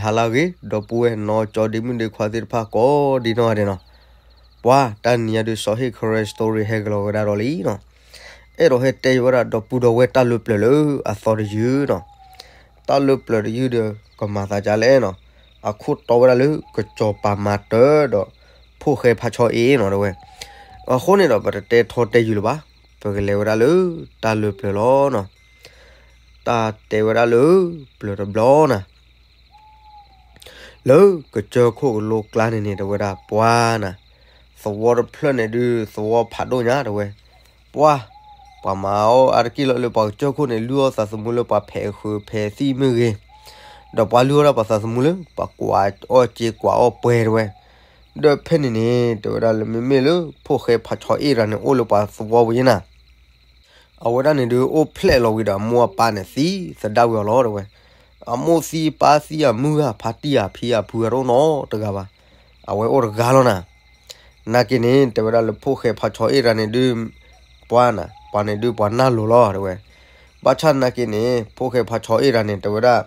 ဟါလၢအဂ့ၤ ဒီပုၢ်ဝဲၢ်နီၢ်ကၠီဒ့မုၣ်ဒ့ခွါသ့ၣ်တဖၣ်ကိးဒံနီၢ်ဂၤဒဲးနီၤ. ပှၤတနံၤအံၤဒုး စီၤဟ့ၣ် Karen Story ဟဲကလီၤဝဲဒၣ်ဒီးလံနီၤ. အဲၣ်ဒိးဟဲတဲဝဲဒၣ်ဒီပုၢ်ဒီဝဲၢ်တၢ်လၢပျၢၤလၢအသီတယုၢ်နီၤ. တၢ်လၢပျၢၤတယုၢ်ဒီး ကမၤသးဒ်လဲၣ်နီၤ. အခိၣ်တီဝဲဒၣ်လၢ ကစီၤပၤမၤတၢၤဒီး ဖိၣ်ဃဲဖါဆီအ့နီၤ တဲဝဲ. အဃိန့ၣ်ဒီး ပတတဲထီတဲယုာ်လၢၤဘၣ်. ပကလဲၤဝဲဒၣ်လၢတၢ်လၢပျၢၤလီၤနီၤ. တၢ်တဲဝဲဒၣ်လၢပျၢၤတဘျီနီၤ. လၢကစၢၢ်ခိၣ်ကလိကျါန့ၣ်န့ၣ် တဲဝဲဒၣ်ပှၤနၤ, သဝီတဖျၢၣ်န့ၣ်ဒုး သဝီဖးဒိၣ်ညါ တဲဝဲ. ပှၤ, ပှၤမၤအီၣ်အါတက့ၢ်လီၤလၢပှၤကစၢၢ်ခိၣ်န့ၣ် လုၢ်အီၣ်သးသမူလၢပှၤဖဲးဃုာ်ဖဲးသံၣ်မ့ၢ်ဂ့ၤ, ဒီးပှၤလုၢ်အီၣ်ဒၣ်ပှၤသးသမူလၢ ပှၤကွၢ်အီၣ်စ့ကွၢ်အီၣ်ပှဲၤ တဲဝဲ. ဒီးဖဲန့ၣ်န့ၣ် တဲဝဲဒၣ်လၢမ့မ့ၢ်လၢ ဖိၣ်ဃဲဖါဆီအ့တဂၤန့ၣ် အိၣ်လၢပှၤသဝီပူၤယဲနၤ အဝဲဒၣ်န့ၣ်ဒုး အိၣ်ဖျဲၣ်လီၤဝံၤဒီး အမိၢ်အပၢ်န့ၣ်သံသဒၣ်ဝံၤအီၤလီၤ တဲဝဲ. အမိၢ်သံပၢ်သံအမုၢ်ဂၤ ဖါတံၢ်အဖံအဖုအတအိၣ်နီတဂၤဘၣ်. အဝဲအိၣ်တဂၤလီၤနၤ. နာ်က့န့ၣ် တဲဝဲဒၣ်လၢဖိၣ်ဃဲဖါဆီအ့တဂၤန့ၣ်ဒုး ပှၤနၤ, ပှၤန့ၣ်ဒုးပှၤနၢ်လိၤလီၤ တဲဝဲ. ဘၣ်ဆၣ်နာ်က့န့ၣ် ဖိၣ်ဃဲဖါဆီအ့တဂၤန့ၣ် တဲဝဲဒၣ်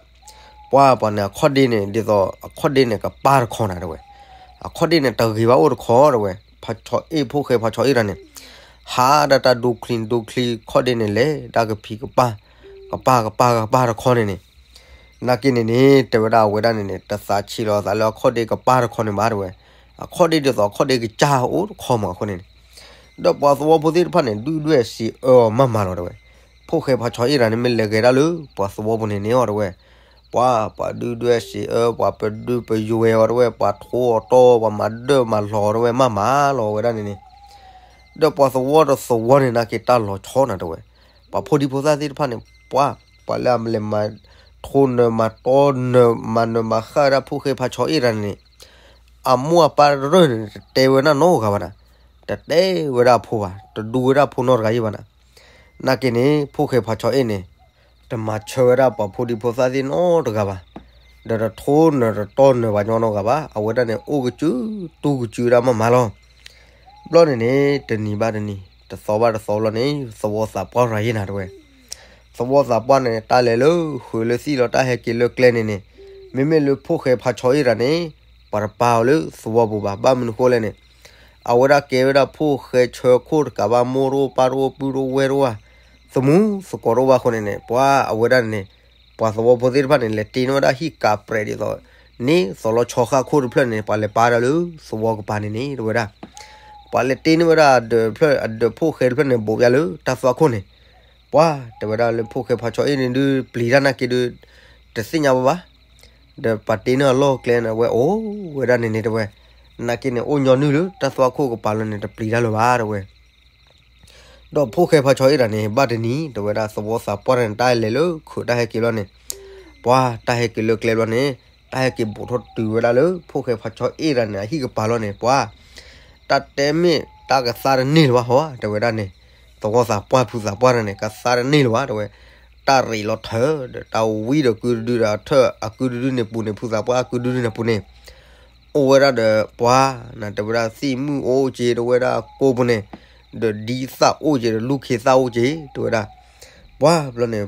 ပှၤပှၤန့ၣ်အခီၣ်ဒ့န့ၣ် ဒ်သိးအခီၣ်ဒ့န့ၣ်ကပၢ်တခီနၤ တဲဝဲ. အခီၣ်ဒ့န့ၣ်တဂ့ၤဘၣ်အိၣ်တခီ တဲဝဲ. ဖါဆီအ့ ဖိၣ်ဃဲဖါဆီအ့တဂၤန့ၣ် ဟးဒၣ်တၢ်ဒိချံဒိချံ ခီၣ်ဒ့န့ၣ်လဲၤဒၣ်ကဖံးကပၢ်, ကပၢ်ကပၢ်ကပၢ်တခီန့ၣ်န့ၣ်. နာ်က့န့ၣ်န့ၣ် တဲဝဲဒၣ်အဝဲဒၣ်န့ၣ်န့ၣ် တသးဆံးလီၤအသးလၢအခီၣ်ဒ့ကပၢ်တခီန့ၣ်ဘၣ် တဲဝဲ. အခီၣ်ဒ့ဒ်သိးအခီၣ်ဒ့ကစၢ်အိၣ်တခီမးအဃိန့ၣ်န့ၣ် ဒီးပှၤသဝီဖိသ့ၣ်တဖၣ်န့ၣ် ဒုၣ်ဒွဲၣ်စံးအၢအီၤမးမးလီၤ တဲဝဲ. ဖိၣ်ဃဲဖါဆီအ့တဂၤန့ၣ် မ့ၢ်လဲၤဂဲၤဒၣ်လၢပှၤသဝီပူၤန့ၣ်န့ၣ်အီၤ တဲဝဲ. ပှၤ, ပှၤဒုၣ်ဒွဲၣ်စံးအၢ, ပှၤပဒုပယွဲအီၤ တဲဝဲ, ပှၤထိအီၤတီ, ပှၤမၤဒၢၣ်မၤလီၤ တဲဝဲ, မးမးလီၤဝဲဒၣ်န့ၣ်န့ၣ်. ဒီးပှၤသဝီတသဝီန့ၣ် နာ်က့တၢ်လီၤဆီနၤ တဲဝဲ. ပှၤဖိဒံဖိသၣ်သ့ၣ်တဖၣ်န့ၣ် ပှၤ, ပှၤလၢအမလဲၤမၤထိနၢၤမၤတီနၢၤ မၤနၢၤမၤဃၣ်ဝဲဒၣ်ဖိၣ်ဃဲဖါဆီအ့တဂၤန့ၣ်န့ၣ် အမိၢ်အပၢ်တရၢၢ်န့ၣ် တတဲဝဲဒၣ်နီတဂၤဘၣ်နၤ. တတဲဝဲဒၣ်အဖိဘၣ်, တဒူဝဲဒၣ်အဖိနီတဂၤအံၤဘၣ်နၤ. နာ်က့န့ၣ် ဖိၣ်ဃဲဖါဆီအ့န့ၣ် တမၤဆၢဝဲဒၣ်ပှၤဖိဒံဖိသၣ်သ့ၣ်နီတဂၤဘၣ်, ဒီးတထိနၢၤတတီနၢၤပှၤညီနီတဂၤဘၣ်. အဝဲဒၣ်န့ၣ် အိၣ်ကစုတူၢ်ကစုဝဲဒၣ်မးမးလီၤ. ဘျီန့ၣ်န့ၣ် တနံၤဘၣ်တနံၤ တသီဘၣ်တသီလီၤန့ၣ် သဝီသးပှၢ်ရၤယဲနၤ တဲဝဲ. သဝီသးပှၢ်န့ၣ် တၢ်လဲၤလၢဃုာ်လၢသံၣ်လီၤ တၢ်ဟဲက့ၤလၢကျဲန့ၣ်န့ၣ်, မ့မ့ၢ်လၢဖိၣ်ဃဲဖါဆီအ့တဂၤန့ၣ် ပှၤတပာ်အီၤလၢသဝီပူၤဘၣ်. ဘၣ်မနုၤဃိလဲၣ်န့ၣ် အဝဲဒၣ်ကဲဝဲဒၣ်ဖိၣ်ဃဲဆၢခိၣ်တကးဘၣ် မိၢ်တအိၣ်ပၢ်တအိၣ်ပုၢ်တအိၣ်ဝဲၢ်တအိၣ်ဘၣ်, သမူသကိးတအိၣ်ဘၣ်အဃိန့ၣ်န့ၣ် ပှၤအဝဲဒၣ်န့ၣ်န့ၣ် ပှၤသဝီဖိသ့ၣ်တဖၣ်န့ၣ် လဲၤတ့န့ၢ်ဝဲဒၣ်ဟံၣ်ကးပြဲးဒ်သိး န့ၢ်သီလီၤဆီဃၣ်ခိၣ်တဖျၢၣ်န့ၣ် ပှၤလဲၤပာ်ဒၣ်လၢသဝီကပၤန့ၣ်န့ၣ် တဲဝဲဒၣ်. ပှၤလဲၤတ့န့ၢ်ဝဲဒၣ်အဒၢးတဖျၢၣ် အဒၢးဖိၣ်ဃဲတဖျၢၣ်န့ၣ် ဘိးပျၢ်လၢတၢ်သွၣ်ခိၣ်န့ၣ်, ပှၤတဲဝဲဒၣ်လၢဖိၣ်ဃဲဖါဆီအ့န့ၣ်ဒုး ပျံၤတၢ်နာ်က့ဒုး တသ့ၣ်ညါဘၣ်ဘၣ်. ဒီးပှၤတ့န့ၢ်အလီၢ်ကျဲန့ၣ် အဝဲအိၣ်ဝဲဒၣ်န့ၣ်န့ၣ် တဲဝဲ, နာ်က့န့ၣ် အိၣ်ညီနုၢ်လၢတၢ်သွၣ်ခိၣ်ကပၤလီၤန့ၣ် တပျံၤတၢ်လၢၤဘၣ် တဲဝဲ. ဒီးဖိၣ်ဃဲဖါဆီအ့တဂၤန့ၣ် ဘၣ်တနံၤ တဲဝဲဒၣ် သဝီသးပှၢ်တဂၤန့ၣ် တၢ်လဲၤလၢခုးတၢ်ဟဲက့ၤဘျီန့ၣ်, ပှၤတၢ်ဟဲက့ၤလၢကျဲဘျီန့ၣ် တၢ်ဟဲက့ၤဘူးထီၣ်တုၤဝဲဒၣ်လၢ ဖိၣ်ဃဲဖါဆီအ့တဂၤန့ၣ် အဟံၣ်ကပၤလီၤန့ၣ် ပှၤ တၢ်တဲမ့ၢ်တၢ်ကသါတန့ၢ်လၢၤဘၣ်ဟီ တဲဝဲဒၣ်န့ၣ်, သဝီသးပှၢ်ဖုသးပှၢ်တဂၤန့ၣ် ကသါတန့ၢ်လၢၤဘၣ် တဲဝဲ. တၢ်ရ့းလီၤထၢၣ်ဒီး တၢ်ဝံဒီးကုတဒုဒီး အထၢၣ်အကုတဒုန့ၣ်ပူၤန့ၣ် ဖုသးပှၢ်အကုတဒုန့ၣ်ပူၤန့ၣ် အိၣ်ဝဲဒၣ်ဒီးပှၤ, နတဲဝဲဒၣ်သံၣ်မုၢ်အိၣ်က့ၤ တဲဝဲဒၣ်ကိးပူၤန့ၣ်, ဒီးဒ်သၣ်အိၣ်က့ၤဒီးလူၢ်ခ့သၣ်အိၣ်က့ၤ တဲဝဲဒၣ်. ပှၤဘျီန့ၣ်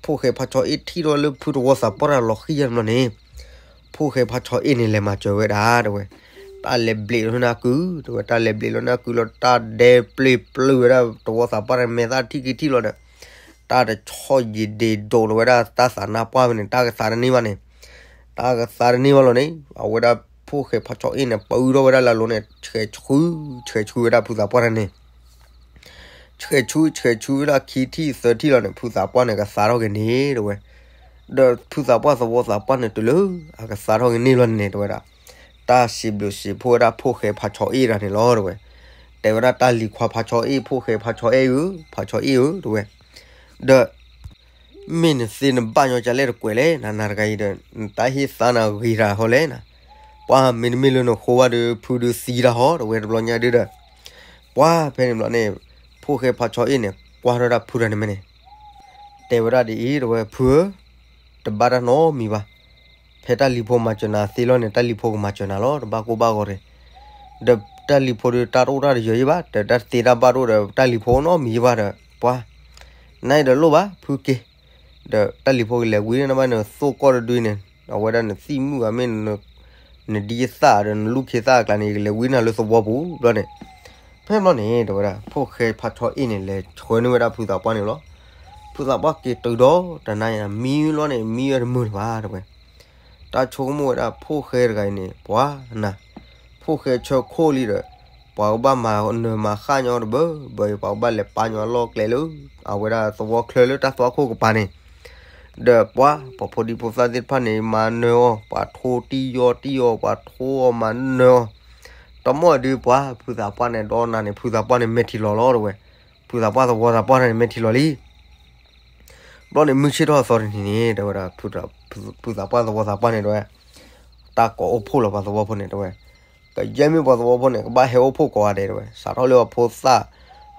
ဖိၣ်ဃဲဖါဆီအ့ထံၣ်ထီၣ်လၢဖုသဝီသးပှၢ်တဂၤလီၤဃံယါန့ၣ်ဘျီန့ၣ်, ဖိၣ်ဃဲဖါဆီအ့န့ၣ် လဲၤမၤစၢၤဝဲဒၣ် တဲဝဲ. တၢ်လဲၤဘျဲးလီၤန့ၢ်အကု, တဲဝဲ, တၢ်လဲၤဘျဲးလီၤန့ၢ်အကုလီၤ တၢ်ဒဲပျ့ၤပျုၢ်ဝဲဒၣ် သဝီသးပှၢ်တဂၤမဲာ်သၣ်ထံၣ်က့ၤထံၣ်လီၤဒီး တၢ်တဆီၣ်ယံၤဒ့ဒိးလီၤဝဲဒၣ် တၢ်သးနါပှၢ်ဖဲန့ၣ် တၢ်ကသါတန့ၢ်ဘၣ်န့ၣ်, တၢ်ကသါတန့ၢ်ဘၣ်လီၤန့ၣ် အဝဲဒၣ်ဖိၣ်ဃဲဖါဆီအ့န့ၣ် ပအုၣ်ထီၣ်ဝဲဒၣ်လၢအလိၤန့ၣ် ဆှဲးဆှု, ဆှဲးဆှုဝဲဒၣ်ဖုသးပှၢ်တဂၤန့ၣ် ဆှဲးဆှု, ဆှဲးဆှုဝဲဒၣ်ခံထံၣ်သၢထံၣ်လီၤန့ၣ် ဖုသးပှၢ်န့ၣ် ကသါထီၣ်က့ၤန့ၣ် တဲဝဲ. ဒီးဖုသးပှၢ်သဝီသးပှၢ်န့ၣ် တုၤလၢအကသါထီၣ်က့ၤန့ၣ်လီၤန့ၣ် တဲဝဲဒၣ်, တၢ်စံးဘျုးစံးဖှိၣ်ဝဲဒၣ်ဖိၣ်ဃဲဖါဆီအ့တဂၤန့ၣ်လီၤ တဲဝဲ. တဲဝဲဒၣ်တၢ်လံၤခွါဖါဆီအ့ ဖိၣ်ဃဲဖါဆီအ့ဧၢ, ဖါဆီအ့ဧၢ တဲဝဲ. ဒီး မ့ၢ်နသ့နဘၣ်ညီကလဲၣ်တကွဲးလဲၣ် နၤနၤတဂၤအံၤဒီး နတၢ်ဟ့ၣ်သါနၤဂ့ၤတၢ်ဟီလဲၣ်နၤ, ပှၤမ့တမ့ၢ်လၢနဃိဘၣ်ဒီး ဖုဒုးသံတၢ်ဟီ တဲဝဲတဘျီညါဒုဒီး, ပှၤဖဲန့ၣ်ဘျီန့ၣ် ဖိၣ်ဃဲဖါဆီအ့န့ၣ် ကွၢ်ထီၣ်ဒၣ်ဖုတဂၤန့ၣ်မ့ၢ်န့ၣ် တဲဝဲဒၣ်ဒ်အံၤ တဲဝဲ ဖုဧၢ, တဘၣ်တၢ်နီတမံၤဘၣ်. ဖဲတၢ်လံၤဖိမၤစၢၤနၤသ့လီၤန့ၣ် တၢ်လံၤဖိကမၤစၢၤနၤလီၤ တဘၣ်ကိၢ်ဘၣ်ဂီၤတဂ့ၤ. ဒီးတၢ်လံၤဖိဒီးတၢ်တအိၣ်တၢ်တယၢၤယံၤဘၣ် ဒီးတၢ်သ့တၢ်ဘၣ်တအိၣ်ဒီး တၢ်လံၤဖိနီတမံၤယံၤဘၣ်ဒီး ပှၤ နအံၤဒီးလိၣ်ဘၣ် ဖုက့ၤ, ဒီးတၢ်လံၤဖိကလဲၤဝံၤန့ၣ်ဘၣ်န့ၣ် သိၣ်ကီၢ်တဒုန့ၣ် အဝဲဒၣ်နသံၣ်မုၣ်ဂၤမ့ၢ် နဒ်ယသၣ်ဒီးနလူၢ်ခ့သၣ်အကျါန့ၣ် ယကလဲၤဝံနၤလၢသဝီပူၤဘျီန့ၣ်, ဖဲဘျီန့ၣ် တဲဝဲဒၣ် ဖိၣ်ဃဲဖါဆီအ့ၣ်န့ၣ် လဲၤဆှၢန့ၢ်ဝဲဒၣ်ဖုသးပှၢ်န့ၣ်လီၤ. ဖုသးပှၢ်က့ၤတုၤဒီးတနၤအံၤ မံဘျီန့ၣ် မံဝဲတမုာ်လၢၤဘၣ် တဲဝဲ, တၢ်ဆိကမိၣ်ဝဲဒၣ် ဖိၣ်ဃဲတဂၤအံၤန့ၣ် ပှၤနၤ ဖိၣ်ဃဲဆၢခိၣ်လံဒီး ပှၤကဘၣ်မၤနၢၤမၤဃၣ်ညီတဘၢဘၢအံၤ ပှၤကဘၣ်လဲၤပာ်ညီအလီၢ်ကျဲလၢ အဝဲဒၣ်သဝီချၢလၢတၢ်သွၣ်ခိၣ်ကပၤန့ၣ်, ဒီးပှၤ ပှၤဖိဒံဖိသၣ်သ့ၣ်တဖၣ်န့ၣ် မၤနၢၤအီၤ ပှၤထိတံၢ်ယီတံၢ်အီၤ ပှၤထိအီၤမၤနၢၤအီၤ, တမီၢ်ဒုးပှၤ ဖုသးပှၢ်န့ၣ် ဒီးနၤန့ၣ် ဖုသးပှၢ်န့ၣ် မဲာ်ထံလီၤလီၤ တဲဝဲ, ဖုသးပှၢ်သဝီသးပှၢ်န့ၣ် မဲာ်ထံလီၤလံ. ဘျီန့ၣ် မုၢ်ဆ့ၣ်ထီၣ်အသီတနံၤန့ၣ် တဲဝဲဒၣ် ဖုသးပှၢ်သဝီသးပှၢ်န့ၣ် တဲဝဲ, တၢ်ကိးအိၣ်ဖှိၣ်လီၤပှၤသဝီဖိန့ၣ် တဲဝဲ, ကယဲၢ်မ့ၢ်ပှၤသဝီဖိန့ၣ် ကဘၣ်ဟဲအိၣ်ဖှိၣ်ကိးဂၤဒဲး တဲဝဲ, စးထီၣ်လၢပှၤဖိသၣ်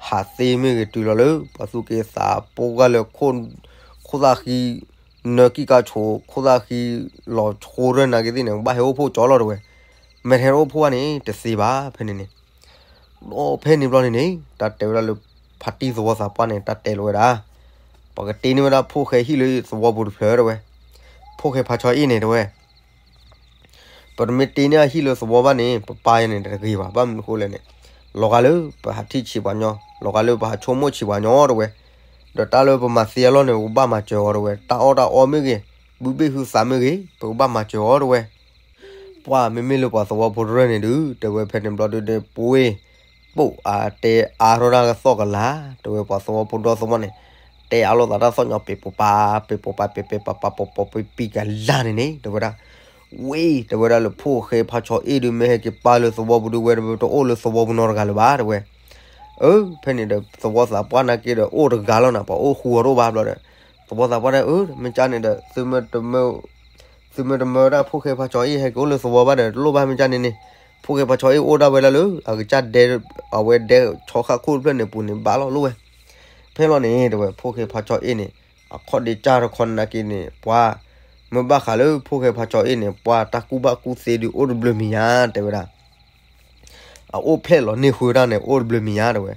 ဟးသ့မ့ၢ်ဂ့ၤ တုၤလီၤလၢ ပှၤသူၣ်က့သးပှၢ်လၢ ခိၣ်သၣ်ဃံ နၢကံၢ်ကါဆိး ခိၣ်သၣ်ဃံလီၤဆိရၢနာ်က့သ့ၣ်န့ၣ် ကဘၣ်ဟဲအိၣ်ဖှိၣ်ကၠီလီၤ တဲဝဲ, မ့ၢ်တဟဲအိၣ်ဖှိၣ်ဘၣ်န့ၣ် တသ့ဘၣ် ဖဲန့ၣ်န့ၣ် ဒီးဖဲန့ၣ်ဘျီန့ၣ်န့ၣ် တၢ်တဲဝဲဒၣ်လၢ ဖါတံၢ်သဝီသးပှၢ်န့ၣ် တၢ်တဲလီၤဝဲဒၣ်, ပကတ့န့ၢ်ဝဲဒၣ်ဖိၣ်ဃဲဟံၣ်လၢသဝီပူၤတဖျၢၣ် တဲဝဲ, ဖိၣ်ဃဲဖါဆီအ့ၣ်န့ၣ် တဲဝဲ, ပတမ့ၢ်တ့န့ၢ်အဟံၣ်လၢသဝီဘၣ်န့ၣ် ပပၢ်ယဲန့ၣ်တဂ့ၤဘၣ် ဘၣ်မနုၤဃိလဲၣ်န့ၣ်, လီၤဂာ်လၢပဟးထံၣ်ဆံးပှၤညီ လီၤဂာ်လၢပဟးဆိကမိၣ်ဆံးပှၤညီ တဲဝဲ, ဒီးတၢ်လၢပမၤသ့အလီၢ်န့ၣ် ပကဘၣ်မၤစၢၤအီၤ တဲဝဲ, တၢ်အီၣ်တၢ်အီမ့ၢ်ဂ့ၤ, ဘုဘ့ၣ်ဟုသးမ့ၢ်ဂ့ၤ ပကဘၣ်မၤစၢၤအီၤ တဲဝဲ ပှၤမ့မ့ၢ်လၢပှၤသဝီဖိတရၢၢ်န့ၣ်ဒုး တဲဝဲဖဲန့ၣ်ဘျီဒုး ပှ့ၤပိာ်အါတဲအါထီၣ်တၢ်ကသီၣ်ကလၤ တဲဝဲ ပှၤသဝီဖိဒီသဝီန့ၣ် တဲအါလိာ်သးတၢ်သီၣ်ညီ ပ့ၤပိာ်ပာ် ပ့ၤပိာ်ပာ် ပ့ၤပ့ၤပာ်ပာ် ပ့ၤပိာ်ပ့ၤပံၤကလၤန့ၣ်န့ၣ် တဲဝဲဒၣ်, ဝ့ၢ် တဲဝဲဒၣ်လၢဖိၣ်ဃဲဖါဆီအ့ၣ်ဒုး မ့ၢ်ဟဲက့ၤပာ်လၢသဝီပူၤဒုး ဝဲတအိၣ်လၢသဝီပူၤနီတဂၤလၢၤဘၣ် တဲဝဲ, အၢ ဖဲန့ၣ်ဒီး သဝီသးပှၢ်နာ်က့ဒီး အိၣ်တဂၤလီၤနၤ ပှၤအိၣ်ဃုာ်အီၤတအိၣ်ဘၣ်ဘျီဒီး သဝီသးပှၢ်တဲ အၢ မ့ၢ်ကၠါန့ၣ်ဒီး သုမ့ၢ်တမၢ သုမ့ၢ်တမၢဝဲဒၣ်ဖိၣ်ဃဲဖါဆီအ့ၣ် ဟဲက့ၤအိၣ်လၢသဝီဘၣ်ဒီး တလိၣ်ဘၣ် မ့ၢ်ကၠါန့ၣ်န့ၣ်, ဖိၣ်ဃဲဖါဆီအ့ၣ်အိၣ်ဒၣ်ဝဲဒၣ်လၢ အကစၢ်ဒဲ အဝဲဒဲဆီဃၣ်ခိၣ်တဖျၢၣ်န့ၣ်ပူၤန့ၣ် ဘၣ်လီၤလိၣ်ဝဲ, ဖဲလီၤန့ၣ် တဲဝဲ ဖိၣ်ဃဲဖါဆီအ့ၣ်န့ၣ် အခီၣ်ဒ့ကၢ်တခီနာ်က့န့ၣ် ပှၤ မ့ၢ်ဘၣ်ဃးလၢဖိၣ်ဃဲဖါဆီအ့ၣ်န့ၣ် ပှၤတၢ်ကူၣ်ဘၣ်ကူၣ်သ့ဒုးအိၣ်တဘျုးမံၤညါ တဲဝဲဒၣ် အအိၣ်ဖျဲၣ်လီၤန့ၢ်ဃုတၢ်န့ၣ် အိၣ်တဘျုးမံၤညါ တဲဝဲ,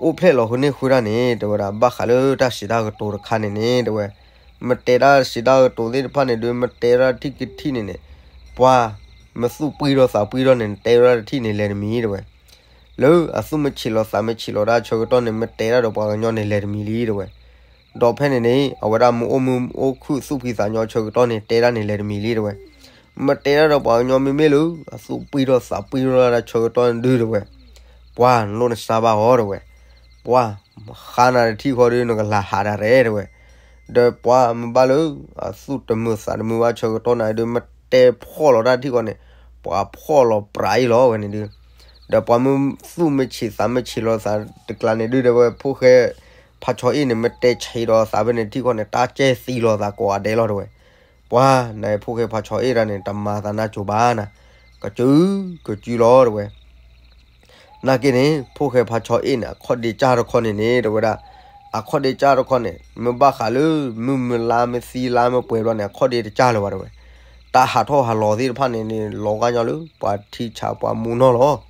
အိၣ်ဖျဲၣ်လီၤဃုန့ၢ်ဃုတၢ်န့ၣ် တဲဝဲဒၣ် ဘၣ်ဃးလၢတၢ်စံးတၢ်ကတိၤတခါန့ၣ်န့ၣ် တဲဝဲ, မ့ၢ်တဲတၢ်စံးတၢ်ကတိၤသ့ၣ်တဖၣ်န့ၣ်ဒုး မ့ၢ်တဲတၢ်ထံၣ်ကထံၣ်န့ၣ်န့ၣ် ပှၤ မ့ၢ်သူၣ်ပှံၢ်ထီၣ်သးပှံၢ်ထီၣ်န့ၣ် တဲဝဲဒၣ်တထံၣ်န့ၣ်လဲၤတမံၤ တဲဝဲ, လၢအသူၣ်မ့ၢ်ဆံးလီၤသးမ့ၢ်ဆံးလီၤတၢ်ဆၢကတီၢ်န့ၣ် မ့ၢ်တဲတၢ်ဒီးပှၤကညီန့ၣ်လဲၤတမံၤလံ တဲဝဲ ဒီးဖဲန့ၣ်န့ၣ် အဝဲဒၣ်မ့ၢ်အိၣ်မုာ်အိၣ်ခုၣ်သူၣ်ဖှံသးညီဆၢကတီၢ်န့ၣ် တဲဒၣ်န့ၣ်လဲၤတမံၤလံ တဲဝဲ, မ့ၢ်တဲဒၣ်ဒီးပှၤကညီမ့မ့ၢ်လၢ အသူၣ်ပှံၢ်ထီၣ်သးပှံၢ်ထီၣ်ဒၣ်ဆၢကတီၢ်ဒုး တဲဝဲ, ပှၤ နလိၣ်နစါဘၣ်အီၤ တဲဝဲ, ပှၤ ဃါနၤတထံၣ်ဃီဒုး နကလၤဟးဒၣ်ရဲ တဲဝဲ, ဒီးပှၤမ့ၢ်ဘၣ်လၢ အသူၣ်တမုာ်သးတမုာ်ဘၣ်ဆၢကတီၢ်နၤဒုး မ့ၢ်တဲဖှီၣ်လီၤတၢ်ထံၣ်ဃီန့ၣ် ပှၤဖှီၣ်လီၤပြးအံၤလီၤဝဲန့ၣ်ဒုး ဒီးပှၤမ့ၢ်သူၣ်မ့ၢ်ဆံးသးမ့ၢ်ဆံးလီၤသးတကျါန့ၣ်ဒုး တဲဝဲ ဖိၣ်ဃဲဖါဆီအ့ၣ်န့ၣ် မ့ၢ်တဲဆံးဒီးသးဖဲန့ၣ်ထံၣ်ဃီန့ၣ် တၢ်ကဲသံလီၤသးကိးဂၤဒဲးလီၤ တဲဝဲ, ပှၤ နဖိၣ်ဃဲဖါဆီအ့ၣ်တၢ်န့ၣ် တမၤသးနၢ်ကၠိဘၣ်နၤ, ကစု ကစုလီၤ တဲဝဲ နာ်က့န့ၣ် ဖိၣ်ဃဲဖါဆီအ့ၣ်န့ၣ် အခီၣ်ဒ့ကၢ်တခီန့ၣ်န့ၣ် တဲဝဲဒၣ်, အခီၣ်ဒ့ကၢ်တခီန့ၣ် မ့ၢ်ဘၣ်ဃးလၢ မုၢ်မုၢ်လါမ့ၢ်သံလါမ့ၢ်ပှဲၤဘျီန့ၣ် အခီၣ်ဒ့တကၢ်လၢၤဘၣ် တဲဝဲ, တၢ်ဟးထီၣ်ဟးလီၤသ့ၣ်တဖၣ်န့ၣ်န့ၣ် လီၤဂာ်ညီလၢ ပှၤထံဆးပှၤမူနီၢ်လီၤ.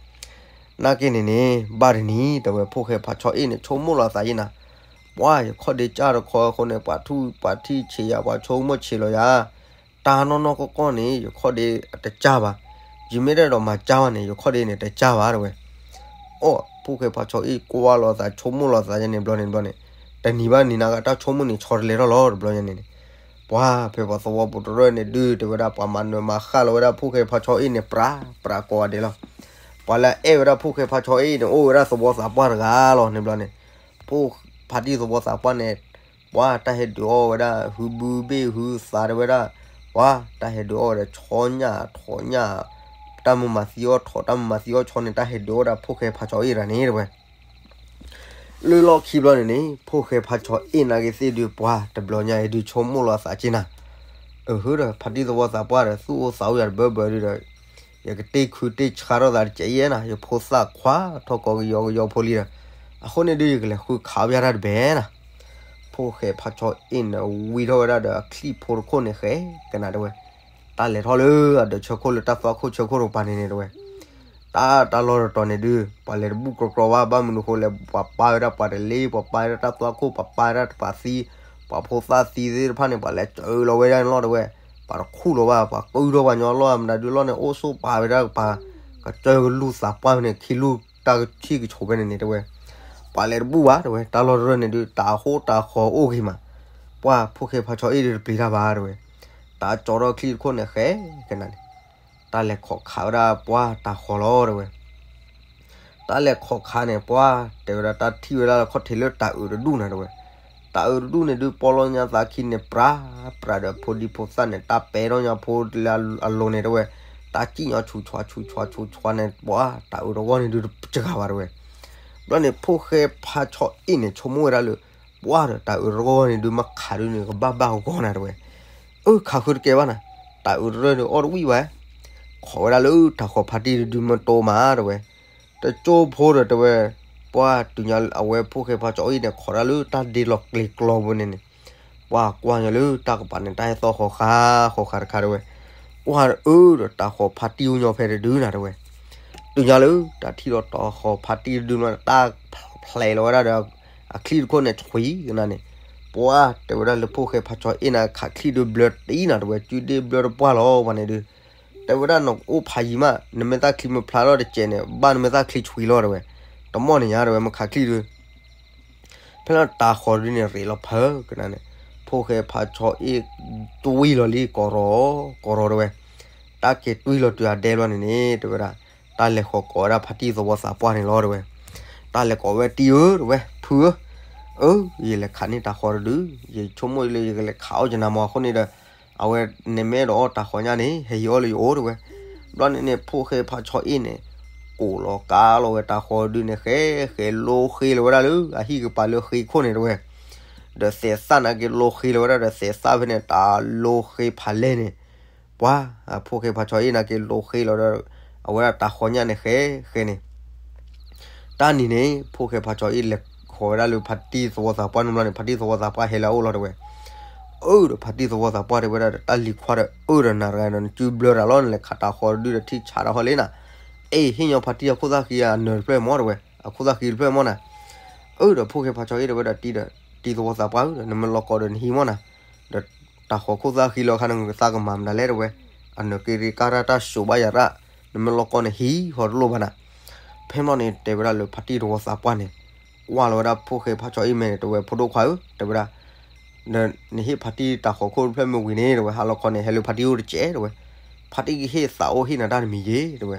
နာ်က့န့ၣ်န့ၣ် ဘၣ်တနံၤ တဲဝဲ ဖိၣ်ဃဲဖါဆီအ့ၣ်န့ၣ် ဆိကမိၣ်လီၤသးယံၤနၤ, ပှၤ ယခီၣ်ဒ့ကၢ်တခီအဃိန့ၣ် ပှၤထူးပှၤထံၣ်ဆံးယၤ ပှၤဆိကမိၣ်ဆံးလီၤယၤ တၢ်နီၢ်နီၢ်ကီၢ်ကီၢ်န့ၣ် ယခီၣ်ဒ့တကၢ်ဘၣ်, ယမ့ၢ်တအဲၣ်ဒိးမၤကၢ်ဘၣ်န့ၣ် ယခီၣ်ဒ့န့ၣ်တကၢ်ဘၣ် တဲဝဲ. အိၣ် ဖိၣ်ဃဲဖါဆီအ့ၣ်ကွၢ်လီၤသး ဆိကမိၣ်လီၤသးယဲန့ၣ်ဘျီန့ၣ်ဘျီန့ၣ်, တနံၤဘၣ်နံၤနာ်က့ တၢ်ဆိကမိၣ်န့ၣ် ဆီတလဲထီၣ်လီၤတဘျီညါန့ၣ်န့ၣ်, ပှၤဖဲပှၤသဝီပူၤတရၢၢ်န့ၣ်ဒုး တဲဝဲဒၣ် ပှၤမၤနၢၤမၤဃၣ်လီၤဝဲဒၣ် ဖိၣ်ဃဲဖါဆီအ့ၣ်န့ၣ် ပြးပြးကိးဂၤဒဲးလီၤ. ပှၤလၢအအဲၣ်ဝဲဒၣ်ဖိၣ်ဃဲဖါဆီအ့ၣ်န့ၣ် အိၣ်ဝဲဒၣ်သဝီသးပှၢ်တဂၤလီၤန့ၣ်ဘျီန့ၣ်, ဖိၣ်ဖါတံၢ်သဝီသးပှၢ်န့ၣ် ပှၤတၢ်ဟဲဒုးအီၣ်ဝဲဒၣ် ဟုဘုဘ့ၣ်ဟုသးတဲဝဲဒၣ်, ပှၤတၢ်ဟဲဒုးအီၣ်ဝဲဒီး ဆီညၣ်ထိးညၣ်, တၢ်မုၢ်မၤသံအီၣ်ထိး တၢ်မုၢ်မၤသံအီၣ်ဆီန့ၣ် တၢ်ဟဲဒုးအီၣ်ဝဲဒၣ် ဖိၣ်ဃဲဖါဆီအ့ၣ်တဂၤန့ၣ် တဲဝဲ. လၢလီၢ်ခံဘျီန့ၣ်န့ၣ် ဖိၣ်ဃဲဖါဆီအ့ၣ်နာ်က့သ့ၣ်ဒုး ပှၤတဘျီညါအံၤဒုး ဆိကမိၣ်လီၤသးက့နၤ, အဟၢဒီး ဖါတံၢ်သဝီသးပှၢ်ဒီး သူၣ်အိၣ်သးအိၣ်ယၤတဘၢဘၢဒုးဒီး ယကတ့ခုတ့ဆါထီၣ်သးတကဲးယဲနၤ, ယဖိသၣ်ခွါထီၣ်ကိးကယီကယီဖိလံဒီး အဃိန့ၣ်ဒုး ယကလဲၤဃုခးအီၣ်ယၤတၢ်တဘဲနၤ. ဖိၣ်ဃဲဖါဆီအ့ၣ်န့ၣ် ဝံထီၣ်ဝဲဒၣ်ဒီးအချံၣ်ဖိတခိၣ်န့ၣ် ဃဲကနၤတဲဝဲ, တၢ်လဲၤထီၣ်လၢအဒၢးဆၢခိၣ်လၢတၢ်သွၣ်ခိၣ်ဆၢခိၣ်တကပၤန့ၣ်န့ၣ်တဲဝဲ, တၢ် တၢ်လီၢ်တတီၤန့ၣ်ဒုး ပှၤလဲၤတဘူၣ်ကြီကြီဘၣ် ဘၣ်မနုၤဃိလဲၣ် ပှၤပာ်ဝဲဒၣ်ပှၤတလ့ ပှၤပာ်ဝဲဒၣ်တၢ်သွၣ်ခိၣ် ပှၤပာ်ဝဲဒၣ်တပၤသံ ပှၤဖိသၣ်သံသ့ၣ်တဖၣ်န့ၣ် ပှၤလဲၤစၢလီၤဝဲဒၣ်န့ၣ်လီၤတဲဝဲ, ပှၤတခူၣ်လီၤဘၣ် ပှၤကုၢ်ထီၣ်ပှၤညီလီၢ် မတၤဒုလီၢ်န့ၣ် အိၣ်ဆိးပာ်ဝဲဒၣ်ကပၤ ကစၢၢ်ကလူၢ်သးပှၢ်ဖဲန့ၣ် ခံလူၢ်တၢ်ကဆံၣ်ကဆိးဖဲန့ၣ်န့ၣ် တဲဝဲ ပှၤလဲၤတဘူၣ်ဘၣ် တဲဝဲ တၢ်လီၢ်တရၢၢ်န့ၣ်ဒုး တၢ်ဟိတၢ်ဃီၤအိၣ်ဂ့ၤမး, ပှၤဖိၣ်ဃဲဖးဆီအ့ၣ်ဒုးတပျံၤတၢ်ဘၣ် တဲဝဲ, တၢ်ကၠီထီၣ်ချံတခိၣ်န့ၣ် ဃဲကနၤန့ၣ် တၢ်လဲၤခိးခးဝဲဒၣ်ပှၤတၢ်ဃီၤလီၤ တဲဝဲ, တၢ်လဲၤခိးခးန့ၣ် ပှၤတဲဝဲဒၣ် တၢ်ထံၣ်ဝဲဒၣ်လၢခီၣ်ထံးလၢတၢ်အုးတဒူၣ်နၤ တဲဝဲ, တၢ်အုးတဒူၣ်န့ၣ်ဒုး ပီလီညါသးခံန့ၣ် ပြး ပြးဒီးဖိဒံဖိသၣ်န့ၣ် တၢ်ပဲထီၣ်ညါဖိလၢအလိၤန့ၣ် တဲဝဲ, တၢ်စံၣ်ညီဆူးဆူးဆူးဆူးဆူးန့ၣ် ပှၤတၢ်အုးတဂီၢ်န့ၣ်ဒုးတကဂၤဘၣ် တဲဝဲ, ဘျီန့ၣ် ဖိၣ်ဃဲဖးဆီအ့ၣ်န့ၣ် ဆိကမိၣ်ဝဲဒၣ်လၢ ပှၤဒီးတၢ်အုးတဂီၢ်န့ၣ်ဒုး မ့ၢ်ခးဒုးန့ၣ် ကဘၣ်ဘၣ်ဂီၢ်နၤ တဲဝဲ, အၢ ခးဃုတကဲဘၣ်နၤ, တၢ်အုးတရၢၢ်ဒုးအီၣ်တဝံၣ်ဘၣ်, ခိးဝဲဒၣ်လၢတၢ်ဃီၤဖးတံၢ်တဒုးမ့ၢ်တိမး တဲဝဲ, တကၠိဖိဒီးတဲဝဲ, ပှၤတုၤညါအဝဲဖိၣ်ဃဲဖးဆီအ့ၣ်န့ၣ် ခိးဒၣ်လၢတၢ်ဒ့လီၤကျ့ၤကျီဘိန့ၣ်န့ၣ်, ပှၤကွၢ်ညီလၢတၢ်ကပၤန့ၣ် တၢ်ဟဲသီၣ်ဃီၤဃာ်ဃီၤဃာ်တခါ တဲဝဲ, ပှၤအၢဒီးတၢ်ဃီၤဖးတံၢ်အိၣ်ညီဖဲတဒုနၤ တဲဝဲ, တုၤညါလၢတၢ်ထံၣ်ဒီးတၢ်ဃီၤဖးတံၢ်တဒုမး တၢ်ဖျဲးလီၤဝဲဒၣ်ဒီး အချံၣ်တခိၣ်န့ၣ် ဆွံကနၤန့ၣ်, ပှၤတဲဝဲဒၣ်လၢဖိၣ်ဃဲဖးဆီအ့ၣ်န့ၣ် ခးချံၣ်ဒုးဘျၢတံၢ်နၤ တဲဝဲ, ကုဒ့ဘျၢတပှၢ်လီၤ ပှၤန့ၣ်ဒုး, တဲဝဲဒၣ် နအိၣ်ဖးယံၤမး နမဲာ်သၣ်ချံမ့ၢ်ဖျါထီၣ်တစဲးန့ၣ် ဘၣ်နမဲာ်သၣ်ချံဆွံလီၤ တဲဝဲ, တမီၢ်န့ၣ်ညါ တဲဝဲ မ့ၢ်ခးချံၣ်ဒုး ဖဲလီၤတၢ်ဃီၤဒုးန့ၣ် ရ့းလီၤဖၢကနၤန့ၣ်, ဖိၣ်ဃဲဖးဆီအ့ၣ် တွံၢ်လီၤလံ ကိးရီၤ ကိးရီၤ တဲဝဲ, တၢ်က့ၤတွံၢ်လီၤတုၤအဒဲဘျီန့ၣ်န့ၣ် တဲဝဲဒၣ်, တၢ်လဲၤဃီၤကိးဝဲဒၣ်ဖါတံၢ်သဝီသးပှၢ်န့ၣ်လီၤ တဲဝဲ, တၢ်လဲၤကိးဝဲတံၢ်ဧၢ တဲဝဲ, ဖုဧၢ, အၢ ယလဲၤခးန့ၢ်တၢ်ဃီၤတဒု, ယဆိကမိၣ်လၢယကလဲၤခးအီၣ်ယနၤမးအဃိန့ၣ်ဒီး, အဝဲန့ၣ်မ့ၢ်အဲၣ်ဒိးအီၣ်တၢ်ဃီၤညါန့ၣ် ဟဲဟံးအီၣ်လၢယအိၣ် တဲဝဲ, ဘျီန့ၣ်န့ၣ် ဖိၣ်ဃဲဖးဆီအ့ၣ်န့ၣ် ကိးလီၤကါလီၤဝဲတၢ်ဃီၤဒုးန့ၣ် ဃဲဃဲလိဃ့လီၤဝဲဒၣ်လၢ အဟံၣ်ကပၤလၢဃ့ခိၣ်န့ၣ် တဲဝဲ, ဒီးသဲးသၣ်န့ၣ်က့ၤလိဃ့လီၤဝဲဒၣ်ဒီး သဲးသၣ်ဖဲန့ၣ် တၢ်လိဃ့ဖးလဲၢ်န့ၣ်, ပှၤ ဖိၣ်ဃဲဖးဆီအ့ၣ်န့ၣ်က့ၤလိဃ့လီၤဒီး အဝဲဒၣ်တၢ်ဃီၤညါန့ၣ် ဃဲဃဲန့ၣ် တၢ်နံၤန့ၣ် ဖိၣ်ဃဲဖးဆီအ့ၣ်လဲၤဃီၤဝဲဒၣ်လၢဖါတံၢ်သဝီသးပှၢ်န့ၣ်ဘျီန့ၣ် ဖါတံၢ်သဝီသးပှၢ်ဟဲလၢအအိၣ်လီၤ တဲဝဲ, အၢ ဒီးဖါတံၢ်သဝီသးပှၢ်တဲဝဲဒၣ်ဒီး တၢ်လံၤခွါဒီး အၢ ဒီးနၤတဂၤဒီး နစုဘျၢတၢ်လီၤ နလဲၤခးတၢ်ဃီၤတဒုဒီး ထံၣ်ဆးတၢ်ဟီၣ်လံနၤ, အ့ ဟ့ၣ်ညီဖါတံၢ်အခိၣ်သၣ်ဃံအနၢၤတဖျၢၣ်မီၢ် တဲဝဲ, အခိၣ်သၣ်ဃံတဖျၢၣ်မီၢ်နၤ, အၢ ဒီးဖိၣ်ဃဲဖးဆီအ့ၣ်တဲဝဲဒၣ် တံၢ်ဒီး တံၢ်သဝီသးပှၢ်ဧၢ ဒီးနမ့ၢ်လီၤကီးဒီးနဟံးမီၢ်နၤ, ဒီးတၢ်ဃီၤခိၣ်သၣ်ဃံလီၤခါန့ၣ် နကသးကမၤမနုၤလဲၣ် တဲဝဲ, အနၢၤက့ၤရ့ကါတၢ်တၢ်စိးဘၣ်ယၤရၣ်, နမ့ၢ်လီၤကီးန့ၣ်ဟံးဟီတလိၣ်ဘၣ်နၤ, ဖဲမီၢ်န့ၣ် တဲဝဲဒၣ်လၢဖါတံၢ်သဝီသးပှၢ်န့ၣ် ကွၢ်လီၤဝဲဒၣ်ဖိၣ်ဃဲဖးဆီအ့ၣ်မဲာ်န့ၣ် တဲဝဲ ဖိဒိၣ်ခွါဧၢ တဲဝဲဒၣ် နဟ့ၣ်ဖါတံၢ်တၢ်ဃီၤခိၣ်တဖျၢၣ်မ့ၢ်ဝံၤန့ၣ် တဲဝဲ ဟါလီၤခီန့ၣ် ဟဲလၢဖါတံၢ်အိၣ်တစဲး တဲဝဲ, ဖါတံၢ်ကဟ့ၣ်သးအိၣ်ဟ့ၣ်နၤတၢ်တမံၤယ့ၤ တဲဝဲ,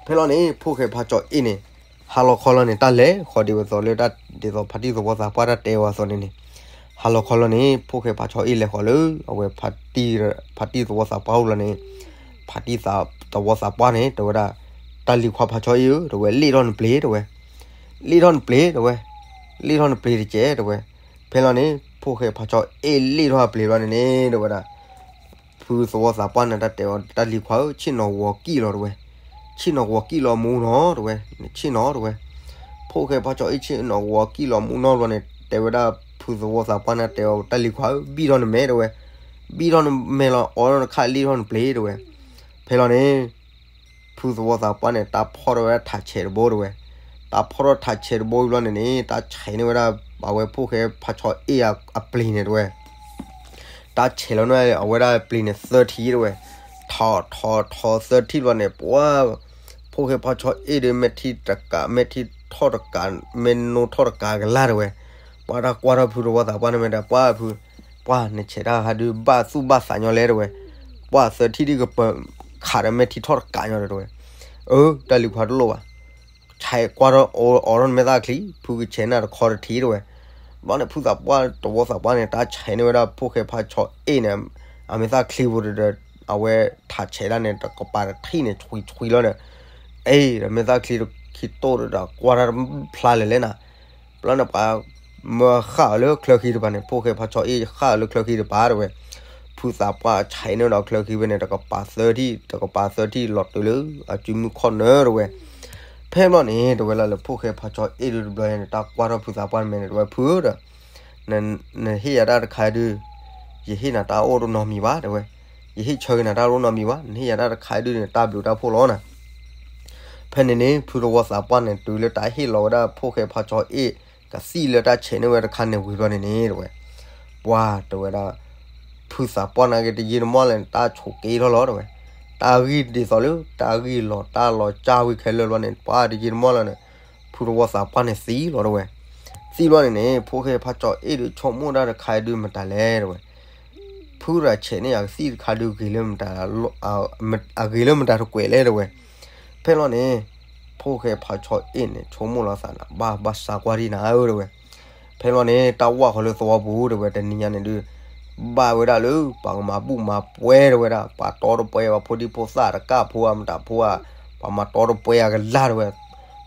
ဖဲလီၤန့ၣ် ဖိၣ်ဃဲဖးဆီအ့ၣ်န့ၣ် ဟါလီၤခီလီၤန့ၣ် တၢ်လဲၤဃီၤဒ်သိးလၢတၢ်ဒ်သိးဖါတံၢ်သဝီသးပှၢ်တၢ်တဲအီၤအသိးန့ၣ်န့ၣ်, ဟါလီၤခီလီၤန့ၣ် ဖိၣ်ဃဲဖးဆီအ့ၣ်လဲၤဃီၤလၢ အဝဲဖါတံၢ်သဝီသးပှၢ်အိၣ်လီၤန့ၣ်, ဖါတံၢ်သဝီသးပှၢ်န့ၣ် တဲဝဲဒၣ် တၢ်လံၤခွါဖးဆီအ့ၣ်ဧၢ တဲဝဲ လ့ၣ်ထီၣ်နပျ့ၤ တဲဝဲ, လ့ၣ်ထီၣ်နပျ့ၤ တဲဝဲ, လ့ၣ်ထီၣ်နပျ့ၤတစဲး တဲဝဲ, ဖဲလီၤန့ၣ် ဖိၣ်ဃဲဖးဆီအ့ၣ်လ့ၣ်ထီၣ်အပျ့ၤဘျီန့ၣ်န့ၣ် တဲဝဲဒၣ် ဖုသဝီသးပှၢ်န့ၣ် တၢ်တဲအီၤ တၢ်လံၤခွါဧၢ ဆ့ၣ်နီၤဂီၤကံၣ်လီၤ တဲဝဲ, ဆ့ၣ်နီၤဂီၤကံၣ်လီၤမူနီၤ တဲဝဲ, နဆ့ၣ်နီၤ တဲဝဲ, ဖိၣ်ဃဲဖးဆီအ့ၣ်ဆ့ၣ်နီၤဂီၤကံၣ်လီၤမူနီၤဘျီန့ၣ် တဲဝဲဒၣ် ဖုသဝီသးပှၢ်န့ၣ် တဲအီၤ တၢ်လံၤခွါဧၢ ဘံၣ်ထီၣ်နမဲာ် တဲဝဲ, ဘံၣ်ထီၣ်နမဲာ်လီၤ အိးထီၣ်နခါလ့ၣ်ထီၣ်နပျ့ၤ တဲဝဲ, ဖဲလီၤန့ၣ် ဖုသဝီသးပှၢ်န့ၣ် တၢ်ဖီၣ်ထီၣ်ဝဲဒၣ်ထးဆဲးတဘိ တဲဝဲ, တၢ်ဖီၣ်ထီၣ်ထးဆဲးတဘိဘျီန့ၣ်န့ၣ် တၢ်ဆဲးန့ၢ်ဝဲဒၣ် အဝဲဖိၣ်ဃဲဖးဆီအ့ၣ်အပျ့ၤန့ၣ် တဲဝဲ, တၢ်ဆဲးလီၤန့ၢ်အဝဲဒၣ်ပျ့ၤန့ၣ် သၢထံၣ် တဲဝဲ, ထီၣ်ထီၣ်ထီၣ်သၢထံၣ်ဘျီန့ၣ် ပှၤ ဖိၣ်ဃဲဖးဆီအ့ၣ်ဒီး မဲာ်ထံတကး မဲာ်ထံထီၣ်တကး မဲာ်နိထီၣ်တကးကလၢ် တဲဝဲ, ပှၤတၢ်ကွၢ်ထီၣ်ဖုသဝီသးပှၢ်န့ၣ်မ့ၢ်ဒီး ပှၤဖု ပှၤနဆဲးတၢ်ဟးဒုး ဘၣ်သူၣ်ဘၣ်သးညီလဲၣ် တဲဝဲ, ပှၤသၢထံၣ်ဒ်ကပၢၤခးဒီးမဲာ်ထံထီၣ်တကးညီဒီး တဲဝဲ, အၢ တၢ်လံၤခွါတလိၣ်ဘၣ် ဆဲးကွၢ်ထီၣ်အိးထီၣ်နမဲာ်သၣ်ချံ ဖုကဆဲးနၤတခီတထံၣ် တဲဝဲ, ဘျီန့ၣ် ဖုသးပှၢ်သဝီသးပှၢ်န့ၣ် တၢ်ဆဲးန့ၢ်ဝဲဒၣ်ဖိၣ်ဃဲဖးဆီအ့ၣ်န့ၣ် အမဲာ်သၣ်ချံပူၤဒီး အဝဲထးဆဲးဒၣ်န့ၣ် တကပၤတထံၣ်န့ၣ် ဆွံဆွံလီၤဒီး အ့ ဒီးမဲာ်သၣ်ချံတခံတိၢ်ဒီး ကွၢ်တၢ်တဖျါလၢၤလဲၣ်နၤ, ဘျီန့ၣ်ပှၤ မၢဃာ်အီၤလၢချၢဃံတပၤန့ၣ် ဖိၣ်ဃဲဖးဆီအ့ၣ်ဃာ်အီၤလၢချၢဃံတပၤ တဲဝဲ, ဖုသးပှၢ်ဆဲးန့ၢ်ဒီးချၢဃံဖဲန့ၣ် တကပၤသၢထံၣ် တကပၤသၢထံၣ်လီၤတုၤလၢအစုမုၢ်ခီၣ်နၢၤ တဲဝဲ, ဖဲဘျီန့ၣ် တဲဝဲလၢ လၢဖိၣ်ဃဲဖးဆီအ့ၣ်ဒုးတဘျီန့ၣ် တၢ်ကွၢ်ထီၣ်ဖုသးပှၢ်န့ၣ်မဲာ်န့ၣ် တဲဝဲ ဖုဧၢဒီး နဟ့ၣ်ယၤတၢ်တခါဒုး ယဟ့ၣ်နၤတၢ်အိၣ်တနီၤမံၤဘၣ် တဲဝဲ, ယဟ့ၣ်ဆၢက့ၤနၤတၢ်အိၣ်နီတမံၤဘၣ် နဟ့ၣ်ယၤတၢ်တခါဒုးန့ၣ် တၢ်ဘျုးတၢ်ဖှိၣ်လီၤနၤ, ဖဲန့ၣ်န့ၣ် ဖုသဝီသးပှၢ်န့ၣ် တုၤလၢတၢ်ဟ့ၣ်လီၤဝဲဒၣ်ဖိၣ်ဃဲဖးဆီအ့ၣ် ကသံၣ်လၢတၢ်ဆဲးန့ၢ်ဝဲတခါန့ၣ်ဝံၤဘျီန့ၣ်န့ၣ် တဲဝဲ, ပှၤတဲဝဲဒၣ် ဖ ဖုသးပှၢ်နာ်က့တယံာ်တမီၢ်လၢန့ၣ် တၢ်ဆိးက့ထီၣ်လီၤတဲဝဲ, တၢ်ဂံၢ်ဒ်သိးလၢ တၢ်ဂံၢ်လီၤတၢ်လီၤကၢ်ဝံၤခဲလၢာ်လီၤန့ၣ် ပှၤတယံာ်တမီၢ်လၢန့ၣ် ဖုသဝီသးပှၢ်န့ၣ်သံလီၤတဲဝဲ, သံလီၤန့ၣ်န့ၣ် ဖိၣ်ဃဲဖါဆီအ့ၣ်ဒုးဆိကမိၣ်တၢ်တခါဒုးမတၤလဲၣ်တဲဝဲ, ဖုရၤဆဲးန့ၣ်အကသံၣ်တခါဒုးဂ့ၤလၢမတၤ အဂ့ၤလၢမတၤတကွဲးလဲၣ်တဲဝဲ, ဖဲလီၤန့ၣ် ဖိၣ်ဃဲဖါဆီအ့ၣ်န့ၣ် ဆိကမိၣ်လီၤသးန့ၣ် ဘၣ်ဘၣ်စးကွၢ်ဒံးနၤဧၢတဲဝဲ, ဖဲလီၤန့ၣ် တၢ်ဝၢ်ဃီၤလၢသဝီပူၤတဲဝဲ တနံၤညါန့ၣ်ဒုး ဘၣ်ဝဲဒၣ်လၢ ပှၤကမၤဘူၣ်မၤပှဲၤတဲဝဲဒၣ် ပှၤတီတပှဲၤ ပှၤဖိဒံဖိသၣ်တကၢ်ဖိအမတၤဖိဧါ, ပှၤမၤတီတပှဲၤအကလၢ်တဲဝဲ,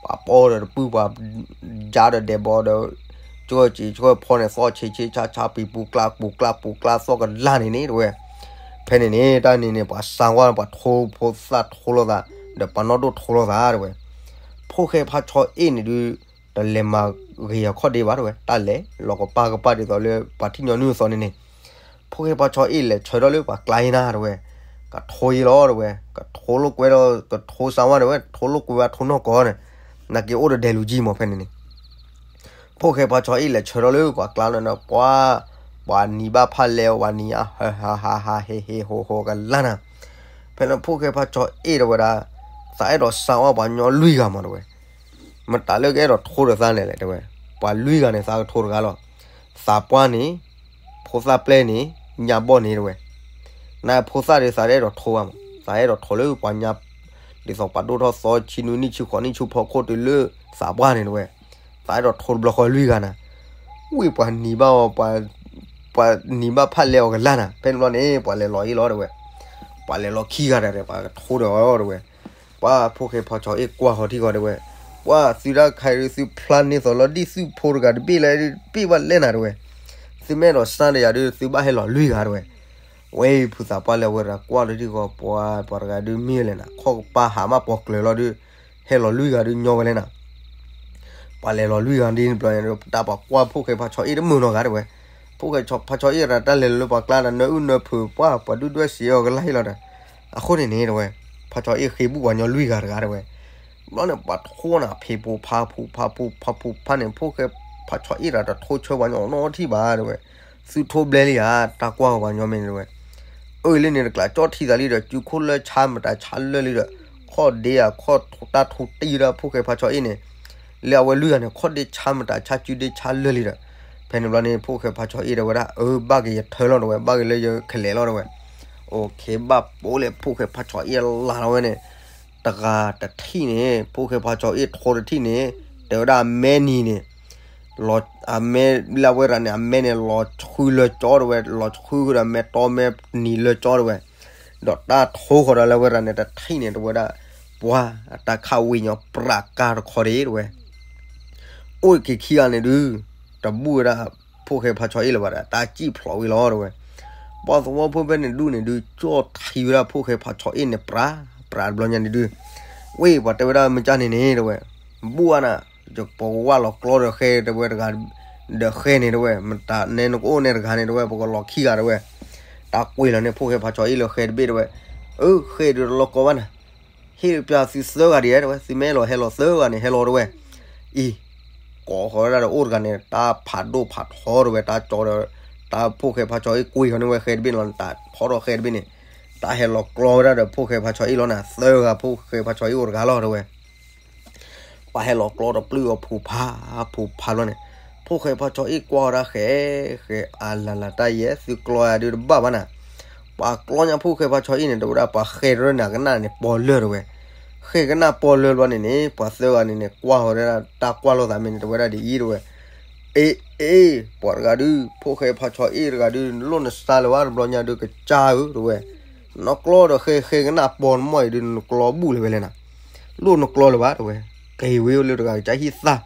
ပှၤပီဒီးတပုၢ် ပှၤယါဒီးဒဲးဘီဒီး ကၢၢ်စံးကၢၢ်ဖီန့ၣ် သီၣ်ဆ့ဆ့ဆါဆါ ပံၤပူၤကျါပူၤကျါပူၤကျါ သီၣ်ကလၢ်န့ၣ်န့ၣ်တဲဝဲ, ဖဲန့ၣ်န့ၣ် တၢ်န့ၣ်န့ၣ် ပှၤစးဝါ ပှၤထိဖိသၣ်ထိလိာ်သး ဒီးပှၤနီၢ်ဒိၣ်ထိလိာ်သးတဲဝဲ, ဖိၣ်ဃဲဖါဆီအ့ၣ်န့ၣ်ဒုး တလဲၤမၤဂ့ၤအခီၣ်ဒ့ဘၣ်တဲဝဲ တၢ်လဲၤလီၤကပၢ်ကပၢ်ဒ်သိးလၢပှၤထံၣ်ညီနုၢ်အသိးန့ၣ်န့ၣ်, ဖိၣ်ဃဲဖါဆီအ့ၣ်လဲၤဆၢထၢၣ်လၢပှၤကျါအံၤနၤတဲဝဲ, ကထိယံလီၤတဲဝဲ, ကထိလိာ်ကွဲဒီး ကထိစးဝါတဲဝဲ ထိလိာ်ကွဲဝဲထိနီၢ်ကီၢ်န့ၣ်, နာ်က့အိၣ်ဒီးဒဲးလူၤကံမးဖဲန့ၣ်န့ၣ် ဖိၣ်ဃဲဖါဆီအ့ၣ်လဲၤဆၢထၢၣ်လၢပှၤကျါလီၤန့ၣ် ပှၤ ပှၤနံၤဘၣ်ဖၣ်လဲ ပှၤနံၤအါ ဟဟဟဟဟဟဟဟဟကလၢ်နၤ, ဖဲန့ၣ်ဖိၣ်ဃဲဖါဆီအ့ၣ်တဲဝဲဒၣ်, သးအဲၣ်ဒိးစးဝါပှၤညီလွံၢ်ဂၤမးတဲဝဲ, မတၤလၢကအဲၣ်ဒိးထိဒီးသးန့ၣ်လဲၣ်တဲဝဲ, ပှၤလွံၢ်ဂၤန့ၣ် သးကထိတဂၤလီၤ, သးပှၢ်န့ၣ်, ဖိသၣ်ပျဲၢ်န့ၣ်, ညါဘီၣ်န့ၣ်တဲဝဲ, နဖိသၣ်ဒီးသးအဲၣ်ဒိးထိဘၣ်မး သးအဲၣ်ဒိးထိလၢပှၤညါ, ဒ်သိးပှၤဒိၣ်ထီၣ်သီဆံနွံနံၣ်ဆံဃိးနံၣ်ဆူဖီခိၣ်တုၤလၢသးပှၢ်န့ၣ်တဲဝဲ, သးအဲၣ်ဒိးထိတဘျီဃီလွံၢ်ဂၤနၤ, ဝံၢ်ပှၤနံၤဘၣ်အီၤ, ပှၤနံၤဘၣ်ဖၣ်လဲအီၤကလၢ်နၤ, ဖဲန့ၣ်ဘျီန့ၣ် ပှၤလဲၤလီၤအံၤလီၤတဲဝဲ, ပှၤလဲၤလီၤခံဂၤဒီး ပှၤကထိဒီးအီၤတဲဝဲ, ပှၤဖိၣ်ဃဲဖါဆီအ့ၣ်ကွၢ်ဃီၤထံဃီၤတဲဝဲ, ပှၤသုတၢ်ခါအံၤဒုး သုဖျါန့ၢ်သိးလီၤဒ်သုဖိတဂၤတဘ့ၣ်လၢတဘ့ၣ်ဘၣ်လဲၣ်နၤတဲဝဲ, သုမ့ၢ်အဲၣ်ဒိးစးဒီးယၤဒုး သုဘၣ်ဟဲလီၤလွံၢ်ဂၤတဲဝဲ, ဝဲဖုသးပှၢ်လၢအဝဲတဂၤကွၢ်လီၤထံဃီၤ ပှၤ ပှၤတဂၤဒုးမ့ၢ်လဲၣ်နၤ ခီၣ်ကပၤဟးမးပှၤကျၢၤလီၤဒုး, ဟဲလီၤလွံၢ်ဂၤဒုးညီဝဲလဲၣ်နၤ ပှၤလဲၤလီၤလွံၢ်ဂၤဒ်န့ၣ်ဘျီန့ၣ် တၢ်ပှၤကွၢ်ဖိၣ်ဃဲဖါဆီအ့ၣ်တမုာ်နီတဂၤတဲဝဲ, ဖိၣ်ဃဲဖါဆီအ့ၣ်တဂၤတၢ်လဲၤလၢပှၤကျါဒီး နၢအုၣ်နၢဖုးပှၢ် ပှၤဒုၣ်ဒွဲၣ်စံးအီၤကလၢ်ဟ့ၣ်လီၤဒီး, အဃိန့ၣ်န့ၣ်တဲဝဲ, ဖါဆီအ့ၣ်ဃ့ဘူၣ်ပှၤညီလွံၢ်ဂၤတဂၤတဲဝဲ, ဘျီန့ၣ် ပှၤထိနၤဖံးပူၤဖးပူၤဖးပူၤဖးပူၤဖးန့ၣ် ဖိၣ်ဃဲဖါဆီအ့ၣ်တဂၤတထိဆၢပှၤညီနီတထံၣ်ဘၣ်တဲဝဲ, သုထိဘျဲလံဧါ တၢ်ကွၢ်ပှၤညီမ့ၢ်န့ၣ်တဲဝဲ အၢ လၢန့ၣ်တကျးကၠီၣ်ထံသးလံဒီး စုခိၣ်လၢဆါမတၤဆါလၢာ်လံဒီး ခီၣ်ဒ့ဧါ ခီၣ်တၢ်ထူတံၢ်ဒၣ်ဖိၣ်ဃဲဖါဆီအ့ၣ်န့ၣ်, လၢအဝဲလွံၢ်ဂၤန့ၣ် ခီၣ်ဒ့ဆါမတၤဆါစုဒ့ဆါလၢာ်လံဒီး, ဖဲန့ၣ်ဘျီန့ၣ် ဖိၣ်ဃဲဖါဆီအ့ၣ်တဲဝဲဒၣ် အၢ ဘၣ်က့ၤယထၢလီၤတဲဝဲ ဘၣ်က့ၤလၢယကလဲၤလီၤတဲဝဲ, အိၣ်ခ့ဘၣ်ပိာ်လဲၣ် ဖိၣ်ဃဲဖါဆီအ့ၣ်လၢလီၤဝဲန့ၣ်, တဂၤတထံၣ်န့ၣ် ဖိၣ်ဃဲဖါဆီအ့ၣ်ထိတထံၣ်န့ၣ်, တဲဝဲဒၣ်အမဲနံၤန့ၣ် အမဲလၢအဝဲရၤန့ၣ် အမဲန့ၣ် လီၤဆှုလၢကၠီတဲဝဲ လီၤဆှုဃုာ်ဒီးမဲတီမဲနံၤလၢကၠီတဲဝဲ, ဒီးတၢ်ထိဃီၤဒီးလၢအဝဲရၤန့ၣ် တထံၣ်န့ၣ် တဲဝဲဒၣ် ပှၤအတၢ်ခးဝံၤညီပြးကါတခီဒံးတဲဝဲ, အိၣ်က့ၤခံဂၤန့ၣ်ဒုး တဘူၣ်ဝဲဒၣ် ဖိၣ်ဃဲဖါဆီအ့ၣ်လၢၤဘၣ်ဒီး တၢ်စံၣ်ဖျိးဝံၤလီၤတဲဝဲ, ပှၤသဝီဖိဖဲန့ၣ်ဒုးန့ၣ်ဒုး ကၠီၣ်ထံဝဲဒၣ်ဖိၣ်ဃဲဖါဆီအ့ၣ်န့ၣ် ပြး ပြးတဘျီညါန့ၣ်ဒုး, ဝဲပှၤတဲဝဲဒၣ်မ့ၢ်ကၢ်န့ၣ်န့ၣ်တဲဝဲ ဘူၣ်အါနၤ, ပကဝၢ်လီၤကျီဒီးဃဲတဲဝဲတဂၤ, ဒီးဃဲန့ၣ်တဲဝဲ မတၤနဲနကအိၣ်န့ၣ်တဂၤန့ၣ်တဲဝဲ ပကလီၤခံဂၤတဲဝဲ, တၢ်ကွံာ်လီၤန့ၣ် ဖိၣ်ဃဲဖါဆီအ့ၣ်လၢဃဲတဘ့ၣ်တဲဝဲ, အၢ ဃဲဒုးတလီၤကီဘၣ်နၤ, ဟ့ၣ်ပျၢ်သုသၢဂၤဒံးတဲဝဲ သုမ့ၢ်အဲၣ်လီၤဟဲလီၤသၢဂၤန့ၣ် ဟဲလီၤတဲဝဲ, အံၤ ကိးဃီၤဝဲဒၣ်ဒီးအိၣ်တဂၤန့ၣ် တၢ်ဖးဒိၣ်ဖးထီတဲဝဲ တၢ်ကၠီဒီး တၢ်ဖိၣ်ဃဲဖါဆီအ့ၣ်ကွံာ်ဃီၤန့ၢ်ဝဲဃဲတဘ့ၣ်န့ၣ်လီၤန့ၣ် တၢ်ထီထီၣ်ဃဲတဘ့ၣ်န့ၣ်, တၢ်ဟဲလီၤကျီဝဲဒၣ်ဒီးဖိၣ်ဃဲဖါဆီအ့ၣ်လီၤနၤ သၢဂၤဖိၣ်ဃဲဖါဆီအ့ၣ်အိၣ်တဂၤလီၤတဲဝဲ ပှၤဟဲလီၤကျီဒီးပျုၢ်အီၤဖူးဖး ဖူးဖးဘျီန့ၣ်, ဖိၣ်ဃဲဖါဆီအ့ၣ်ကွၢ်ဝဲဒၣ်ဃဲ, ဃဲ အလၤလၤတၢ်ယဲ သုကျီယၤဒုးတဘၣ်ဘၣ်နၤ, ပှၤကျီညါဖိၣ်ဃဲဖါဆီအ့ၣ်န့ၣ် တဲဝဲဒၣ် ပှၤဃဲတရၢနၤကနၣ်န့ၣ် ပီၤလၢာ်တဲဝဲ, ဃဲကနၣ်ပီၤလၢာ်ဘျီန့ၣ်န့ၣ် ပှၤသၢဂၤန့ၣ်န့ၣ် ကွၢ်ဃီၤဝဲဒၣ် တၢ်ကွၢ်လိာ်သးမ့ၢ်န့ၣ် တဲဝဲဒၣ်ဒ်အံၤတဲဝဲ, အ့ အ့ ပှၤတဂၤဒုး ဖိၣ်ဃဲဖါဆီအ့ၣ်တဂၤဒုး နလိၣ်နစါလၢၤဘၣ်တဘျီညါဒုးကစၢ်ဧၢတဲဝဲ, နကျီဒီးဃဲ ဃဲကနၣ်ပီၤနမီၢ်အံၤဒုး နကျီဘူၣ်လၢၤဝဲလဲၣ်နၤ, လိၣ်နကျီလၢၤဘၣ်တဲဝဲ, က့ၤဝဲလၢတဂၤကစၢ်ဟံၣ်သၣ်,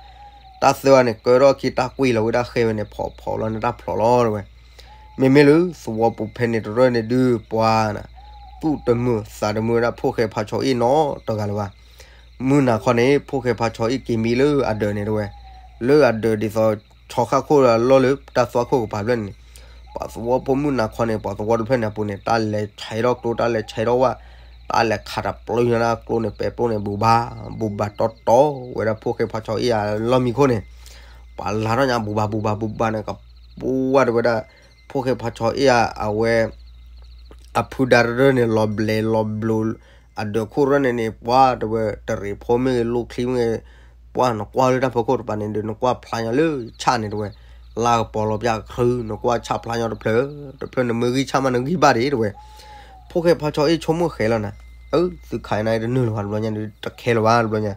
တၢ်သၢဂၤန့ၣ် ကၢထီၣ်ခံတၢ်ကွံာ်လီၤဝဲဒၣ်ဃဲဝဲန့ၣ် ဖီၣ်ဖီၣ်လီၤန့ၣ်တၢ်ဖျိးလီၤတဲဝဲ, မ့မ့ၢ်လၢသဝီပူၤဖဲန့ၣ်တရၢန့ၣ်ဒုး ပှၤနၤ သူၣ်တမုာ်သးတမုာ်ဝဲဒၣ်ဖိၣ်ဃဲဖါဆီအ့ၣ်နီတဂၤလၢၤဘၣ်, မုၢ်နၤခီန့ၣ် ဖိၣ်ဃဲဖါဆီအ့ၣ်က့ၤမံလၢအဒၢးန့ၣ်တဲဝဲ, လၢအဒၢးဒ်သိး ဆီခါခိၣ်လီၢ်လၢတၢ်သွၣ်ခိၣ်ကပၤဖျၢၣ်န့ၣ်, ပှၤသဝီဖိမုၢ်နၤခီန့ၣ် ပှၤသဝီတဖျၢၣ်န့ၣ်အပူၤန့ၣ် တၢ်လဲၤဆဲးထီၣ်ကျိ တၢ်လဲၤဆဲးထီၣ်ဝၣ်, တၢ်လဲၤခးတၢ်ပျိညါဒၣ်ကျိန့ၣ် ပဲာ်ပျိန့ၣ် ဘူၣ်ဘၣ်, ဘူၣ်ဘၣ်တီတီဝဲဒၣ်ဖိၣ်ဃဲဖါဆီအ့ၣ်အလီၢ်မံခိၣ်န့ၣ်, ပှၤလၤထီၣ်ညါဘူၣ်ဘၣ်ဘူၣ်ဘၣ်ဘူၣ်ဘၣ်န့ၣ် ကပူၤဝဲတဲဝဲဒၣ်, ဖိၣ်ဃဲဖါဆီအ့ၣ်အဝဲ အဖုဒါရၢၢ်န့ၣ် လီၤဘျဲးလီၤဘျိး, အဒၢးခိၣ်ရၢၢ်န့ၣ်န့ၣ် ပှၤတဲဝဲ တရံးဖိမ့ၢ်ဂ့ၤ လိၣ်ချံမ့ၢ်ဂ့ၤ, ပှၤနကွၢ်လၢတၢ်ဖီခိၣ်တပၤန့ၣ်ဒီး နကွၢ်ဖျါညီလၢဆၣ်န့ၣ်တဲဝဲ, လါကပီၤလီၤပျၢ်ကဃု နကွၢ်ဆၣ်ဖျါညီတဖျၢၣ်, တဖျၢၣ်နမ့ၢ်ဂံၢ်ဆၣ်မးနဂံၢ်ဘၣ်ဒံးတဲဝဲ. ဖိၣ်ဃဲဖါဆီအ့ၣ်ဆိကမိၣ်ဃဲလီၤနၤ, အၢ သုခးနၤတနုာ်လၢၤဘၣ်တဘျီညါဒီး တခဲလၢၤဘၣ်တဘျီညါ.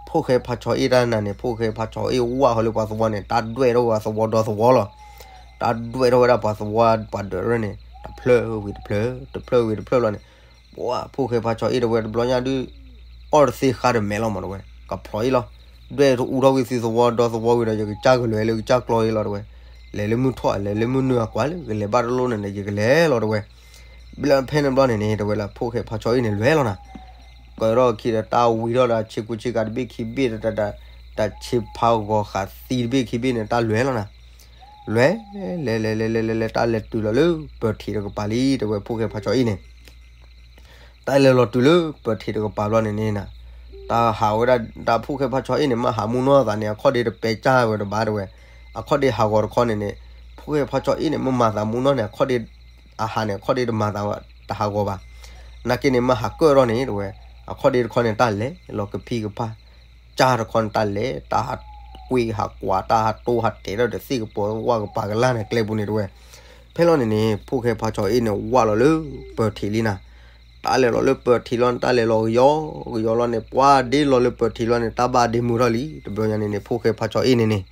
ဖိၣ်ဃဲဖါဆီအ့ၣ်တၢ်နၤန့ၣ် ဖိၣ်ဃဲဖါဆီအ့ၣ်ဝၢ်ဃီလၢပှၤသဝီန့ၣ် တၢ်ဒွဲၣ်ထီၣ်ဝဲသဝီဒီသဝီလီၤ. တၢ်ဒွဲၣ်ထီၣ်ဝဲဒၣ်ပှၤသဝီပှၤဒၢးရၢၢ်န့ၣ် တဖျၢၣ်ဝံၤတဖျၢၣ်, တဖျၢၣ်ဝံၤတဖျၢၣ်လီၤန့ၣ်, ပှၤဖိၣ်ဃဲဖါဆီအ့ၣ်တဲဝဲတဘျီညါဒုး အီၣ်တသ့ဃါဒီးမဲာ်လီၤမးတဲဝဲ, ကဖျီအ့ၣ်လီၤ. ဒွဲၣ်တအူထီၣ်ဝံၤသုသဝီဒီသဝီဝံၤဒီး ယကစၢ်ကလဲၤလၢကစၢ်ကျီအ့ၣ်လီၤတဲဝဲ. လဲၤလၢမုၢ်ထီၣ် လဲၤလၢမုၢ်နုာ်အကွၢ်လၢကလဲၤဘၣ်တလိၣ်န့ၣ်ဒီး ယကလဲၤလီၤတဲဝဲ. ဘျီဖဲန့ၣ်ဘျီန့ၣ်န့ၣ် တဲဝဲလၢဖိၣ်ဃဲဖါဆီအ့ၣ်န့ၣ်လဲၤလီၤနၤ. ကၢထီၣ်ခံဒီးတၢ်ဝံထီၣ်ဒီး ဆ့ကူဆ့ကၤတဘ့ၣ်ခံဘ့ၣ်, တၢ်ဆ့ဖးဂီၤဃးသံတဘ့ၣ်ခံဘ့ၣ်န့ၣ် တၢ်လဲၤလီၤနၤ. လဲၤ လဲၤ လဲၤ လဲၤ လဲၤ လဲၤ လဲၤ တၢ်လဲၤတုၤလီၤလၢပၢၤထံးတကပၤလံ တဲဝဲဖိၣ်ဃဲဖါဆီအ့ၣ်န့ၣ် တၢ်လဲၤလီၤတုၤလၢပၢၤထံးတကပၤဘျီန့ၣ်န့ၣ်နၤ, တၢ်ဟးဝဲဒၣ် တၢ်ဖိၣ်ဃဲဖါဆီအ့ၣ်န့ၣ် မ့ၢ်ဟးမူနီၢ်သးန့ၣ် အခီၣ်ဒ့တပဲကၢ်ဝဲတဘၣ်တဲဝဲ, အခီၣ်ဒ့ဟးဂီၤတခီန့ၣ်န့ၣ်, ဖိၣ်ဃဲဖါဆီအ့ၣ်န့ၣ် မ့ၢ်မၤသးမူနီၢ်န့ၣ် အခီၣ်ဒ့ အဟးန့ၣ် အခီၣ်ဒ့တမၤသးတဟးဂီၤဘၣ်. နာ်က့န့ၣ် မ့ၢ်ဟးကၢၣ်ထီၣ်န့ၣ်တဲဝဲ, အခီၣ်ဒ့တခီန့ၣ် တၢ်လဲၤလီၤကဖံးကဖၣ်, ကၢ်တခီန့ၣ် တၢ်လဲၤ တၢ်ဟးကွံဟးကွၢ် တၢ်ဟးတိဟးတဲထီၣ်ဒီးသ့ၣ်ကပီၤဝၣ်ကပၤကလၢ်န့ၣ်ကျဲပူၤန့ၣ်တဲဝဲ. ဖဲလီၤန့ၣ်န့ၣ် ဖိၣ်ဃဲဖါဆီအ့ၣ်န့ၣ် ဝၢ်လီၤလၢပၢၤထံးလံနၤ. တၢ်လဲၤလီၤလၢပၢၤထံးလီၤန့ၣ် တၢ်လဲၤလီၤကယီကယီလီၤန့ၣ် ပှၤဒ့လီၤလၢပၢၤထံးလီၤန့ၣ် တၢ်ဘၣ်ဒ့မုာ်ထီၣ်လံ တဘျီညါန့ၣ်န့ၣ် ဖိၣ်ဃဲဖါဆီအ့ၣ်န့ၣ်န့ၣ်,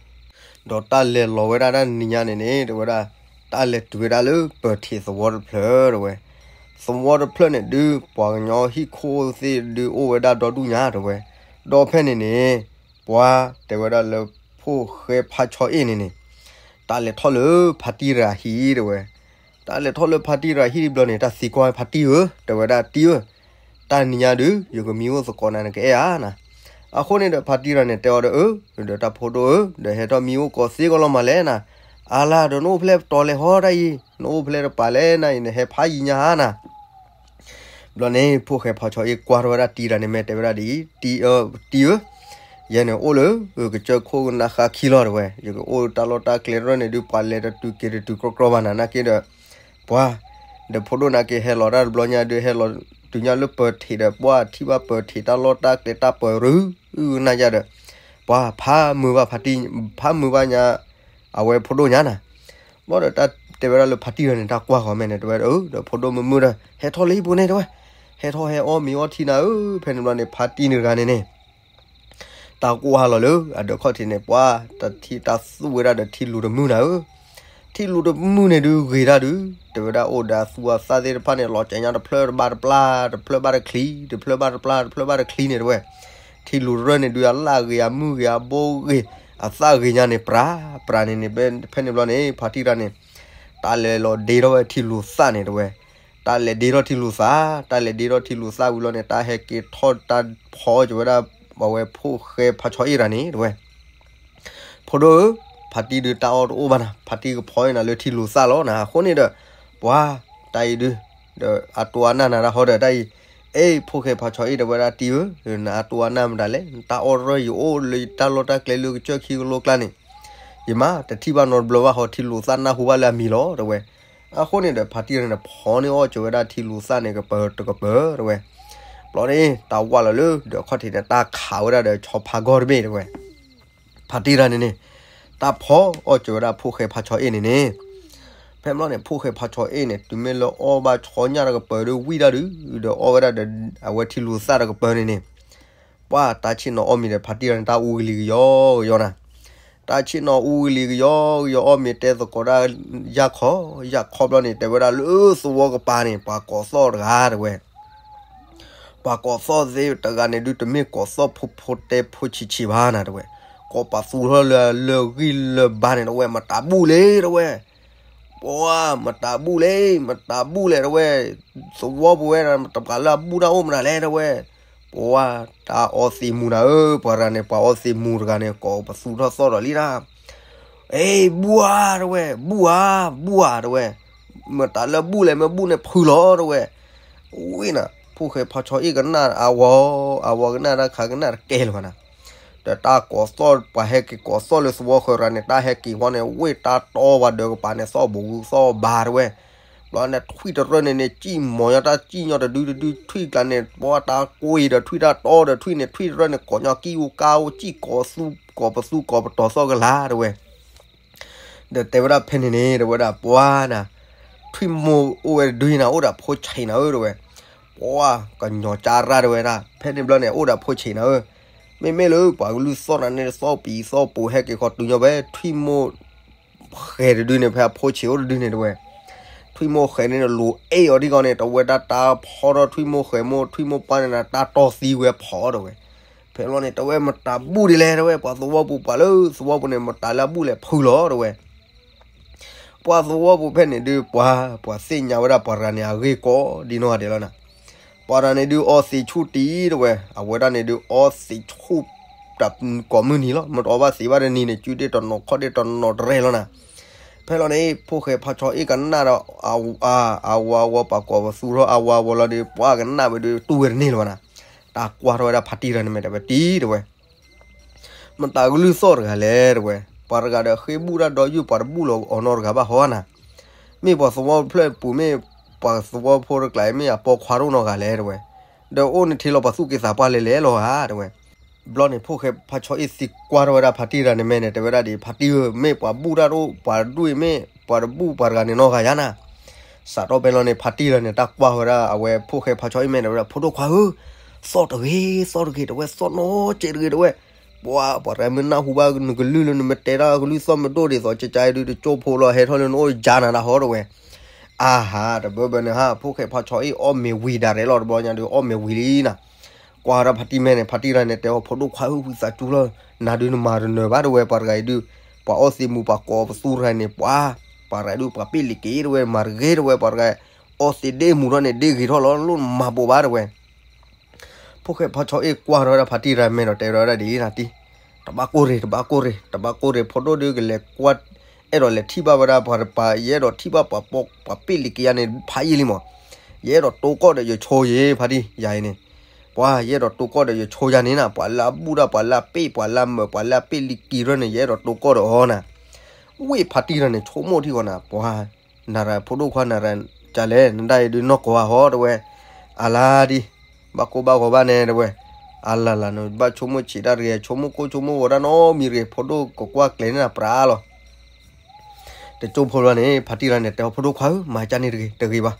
ဒီးတၢ်လဲၤလီၤဝဲဒၣ်တနံၤညါန့ၣ်န့ၣ် တဲဝဲဒၣ်, တၢ်လဲၤတုၤဝဲဒၣ်လၢပၢၤထံးသဝီတဖျၢၣ်တဲဝဲ. သဝီတဖျၢၣ်န့ၣ်ဒုး ပှၤကညီဟံၣ်ခိၣ်သ့ၣ်ဒုးအိၣ်ဝဲဒၣ်ဒီဒူၣ်ညါတဲဝဲ. ဒီးဖဲန့ၣ်န့ၣ် ပှၤတဲဝဲဒၣ်လၢဖိၣ်ဃဲဖါဆီအ့ၣ်န့ၣ်န့ၣ်, တၢ်လဲၤထီၣ်လၢဖါတံၢ်တဂၤဟံၣ်တဲဝဲ. တၢ်လဲၤထီၣ်လၢဖါတံၢ်တဂၤဟံၣ်တဘျီန့ၣ် တၢ်သံကွၢ်ဖါတံၢ်ဧၢ, တဲဝဲဒၣ်တံၢ်ဧၢ, တၢ်နံၤညါဒုး ယကမံအိၣ်သကိးနၤ နကအဲၣ်ဧါနၤ. အဃိန့ၣ်ဒီးဖါတံၢ်တဂၤန့ၣ် တဲအီၤဒီးအၢ, ဒီးတၢ်ဖိဒိၣ်ဧၢ, ဒီးဟဲထီၣ်မံအိၣ်သကိးသ့ကီးလီၤမးလဲၣ်နၤ. အါလၢဒီးနအိၣ်ဖဲလဲၣ်ပတီၢ်လဲၣ်ဟီတၢ်အံၤ, နအိၣ်ဖဲလဲၣ်တပၤလဲၣ်နၤအံၤ နဟဲဖါယံၤညါဧါနၤ. ဘျီန့ၣ် ဖိၣ်ဃဲဖါဆီအ့ၣ်ကွၢ်ထီၣ်ဝဲဒၣ်တံၢ်တဂၤန့ၣ် မ့ၢ်တဲဝဲဒၣ်ဒ်အံၤ, တံၢ်ဧၢ, တံၢ်ဧၢ, ယဲန့ၣ်အိၣ်လၢကစၢၢ်ခိၣ်ကနၣ်ဃါခံလီၤတဲဝဲ. ယကအိၣ်တၢ်လီၢ်တၢ်ကျဲတရၢၣ်န့ၣ်ဒုး ပှၤလဲၤတတုၤက့ၤတတုၤကြီကြီဘၣ်နၤ နာ်က့ဒီး, ပှၤ, ဒီးဖိဒိၣ်နာ်က့ဟဲလီၤတၢ်တဘျီညါဒုး ဟဲလီၤတုၤညါလၢပၢၤထံးဒီး ပှၤထံၣ်ဘၣ်ပၢၤထံးတၢ်လီၢ်တၢ်ကျဲတၢ်ပၢၤရူနၢ်ယါဒီး, ပှၤဖးမုာ်ဘၣ်ဖါတံၢ်, ဖးမုာ်ဘၣ်ညါ အဝဲဖိဒိၣ်ညါနၤ. ဘျီဒီးတၢ်တဲဝဲဒၣ်လၢဖါတံၢ်တဂၤန့ၣ် တၢ်ကွၢ်ဃီၤမဲာ်န့ၣ် တဲဝဲဒၣ်အၢ, ဒီးဖိဒိၣ်မုာ်မုာ်ဒီး ဟဲထီၣ်လၢဟံၣ်ပူၤန့ၣ်တဲဝဲ, ဟဲထီၣ်ဟဲအီၣ်မ့ၤအီထံနၤဧၢ. ဖဲန့ၣ်ဘျီန့ၣ် ဖါတံၢ်တဂၤန့ၣ်န့ၣ် တၢ်ကွၢ်လီၤလၢအဒၢးခီၣ်ထံးန့ၣ် ပှၤတၢ်ထံၣ်တၢ်သူၣ်ဝဲဒၣ်ဒီးထံလူၤတမုၢ်နၤဧၢ. ထံလူၤတမုၢ်န့ၣ်ဒုးဂ့ၤတၢ်ဒုး, တဲဝဲဒၣ်အိၣ်ဒီးအသူအသၣ်သ့ၣ်တဖၣ်န့ၣ် လီၤကဲညါတဖျၢၣ်တဘၣ်တပျၢ်, တဖျၢၣ်ဘၣ်တချံ, တဖျၢၣ်ဘၣ်တပျၢ်, တဖျၢၣ်ဘၣ်တချံန့ၣ်တဲဝဲ. ထံလူၤတရၢၣ်န့ၣ်ဒုး အလၣ်ဂ့ၤ အမုၢ်ဂ့ၤ အဘိဂ့ၤ, အသၣ်ဂ့ၤညါန့ၣ် ပြး, ပြးန့ၣ်န့ၣ် ဖဲန့ၣ်ဘျီန့ၣ် ဖါတံၢ်တဂၤန့ၣ် တၢ်လဲၤလီၤဒ့ထီၣ်ဝဲထံလူၤသၣ်န့ၣ်တဲဝဲ. တၢ်လဲၤဒ့ထီၣ်ထံလူၤသၣ်, တၢ်လဲၤဒ့ထီၣ်ထံလူၤသၣ်ဝံၤလီၤန့ၣ် တၢ်ဟဲက့ၤထီၣ်တၢ်ဖီက့ၤဝဲဒၣ် အဝဲဖိၣ်ဃဲဖါဆီအ့ၣ်တဂၤန့ၣ်တဲဝဲ. ဖိဒိၣ်ဧၢ, ဖါတံၢ်ဒုးတၢ်အီၣ်တအိၣ်ဘၣ်နၤ, ဖါတံၢ်ကဖီအ့ၣ်နၤလၢထံလူၤသၣ်လီၤနၤ. အဃိန့ၣ်ဒီး ပှၤတၢ်အံၤဒုး, ဒီးအတိအနၢ်နၤတၢ်ဟီဒီးတၢ်အံၤ, အ့ ဖိၣ်ဃဲဖါဆီအ့ၣ်တဲဝဲဒၣ်တံၢ်ဧၢ, နအတိအနၢ်မတၤလဲၣ်, နတၢ်အီၣ်တရၢၣ် ယအိၣ်လၢတၢ်လီၢ်တၢ်ကျဲလၢကစၢၢ်ခံကလိကျါန့ၣ်, ယမါတထံၣ်ဘၣ်နီတဘျီဘၣ်ဃီ ထံလူၤသၣ်နၢ်ဟူဘၣ်လၢအမံၤလီၤတဲဝဲ. အဃိန့ၣ်ဒီး ဖါတံၢ်တဂၤန့ၣ် ဖီန့ၢ်အီၣ်က့ၤဝဲဒၣ်ထံလူၤသၣ်န့ၣ် ကပၢၤတကပၢၤတဲဝဲ. ဘျီန့ၣ် တၢ်ဝၢ်လီၤလၢဒၢးခီၣ်ထံးန့ၣ် တၢ်ခးဝဲဒၣ်ဒီးဆီဖါဂီၢ်တဘ့ၣ်တဲဝဲ. ဖါတံၢ်တဂၤန့ၣ်န့ၣ် တၢ်ဖီအီၣ်က့ၤဝဲဒၣ်ဖိၣ်ဃဲဖါဆီအ့ၣ်န့ၣ်န့ၣ်, ဖဲဘျီန့ၣ် ဖိၣ်ဃဲဖါဆီအ့ၣ်န့ၣ် တုၤမ့ၢ်လၢအီၣ်ဘၣ်ဆီညၣ်တကပၢၤဒီး ဝံၣ်တၢ်ဒုး ဒီးအီၣ်ဝဲဒၣ်ဒီး အဝဲထံလူၤသၣ်တကပၢၤန့ၣ်န့ၣ်, ပှၤတၢ်ဆ့ၣ်နီၤအီၣ်မ့ၤဒီး ဖါတံၢ်တဂၤန့ၣ် တၢ်အူကလံၤကယီကယီနၤ. တၢ်ဆ့ၣ်နီၤအူကလံၤကယီကယီ အီၣ်မ့ၤတဲသကိးတၢ် ယၢ်ခီ, ယၢ်ခီဘျီန့ၣ် တဲဝဲဒၣ်လၢသဝီကပၤန့ၣ် ပှၤကိးသီၣ်တဂၤတဲဝဲ. ပှၤကိးသီၣ်သ့တဂၤန့ၣ်ဒုး တမ့ၢ်ကိးသီၣ်ဖိဖိတဲဖိဆံးဆံးဘၣ်နၤတဲဝဲ. ကိးပသူထီၣ်လၢလၢဂံၢ်လၢဘါန့ၣ်တဲဝဲ, မတၤဘူၣ်လဲၣ်တဲဝဲ. ပှၤမတၤဘူၣ်လဲၣ်, မတၤဘူၣ်လဲၣ်တဲဝဲ. သဝီပဝဲတပှၤလၢအဘူၣ်တၢ်အိၣ်မတၤလဲၣ်တဲဝဲ. ပှၤတၢ်အီသံးမူနၤဧၢ, ပှၤတဂၤန့ၣ် ပှၤအီသံးမူတဂၤန့ၣ် ကိးပသူထီၣ်သီၣ်ဒီးလံနၤ. အ့ ဘူၣ်ဧါတဲဝဲ, ဘူၣ်ဧါ, ဘူၣ်ဧါတဲဝဲ. မတၤလၢဘူၣ်လဲၣ်, မ့ၢ်ဘူၣ်န့ၣ်ဖုလီၤတဲဝဲ. ဝံၤနၤ ဖိၣ်ဃဲဖါဆီအ့ၣ်ကနၣ်အဝီ, အဝီကနၣ်တၢ်ခါကနၣ်တကဲလၢၤဘၣ်နၤ. ဒီးတၢ်ကိးသီၣ် ပှၤဟဲက့ၤကိးသီၣ်လၢသဝီဃၢၤရၤန့ၣ် တၢ်ဟဲက့ၤဃီန့ၣ် ဝ့ၢ်တၢ်တီပှၤဒၢးကပၤန့ၣ် သီၣ်ဘူးသီၣ်ဘါတဲဝဲ. ဘျီန့ၣ်ထွံၣ်တရၢၢ်န့ၣ်န့ၣ် စံၣ်မီၤညီတၢ်စံၣ်ညီတဒုတဒုထွံၣ်ကျါန့ၣ် ပှၤတၢ်ကွ့ဒီးထွံၣ်တၢ်တီဒီးထွံၣ်န့ၣ် ထွံၣ်တရၢၢ်န့ၣ် ကိးညီကံၢ်အူကါအိၣ် စံၣ်ကိးသူကိးပတီၤသီၣ်ကလာ်တဝဲ ဒီးတဲဝဲဒၣ်ဖဲန့ၣ်န့ၣ် တဝဲဒၣ်ပှၤနၤ, ထွံၣ်မိၢ်အိၣ်ဝဲတဒုနၤ အိၣ်ဒီးဖိဆံးနၤဧၢတဝဲ, ပှၤကညီကါရၣ်တဝဲဒၣ် ဖဲန့ၣ်ဘျီန့ၣ် အိၣ်ဒီးဖိဆံးနၤဧၢ, မ့မ့ၢ်လၢပှၤကလုၢ်သီၣ်နၤန့ၣ် သီၣ်ပံၤသီၣ်ပူၤဟဲက့ၤခီတုၤညီဝဲ ထွံၣ်မိၢ်ဃဲၤတဒုန့ၣ် ဖဲအဖိဆံးအိၣ်တဒုန့ၣ်တဝဲ, ထွံၣ်မိၢ်ဃဲၤန့ၣ် လိၤအဲၣ်အီၤဒ်ဂီၤန့ၣ် တဝဲဒၣ်တၢ်ဖီထီၣ်ထွံၣ်မိၢ်ဃဲၤမိၢ် ထွံၣ်မိၢ်ပှၢ်န့ၣ် တၢ်တီၢ်သံဝဲဖီတဝဲ ဖဲလီၤန့ၣ် တဝဲမတၤဘူၣ်ဒ်လဲၣ်တဝဲ ပှၤသဝီပူၤပှၤလၢသဝီပူၤန့ၣ် မတၤလၢအဘူၣ်လဲၣ်ဖုလီၤတဝဲ, ပှၤသဝီပူၤဖဲန့ၣ်ဒုး ပှၤ ပှၤသ့ၣ်ညါဝဲဒၣ်ပှၤတဂၤန့ၣ် အဂ့ၢ်ကီဒ်နီၢ်ဂၤဒဲးလီၤနၤ, ပှၤတဂၤန့ၣ်ဒုးအီသံးဆူၣ်တံၢ်တဝဲ အဝဲဒၣ်န့ၣ်ဒုးအီသံးဆူၣ် တၢ်ကိးမုၢ်နံၤလီၤ မတၤအီဘၣ်သံးဘၣ်တနံၤန့ၣ် စုဒ့ၣ်တနီၤခီၣ်ဒ့ၣ်တနီၤတရဲၣ်လီၤနၤ, ဖဲလီၤန့ၣ် ဖိၣ်ဃဲဖါဆီအ့ၣ်ကနၣ်ဒီး အဝၤအဝၤပှၤကိးပသူထီၣ်အဝၤဝီၤလီၤဒီး ပှၤကနၣ်ဝဲဒုးတူၢ်ဝဲတန့ၢ်လၢၤဘၣ်နၤ, တၢ်ကွၢ်ထီၣ်ဝဲဒၣ်ဖါတံၢ်တဂၤန့ၣ်မ့ၢ်တဲဝဲတံၢ်တဝဲ မတၤကလုၢ်သီၣ်တဂၤလဲၣ်တဝဲ, ပှၤတဂၤဒီးဃ့ဘူၣ်တၢ်ဒီးယုၢ်ပှၤတဘူၣ်လီၤအီၤနီတဂၤဘၣ်ဟီနၤ, မ့ၢ်ပှၤသဝီဖျၢၣ်ပူၤမ့ၢ်ပှၤသဝီဖိတကျါအံၤ မ့ၢ်အပိာ်ခွါတအိၣ်နီတဂၤလဲၣ်တဝဲ, ဒီးအိၣ်န့ၣ်ထံလီၤပှၤသူၣ်က့သးပှၢ်လဲၤလဲၤလီၤဧါတဝဲ ဘျီန့ၣ် ဖိၣ်ဃဲဖါဆီအ့ၣ်သံကွၢ်ထီၣ်ဝဲဒၣ်ဖါတံၢ်တဂၤန့ၣ်မ့ၢ်န့ၣ် တဲဝဲဒၣ်ဒ် ဖါတံၢ်ဧၢ မ့ၢ်ပှၤဘူၣ်တၢ်တအိၣ် ပှၤတဒူၣ်အံၤမ့ၢ်ပှၤတဘူၣ်ပှၤတဂၤန့ၣ်နီတဂၤယါနၤ, စးထီၣ်ဖဲလီၤန့ၣ် ဖါတံၢ်တဂၤန့ၣ် တၢ်ကွၢ်ဝဲဒၣ်အဝဲဖိၣ်ဃဲဖါဆီအ့ၣ်မ့ၢ်န့ၣ် တဲဝဲဒၣ် ဖိဒိၣ်ခွါဧၢ, သီၣ်တဂ့ၤ သီၣ်တဂ့ၤ တဲဝဲ သီၣ်နီတစဲးတဂ့ၤ တဲဝဲ, ပှၤ ပှၤတဂၤမ့ၢ်နၢ်ဟူဘၣ်နကလုၢ်လၢနမ့ၢ်တဲဒၣ်ကလုၢ်သီၣ်မ့ၢ်ဒိၣ်ဒ်သိး ကကါအံၤဒုး တကၠိဖိလီၤ ဟဲထီၣ်လၢနအိၣ်ယါနၤဒၣ်ဟီတဝဲ အါဟး တဘၢဘၢန့ၣ်ဟါ ဖိၣ်ဃဲဖါဆီအ့ၣ်အီၣ်မ့ၤဝံၤဒၣ်ရဲၣ်လီၤ တဘျီညါဒုးအီၣ်မ့ၤဝံၤလံနၤ, ကွၢ်ဒီးဖါတံၢ်မဲာ်န့ၣ် ဖါတံၢ်တဂၤန့ၣ် တဲအီၤ ဖိဒိၣ်ခွါဧၢ ဝံသးစူၤလီၤ နၤဒုးနမၤတနၢၤဘၣ်တဝဲ ပှၤတဂၤအံၤဒုး ပှၤအီၣ်သံးမူၤ ပှၤကိးပသူတဂၤန့ၣ် ပှၤ ပှၤတဂၤဒုး ပှၤပ့ၢ်လံၤက့ၤတဝဲ မၤတဂ့ၤတဝဲ ပှၤတဂၤ အီၣ်သံးဒ့မူၤထီၣ်န့ၣ် ဒ့ဂ့ၤထီၣ်လီၤ လိၣ်နမၤဘိးဘၣ်တဝဲ ဖိၣ်ဃဲဖါဆီအ့ၣ်ကွၢ်ထီၣ်ဝဲဒၣ်ဖါတံၢ်တဂၤမဲာ်ဒီးတဲဝဲဒၣ်ဒ်အံၤနၤတံၢ်, တဘၣ်ကိၢ်ရ့ၣ် တဘၣ်ကိၢ်ရ့ၣ် တဘၣ်ကိၢ်ရ့ၣ် ဖိဒိၣ်ဒုးကလဲၤကွၢ် အဲၣ်ဒိးလဲၤထံၣ်ဘၣ်ဝဲဒၣ်ပှၤတပၤ ယအဲၣ်ဒိးထံၣ်ဘၣ်ပှၤပိာ် ပှၤပ့ၢ်လံၤက့ၤယါန့ၣ် ဖးယံာ်လံမး, ယအဲၣ်ဒိးတိၢ်ကီၢ်ဒီးယဆိယ့ၤ ဖါတံၢ် ယၤအံၤန့ၣ်, ပှၤ ယအဲၣ်ဒိးတိၢ်ကီၢ်ဒီးယဆိယါန့ၣ်နၤ ပှၤလၢအဘူၣ်တၢ် ပှၤလၢအပ့ၢ် ပှၤလၢအမၢး ပှၤလၢအပ့ၢ်လံၤက့ၤရၢၢ်န့ၣ် ယအဲၣ်ဒိးတိၢ်ကီၢ်ဒီးအီၤနၤ, ဝ့ၢ်ဖါတံၢ်တဂၤန့ၣ် ဆိကမိၣ်ထံၣ်ဃီနၤ ပှၤ နၤရၤ ဖိဒိၣ်ခွါနၤရၤ ကလဲၣ် နဒၣ်အံၤဒုးနီၢ်ကီၢ်ဧါဟီတဝဲ, အလါဒံး, ဘၣ်ကိၢ်ဘၣ်ဂီၤဘၣ်နဲတဝဲ, အလါလါနဘၣ်ဆိကမိၣ်ဆံးတၢ်တဂ့ၤ ဆိကမိၣ်ကိၢ်ဆိကမိၣ်ဂီၤတၢ်နီတမံၤတဂ့ၤ ဖိဒိၣ်ကကွၢ်ကျဲၤန့ၢ်နၤပြးလီၤ တကၠိဖိလီၤန့ၣ် ဖါတံၢ်လီၤန့ၣ် တဲအီၤ ဖိဒိၣ်ခွါဧၢ မၤကၢ်န့ၣ်တဂ့ၤ တဂ့ၤဘၣ်,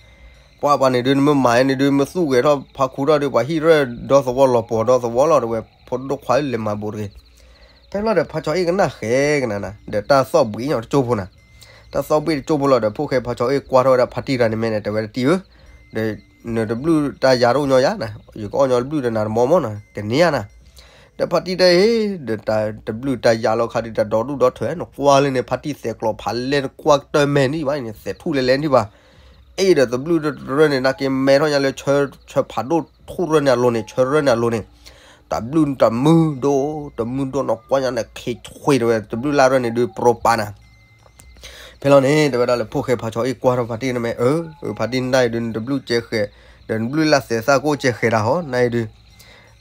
ပှၤပှၤန့ၣ်ဒုး နမ့ၢ်မၤန့ၣ်ဒုး မ့ၢ်သူၣ်ဂဲၤထီၣ်ဖါခူထီၣ်ဒုး ပှၤဟံၣ်ရၢၢ်ဒီသဝီလီၤပှီၤဒီသဝီလီၤတဝဲ ဖိဒိၣ်ခွါဧၢ လဲၤမၤဘိးတဂ့ၤ, ဖဲလီၤဒီး ဖါဆီအ့ၣ်ကနၣ်ဃဲကနၤနၤ ဒီးတၢ်သီၣ်ဘှံးညီတကၠိဖိနၤ, တၢ်သီၣ်ဘှံးတကၠိဖိလီၤဒီး ဖိၣ်ဃဲဖါဆီအ့ၣ်ကွၢ်ထီၣ်ဝဲဒၣ်ဖါတံၢ်တဂၤန့ၣ်မဲာ်န့ၣ် တဲဝဲဒၣ်တံၢ်ဧၢ, ဒီးနတဘျုးတၢ်ယၤတအိၣ်ညီယၤနၤ, ယကအီၣ်ညီတဘျုးဒီးနၤတမီမီနၤ ကန့ၢ်ယါနၤ ဒီးဖါတံၢ်တဲအံၤ ဒီးတၢ်တဘျုးတၢ်ယၤလီၤခါဒုး တၢ်ဒီဒူၣ်ဒီထၢ နကွၢ်လၢန့ၣ် ဖါတံၢ်သဲးကျိးဖးလဲၢ် နကွၢ်ကတၢၢ်မဲာ်န့ၣ်ဘၣ်န့ၣ် သဲးထူၣ်လဲၤလဲၤန့ၣ်ဘၣ်, အ့ၣ်ဒီးတဘျုးတရၢၢ်န့ၣ် နာ်က့မဲထီၣ်ညါလၢ ဆၢဖးဒိၣ်ထူၣ်ရၢၢ်န့ၣ်အလိၤန့ၣ် ဆၢရၢၢ်န့ၣ်အလိၤန့ၣ်, တဘျုးတမုၢ်ဒိၣ် တမုၢ်ဒိၣ်နီၢ်ကွၢ်ညါန့ၣ် ခ့ဆွ့တဝဲ တဘျုးလၢ်ရၢၢ်န့ၣ်ဒုး ပြိပာ်နၤ ဖဲလီၤန့ၣ် တဲဝဲဒၣ်လၢဖိၣ်ဃဲဖါဆီအ့ၣ်ကွၢ်ထီၣ်ဖါတံၢ်န့ၣ်မဲာ် အၢ ဖါတံၢ်နဒၣ်အံၤဒုး နတဘျုးကဲဃဲၤ, ဒီးနဘျုးလၢ်သဲးသၣ်ကအိၣ်ကဲဃဲၤတၢ်ဟီ နဒၣ်အံၤဒုး,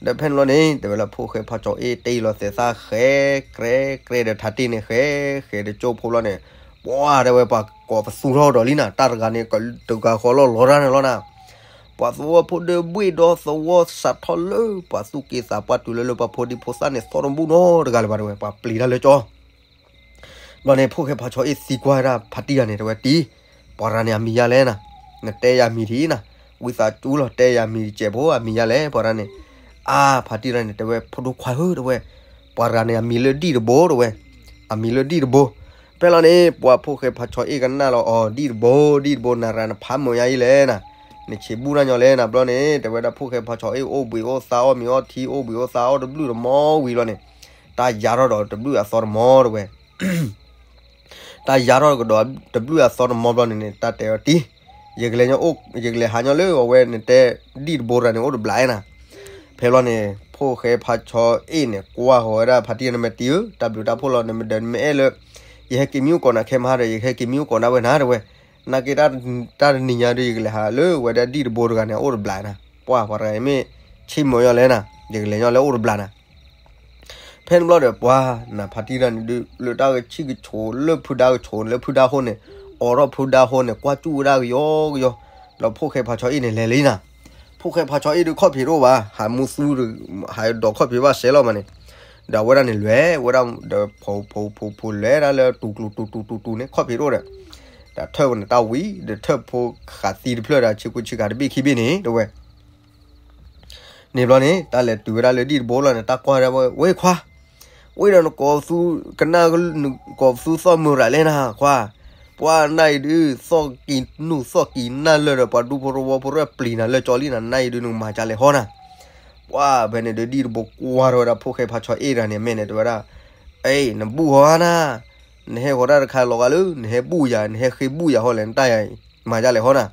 ဒီးဖဲန့ၣ်လီၤန့ၣ် တဲဝဲလၢဖိၣ်ဃဲဖါဆီအ့ၣ်တ့ၢ်လီၤသဲးသၣ်ဃဲၤ ကြဲကြဲဒီးထးတ့ၢ်န့ၣ် ဃဲၤဃဲၤတကၠိဖိလီၤန့ၣ်, ပှၤတဲဝဲပှၤကိးပသူထီၣ်ဒီးလံနၤ တၢ်တဂၤန့ၣ် တဂၤဃီလီၤလီၤတၢ်န့ၣ်လီၤနၤ, ပှၤသဝီဖိဒုးဘှ့ၣ်ဒီသဝီစးထီၣ်လၢ ပှၤသူၣ်က့သးပှၢ်တုၤလၢလၢပှၤဖိဒံဖိသၣ်န့ၣ် သီၣ်တဘူၣ်နီတဂၤလၢၤဘၣ်တဲဝဲ ပှၤပျံၤတၢ်လၢကၠီ ဘျီန့ၣ် ဖိၣ်ဃဲဖါဆီအ့ၣ်သံကွၢ်ဝဲဒၣ်ဖါတံၢ်တဂၤန့ၣ် တဲဝဲတံၢ်, ပှၤတဂၤန့ၣ်အမံၤယါလဲၣ်နၤ, နတဲယၤမံၤတံၢ်နၤ, ဝံသးစူၤလီၤ တဲယၤမံၤတစဲးဖိ အမံၤယါလဲၣ် ပှၤတဂၤန့ၣ်, အါ ဖါတံၢ်တဂၤန့ၣ် တဲဝဲ ဖိဒိၣ်ခွါဧၢ တဲဝဲ, ပှၤတဂၤန့ၣ် အမံၤလၢဒံၣ်တဘိ တဲဝဲ, အမံၤလၢဒံၣ်တဘိ, ဖဲလီၤန့ၣ် ပှၤဖိၣ်ဃဲဖါဆီအ့ၣ်ကနၣ်လီၤအီၤ ဒံၣ်တဘိ ဒံၣ်တဘိ နၤရၤနဖးမုာ်ယါအံၤလဲၣ်နၤ, နဆံးဘူၣ်တၢ်ညီလဲၣ်နၤ ဘျီန့ၣ် တဲဝဲဒၣ်ဖိၣ်ဃဲဖါဆီအ့ၣ်အိၣ်ဘှံးအိၣ်သါအီၣ်မ့ၤအီထံအိၣ်ဘှံးအိၣ်သါအီၣ်တဘျုးတမီဝံၤလီၤန့ၣ်, တၢ်ယါထီၣ်ဒီးတဘျုးအသီတမီ တဲဝဲ တၢ်ယါထီၣ်ကဒီးတဘျုးအသီတမီဘျီန့ၣ်န့ၣ် တၢ်တဲအီၤတံၢ်, ယကလဲၤညီအိၣ် ယကလဲၤဟးညီလၢအဝဲန့ၣ်တဲ ဒံၣ်တဘိတဂၤန့ၣ် အိၣ်တဘျီနၤ, ဖဲလီၤန့ၣ် ဖိၣ်ဃဲဖါဆီအ့ၣ်န့ၣ် ကွၢ်ဃီၤဝဲဒၣ်ဖါတံၢ်န့ၣ် မ့ၢ်တံၢ်ဧၢ တၢ်ဘျုးတၢ်ဖှိၣ်လီၤ နမ့ၢ်ဒီးနမ့ၢ်အဲၣ်လၢ ယဟဲက့ၤမံအိၣ်ကိးနၤခဲမဟါဒီး ယကဟဲက့ၤမံအိၣ်ကိးနၤဝဲနၤ တဲဝဲ, နာ်က့ တၢ်တနံၤညါဒီး ယကလဲၤဟးလၢဝဲဒၣ်ဒံၣ်တဘိတဂၤန့ၣ် အိၣ်တဘျီနၤ, ပှၤ ပှၤတဂၤမ့ၢ်ဆ့ၣ်မီၤညီလဲၣ်နၤ ယကလဲၤညီလၢအိၣ်တဘျီနၤ ဖဲန့ၣ်ဘျီဒီးပှၤ နဖါတံၢ်တဂၤန့ၣ်ဒုး လၢတၢ်ကဆံၣ်ကဆိး လၢဖုဒါကဆိး လၢဖုဒါအဃိန့ၣ်, အီထီၣ်ဖိဒါဟိန့ၣ် ကွၢ်ကၠူၣ်ဝဲဒၣ်ကယီကယီ, ဒီးဖိၣ်ဃဲဖါဆီအ့ၣ်န့ၣ်လဲၤလံနၤ, ဖိၣ်ဃဲဖါဆီအ့ၣ်ဒုးခီၣ်ဖံးတအိၣ်ဘၣ်, ဟးမူသူ, ဟးဒိးခီၣ်ဖံးဘၣ်စဲးလီၤမးန့ၣ်, ဒီးအဝဲဒၣ်န့ၣ်လဲၤဝဲဒၣ်ဒီး ဖိဖိဖိဖိလဲၤဒၣ်လၢတူၤတူၤတူၤတူၤတူၤန့ၣ် ခီၣ်ဖံးတအိၣ်ဒီး, ဒီးထၢၣ်ဝဲန့ၣ်တၢ်ဝံၤ ဒီးထၢၣ်ဖိဃာ်သံတဖျၢၣ်ဒီး ဆ့ကူဆ့ကၤတဘ့ၣ်ခံဘ့ၣ်န့ၣ် တဝဲ န့ၣ်ဘျီန့ၣ် တၢ်လဲၤတုၤဝဲဒၣ်လၢဒံၣ်တဘိလီၤန့ၣ် တၢ်ကွၢ်ဒၣ်ဝဲ ဝဲခွါ, ဝဲဒီးနကိးသူ, ကနၣ်နကိးသူသီၣ်မုာ်ရၤလဲၣ်နၤခွါ, ပှၤနၢ်အံၤဒုး သီၣ်ကံၤနူၢ်သီၣ်ကံၤနၢ်လၢာ်ဒီး ပှၤဒူဖိတဝီဖိရဲၣ်ပျံၤနၤလၢာ်ကၠီလံနၤ, နၢ်အံၤဒုးနကမၤကလဲၤဟီနၤ, ပှၤဖဲန့ၣ်ဒုး ဒံၣ်တဘိကွၢ်ထီၣ်ဝဲဒၣ်ဖိၣ်ဃဲဖါဆီအ့ၣ်တဂၤန့ၣ် အမဲာ်န့ၣ် တဝဲဒၣ်, အ့ နဘူၣ်ဟီနၤ, နဟဲဃီၤတၢ်တခါလီၤဂာ်လၢ နဟဲဘူၣ်ယၤ နဟဲဃ့ဘူၣ်ယၤဟီလဲၣ် နတၢ်ယၤအံၤ မၤကလဲၤဟီနၤ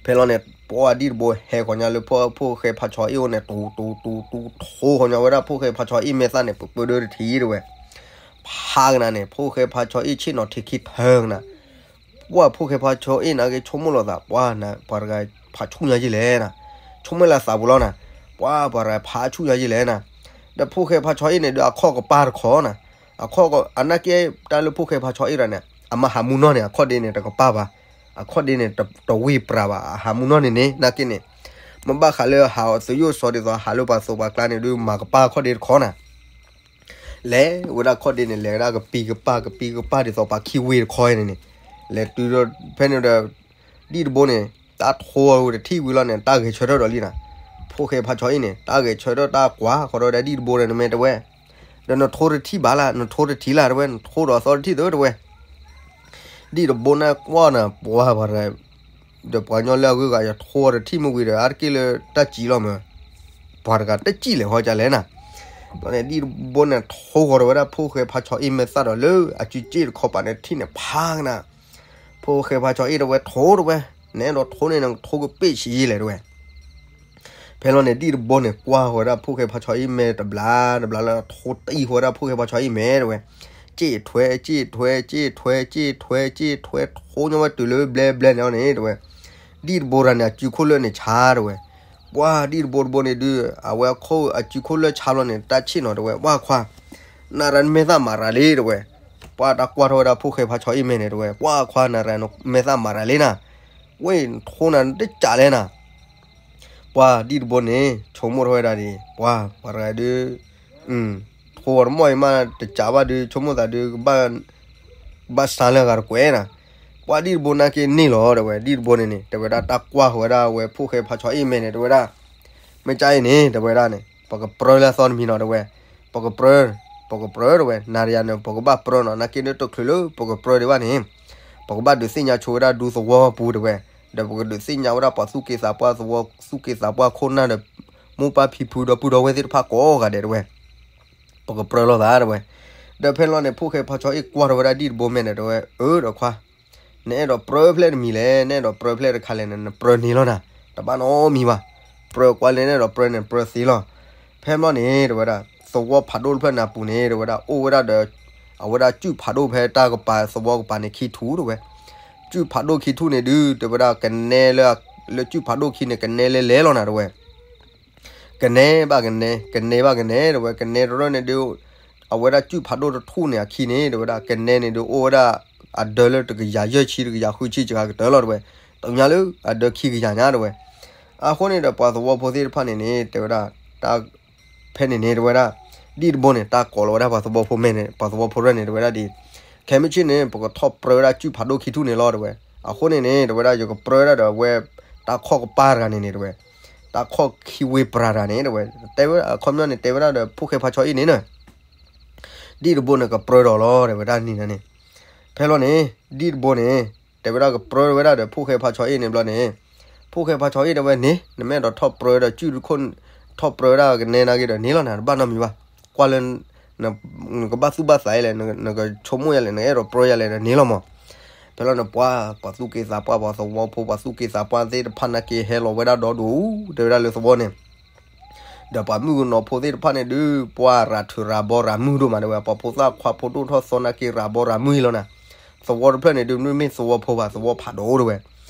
ဖဲလီၤန့ၣ် ပှၤဒံၣ်တဘိဟဲဃီၤညါလၢဖိၣ်ဃဲဖါဆီအ့ၣ်အိၣ်န့ၣ် တူၤတူၤတူၤတူၤ ထိဃီၤညါဝဲဒၣ်ဖိၣ်ဃဲဖါဆီအ့ၣ်မဲာ်သၣ်န့ၣ် ပၢပၢဒၢတထံးတဝဲ, ဖးကနၤန့ၣ် ဖိၣ်ဃဲဖါဆီအ့ၣ်ဆ့ၣ်နီၤထံးခံထၢကနၤ, ပှၤဖိၣ်ဃဲဖါဆီအ့ၣ်န့ၣ်က့ၤဆိကမိၣ်လိာ်သး ပှၤနၤ ပှၤတဂၤဖးဆူၣ်ညါယဲလဲၣ်နၤ, ဆိကမိၣ်လၢသးပူၤလီၤနၤ, ပှၤပှၤတဂၤဖးဆူၣ်ညါယဲလဲၣ်နၤ, ဒီးဖိၣ်ဃဲဖါဆီအ့ၣ်န့ၣ်ဒီး အခီၣ်ကပၢ်တခီနၤ, အခီၣ် အနာ်က့ တၢ်လၢဖိၣ်ဃဲဖါဆီအ့ၣ်တဂၤန့ၣ် အမၤဟးမူနီၢ်န့ၣ် အခီၣ်ဒ့န့ၣ် တကပၢ်ဘၣ်, အခီၣ်ဒ့န့ၣ် တဝ့ၢ်ပြၤဘၣ် အဟးမူနီၢ်န့ၣ်န့ၣ် နာ်က့န့ၣ်, မ့ၢ်ဘၣ်ဃးလၢဟးအီၤသယိၣ်စီဒ်သိး ဟးလၢပှၤသိးပှၤကျါန့ၣ်ဒုး မၤကပၢ်အခီၣ်ဒ့တခီနၤ, လဲၤဝဲဒၣ်ခီၣ်ဒ့န့ၣ် လဲၤဝဲဒၣ်ကပံၤကပၢ် ကပံၤကပၢ်ဒ်သိးပှၤခံဝ့ၢ်တခီန့ၣ်န့ၣ်, လဲၤတုၤဒီး ဖဲန့ၣ်ဒီး ဒံၣ်တဘိန့ၣ် တၢ်ထိတထံၣ်ဝံၤလီၤန့ၣ် တၢ်ဂဲၤဆၢထၢၣ်ဒီးလံနၤ, ဖိၣ်ဃဲဖါဆီအ့ၣ်န့ၣ် တၢ်ဂဲၤဆၢထၢၣ်တၢ်ကွၢ်ဃီၤဒီးဒံၣ်တဘိန့ၣ် နမ့ၢ်တဝဲ, ဒီးနထိတထံၣ်ဘၣ်လၢ နထိတထံၣ်လၢတဝဲ နထိဒီးသီတထံၣ်သၢတဝဲ ဒံၣ်တဘိန့ၣ်ကွၢ်နၤ ပှၤပှၤတဂၤ, ဒီးပှၤကညီလၢအဂုၤအဂၤ ယထိတထံၣ်မ့ၢ်ဝံၤဒီး အါတက့ၢ်လၢတၢ်စံးလီၤမး, ပှၤတဂၤတစံးလဲၤဟီကလဲၣ်နၤ, ဒီးန့ၣ် ဒံၣ်တဘိန့ၣ် ထိဃီၤဒီးဝဲဒၣ်ဖိၣ်ဃဲဖါဆီအ့ၣ်မဲာ်သၣ်ဒီးလၢအစုစ့ၣ်တခီပၤန့ၣ် ထံၣ်န့ၣ်ဖးကနၤ, ဖိၣ်ဃဲဖါဆီအ့ၣ်တဝဲ ထိတဝဲ, နအဲၣ်ဒိးထိန့ၣ် နထိကပ့ၢ်ဆံးယံာ်လဲၣ်တဝဲ ဖဲလီၤန့ၣ် ဒံၣ်တဘိန့ၣ် ကွၢ်ဃီၤဝဲဒၣ်ဖိၣ်ဃဲဖါဆီအ့ၣ်မဲာ်တဘျီတဘျီလၢထိတံၢ်ဃီၤဝဲဒၣ်ဖိၣ်ဃဲဖါဆီအ့ၣ်မဲာ်တဝဲ, စ့ၣ်ထွဲ စ့ၣ်ထွဲ စ့ၣ်ထွဲ စ့ၣ်ထွဲ စ့ၣ်ထွဲ ထိညါဝဲတုၤလၢဘျဲဘျဲန့ၣ်န့ၣ်တဝဲ, ဒံၣ်တဘိတဂၤန့ၣ် အစုခိၣ်လၢာ်န့ၣ်ဆါတဝဲ, ပှၤဒံၣ်တဘိတဘိန့ၣ်ဒုး အဝဲအခိၣ်အစုခိၣ်လၢာ်ဆါလီၤန့ၣ် တၢ်ဆ့ၣ်နီၤတဝဲ ပှၤခွါ နၤရၤနမဲာ်သၣ်မၤရၤလံတဝဲ, ပှၤတၢ်ကွၢ်ထီၣ်ဝဲဒၣ်ဖိၣ်ဃဲဖါဆီအ့ၣ်မဲာ်န့ၣ်တဝဲ ပှၤခွါ နၤရၤနမဲာ်သၣ်မၤရၤလံနၤ, ဝဲထိနၤတစးလဲၣ်နၤ, ပှၤဒံၣ်တဘိန့ၣ် ဆိကမိၣ်ထီၣ်ဝဲဒၣ်ဒ် ပှၤပှၤတဂၤဒုး ထိအီၤတမီၢ်အံၤမးတစးဘၣ်ဒုး ဆိကမိၣ်သးဒုး ကဘၣ်စါလၢအဂၤတကွဲးနၤ, ပှၤဒံၣ်တဘိနာ်က့န့ၣ်လီၤတဝဲ ဒံၣ်တဘိန့ၣ်န့ၣ် တဲဝဲဒၣ်တၢ်ကွၢ်ဃီၤဝဲဒၣ်ဝဲဖိၣ်ဃဲဖါဆီအ့ၣ်မဲာ်န့ၣ် တဲဝဲဒၣ် မ့ၢ်ကါအံၤန့ၣ် တဲဝဲဒၣ်န့ၣ် ပကပြၢလၢအသီတမံၤနီၤ တဲဝဲ, ပကပြၢ, ပကပြၢ တဲဝဲ နၤဒီးယၤန့ၣ် ပကဘၣ်ပြၢနီၤ နာ်က့န့ၣ်တချုးလၢပကပြၢဒံးဘၣ်န့ၣ် ပကဘၣ်ဒုးသ့ၣ်ညါဆိဝဲဒၣ်ဒူသဝီပူၤတဲဝဲ, ဒီးပကဒုးသ့ၣ်ညါဝဲဒၣ်ပှၤသူၣ်က့သးပှၢ်သဝီ သူၣ်က့သးပှၢ်ခိၣ်နၢ်ဒီး မိၢ်ပၢ်ဖံဖုဒီပုၢ်ဒီဝဲၢ်သ့ၣ်တဖၣ်ကိးဂၤဒဲးတဲဝဲ, ပကပြၢလိာ်သးတဲဝဲ, ဒီးဖဲလီၤန့ၣ် ဖိၣ်ဃဲဖါဆီအ့ၣ်ကွၢ်ထီၣ်ဝဲဒၣ်ဒံၣ်တဘိမဲာ်န့ၣ်တဲဝဲ အၢ ဒီးခွါ နအဲၣ်ဒိးပြၢဖျဲၣ်တမံၤလဲၣ် နအဲၣ်ဒိးပြၢဖျဲၣ်တခါလဲၣ်န့ၣ် နပြၢန့ၣ်လီၤနၤ, တဘၣ်နီတမံၤဘၣ်, ပြၢကွၢ်လဲၣ် နအဲၣ်ဒိးပြၢန့ၣ် ပြၢသ့လီၤ, ဖဲမီၢ်န့ၣ် တဲဝဲဒၣ် သဝီဖးဒိၣ်တဖျၢၣ်န့ၣ်အပူၤန့ၣ် တဲဝဲဒၣ် အိၣ်ဝဲဒၣ်ဒီး အဝဲဒၣ်စုၣ်ဖးဒိၣ်ဖဲတၢ်ကပၤသဝီကပၤန့ၣ် ခံထူၣ်တဲဝဲ, စုၣ်ဖးဒိၣ်ခံထူၣ်န့ၣ်ဒုး တဲဝဲဒၣ် ကနဲလၢ လၢစုၣ်ဖးဒိၣ်ခံန့ၣ် ကနဲလဲလဲလီၤနၤတဲဝဲ ကနဲဘၣ်ကနဲ ကနဲဘၣ်ကနဲ တဲဝဲ ကနဲတရၢၢ်န့ၣ်ဒုး အဝဲဒၣ်စုၣ်ဖးဒိၣ်တထူၣ်န့ၣ်အခံန့ၣ် တဲဝဲဒၣ် ကနဲန့ၣ်ဒုး အိၣ်ဝဲဒၣ် အဒၢလၢတကယၤယဲၢ်ဆံ တကယၤဃုဆံစှၤကတၢၢ်လီၤတဲဝဲ, တုၤညါလၢအဒၢခံကယၤညါတဲဝဲ, အဃိန့ၣ်ဒီးပှၤသဝီဖိသ့ၣ်တဖၣ်န့ၣ်န့ၣ် တဲဝဲဒၣ် တၢ် ဖဲန့ၣ်န့ၣ် တဲဝဲဒၣ် ဒ်တဘိန့ၣ် တၢ်ကိးလီၤဝဲဒၣ်ပှၤသဝီဖိမဲာ်န့ၣ် ပှၤသဝီဖိရဲၣ်န့ၣ် တဲဝဲဒၣ်ဒ် ခဲမုၢ်ဆ့ၣ်န့ၣ် ပကထီၣ်ပြၢဝဲဒၣ်စုၣ်ဖးဒိၣ်ခံထူၣ်န့ၣ်လီၤတဲဝဲ, အဃိန့ၣ်န့ၣ် တဲဝဲဒၣ် ယကပြၢဝဲဒၣ်ဒီးဝဲ တၢ်ခီၣ်ကပၤတဂၤန့ၣ်န့ၣ် တဲဝဲ, တၢ်ခီၣ်ခံဝ့ၢ်ပြၤတဂၤန့ၣ် တဲဝဲ, တဲဝဲအခီပညီန့ၣ် တဲဝဲဒၣ်ဒီးဖိၣ်ဃဲဖါဆီအ့ၣ်န့ၣ်န့ၣ် ဒ်တဘိန့ၣ် ကပြၢဒီးလီၤ တဲဝဲဒၣ်န့ၣ်န့ၣ်, ဖဲလီၤန့ၣ် ဒ်တဘိန့ၣ် တဲဝဲဒၣ်ကပြၢဝဲဒၣ်ဒီးဖိၣ်ဃဲဖါဆီအ့ၣ်န့ၣ်ဘျီန့ၣ်, ဖိၣ်ဃဲဖါဆီအ့ၣ်တဲဝဲန့ၣ် နမ့ၢ်အဲၣ်ဒိးထီၣ်ပြၢဒီးစုၣ်တခိၣ် ထီၣ်ပြၢဝဲဒၣ်ကနဲနာ်က့ဒီးန့ၣ်လီၤနၤ တဘၣ်နီတမံၤဘၣ်, ကွၢ်လၢ နကဘၣ်သူၣ်ဘၣ်သးအံၤလဲၣ် နကဆိကမိၣ်ယၤလဲၣ် နကအဲၣ်ဒိးပြၢယၤလဲၣ်ဒီးန့ၣ်လီၤမး, ဖဲလီၤန့ၣ် ပှၤ ပှၤသူၣ်က့သးပှၢ် ပှၤသဝီဖိ ပှၤသူၣ်က့သးပှၢ်သ့ၣ်တဖၣ်နာ်က့ဟဲလီၤဝဲဒၣ်ဒီဒူၣ် တဲဝဲဒၣ်လၢသဝီန့ၣ် ဒီးပှၤမုၣ်ကနီၤဖိသ့ၣ်တဖၣ်န့ၣ်ဒုး ပှၤရၤထုးရၤဘီရၤမုၢ်ဒိၣ်မးတဲဝဲ ပှၤဖိသၣ်ခွါဖိဒိၣ်ထီၣ်သီနာ်က့ရၤဘီရၤမုၢ်လီၤနၤ, သဝီတဖျၢၣ်န့ၣ်ဒုး မ့ၢ်သဝီဖိဘၣ် သဝီဖးဒိၣ်တဲဝဲ,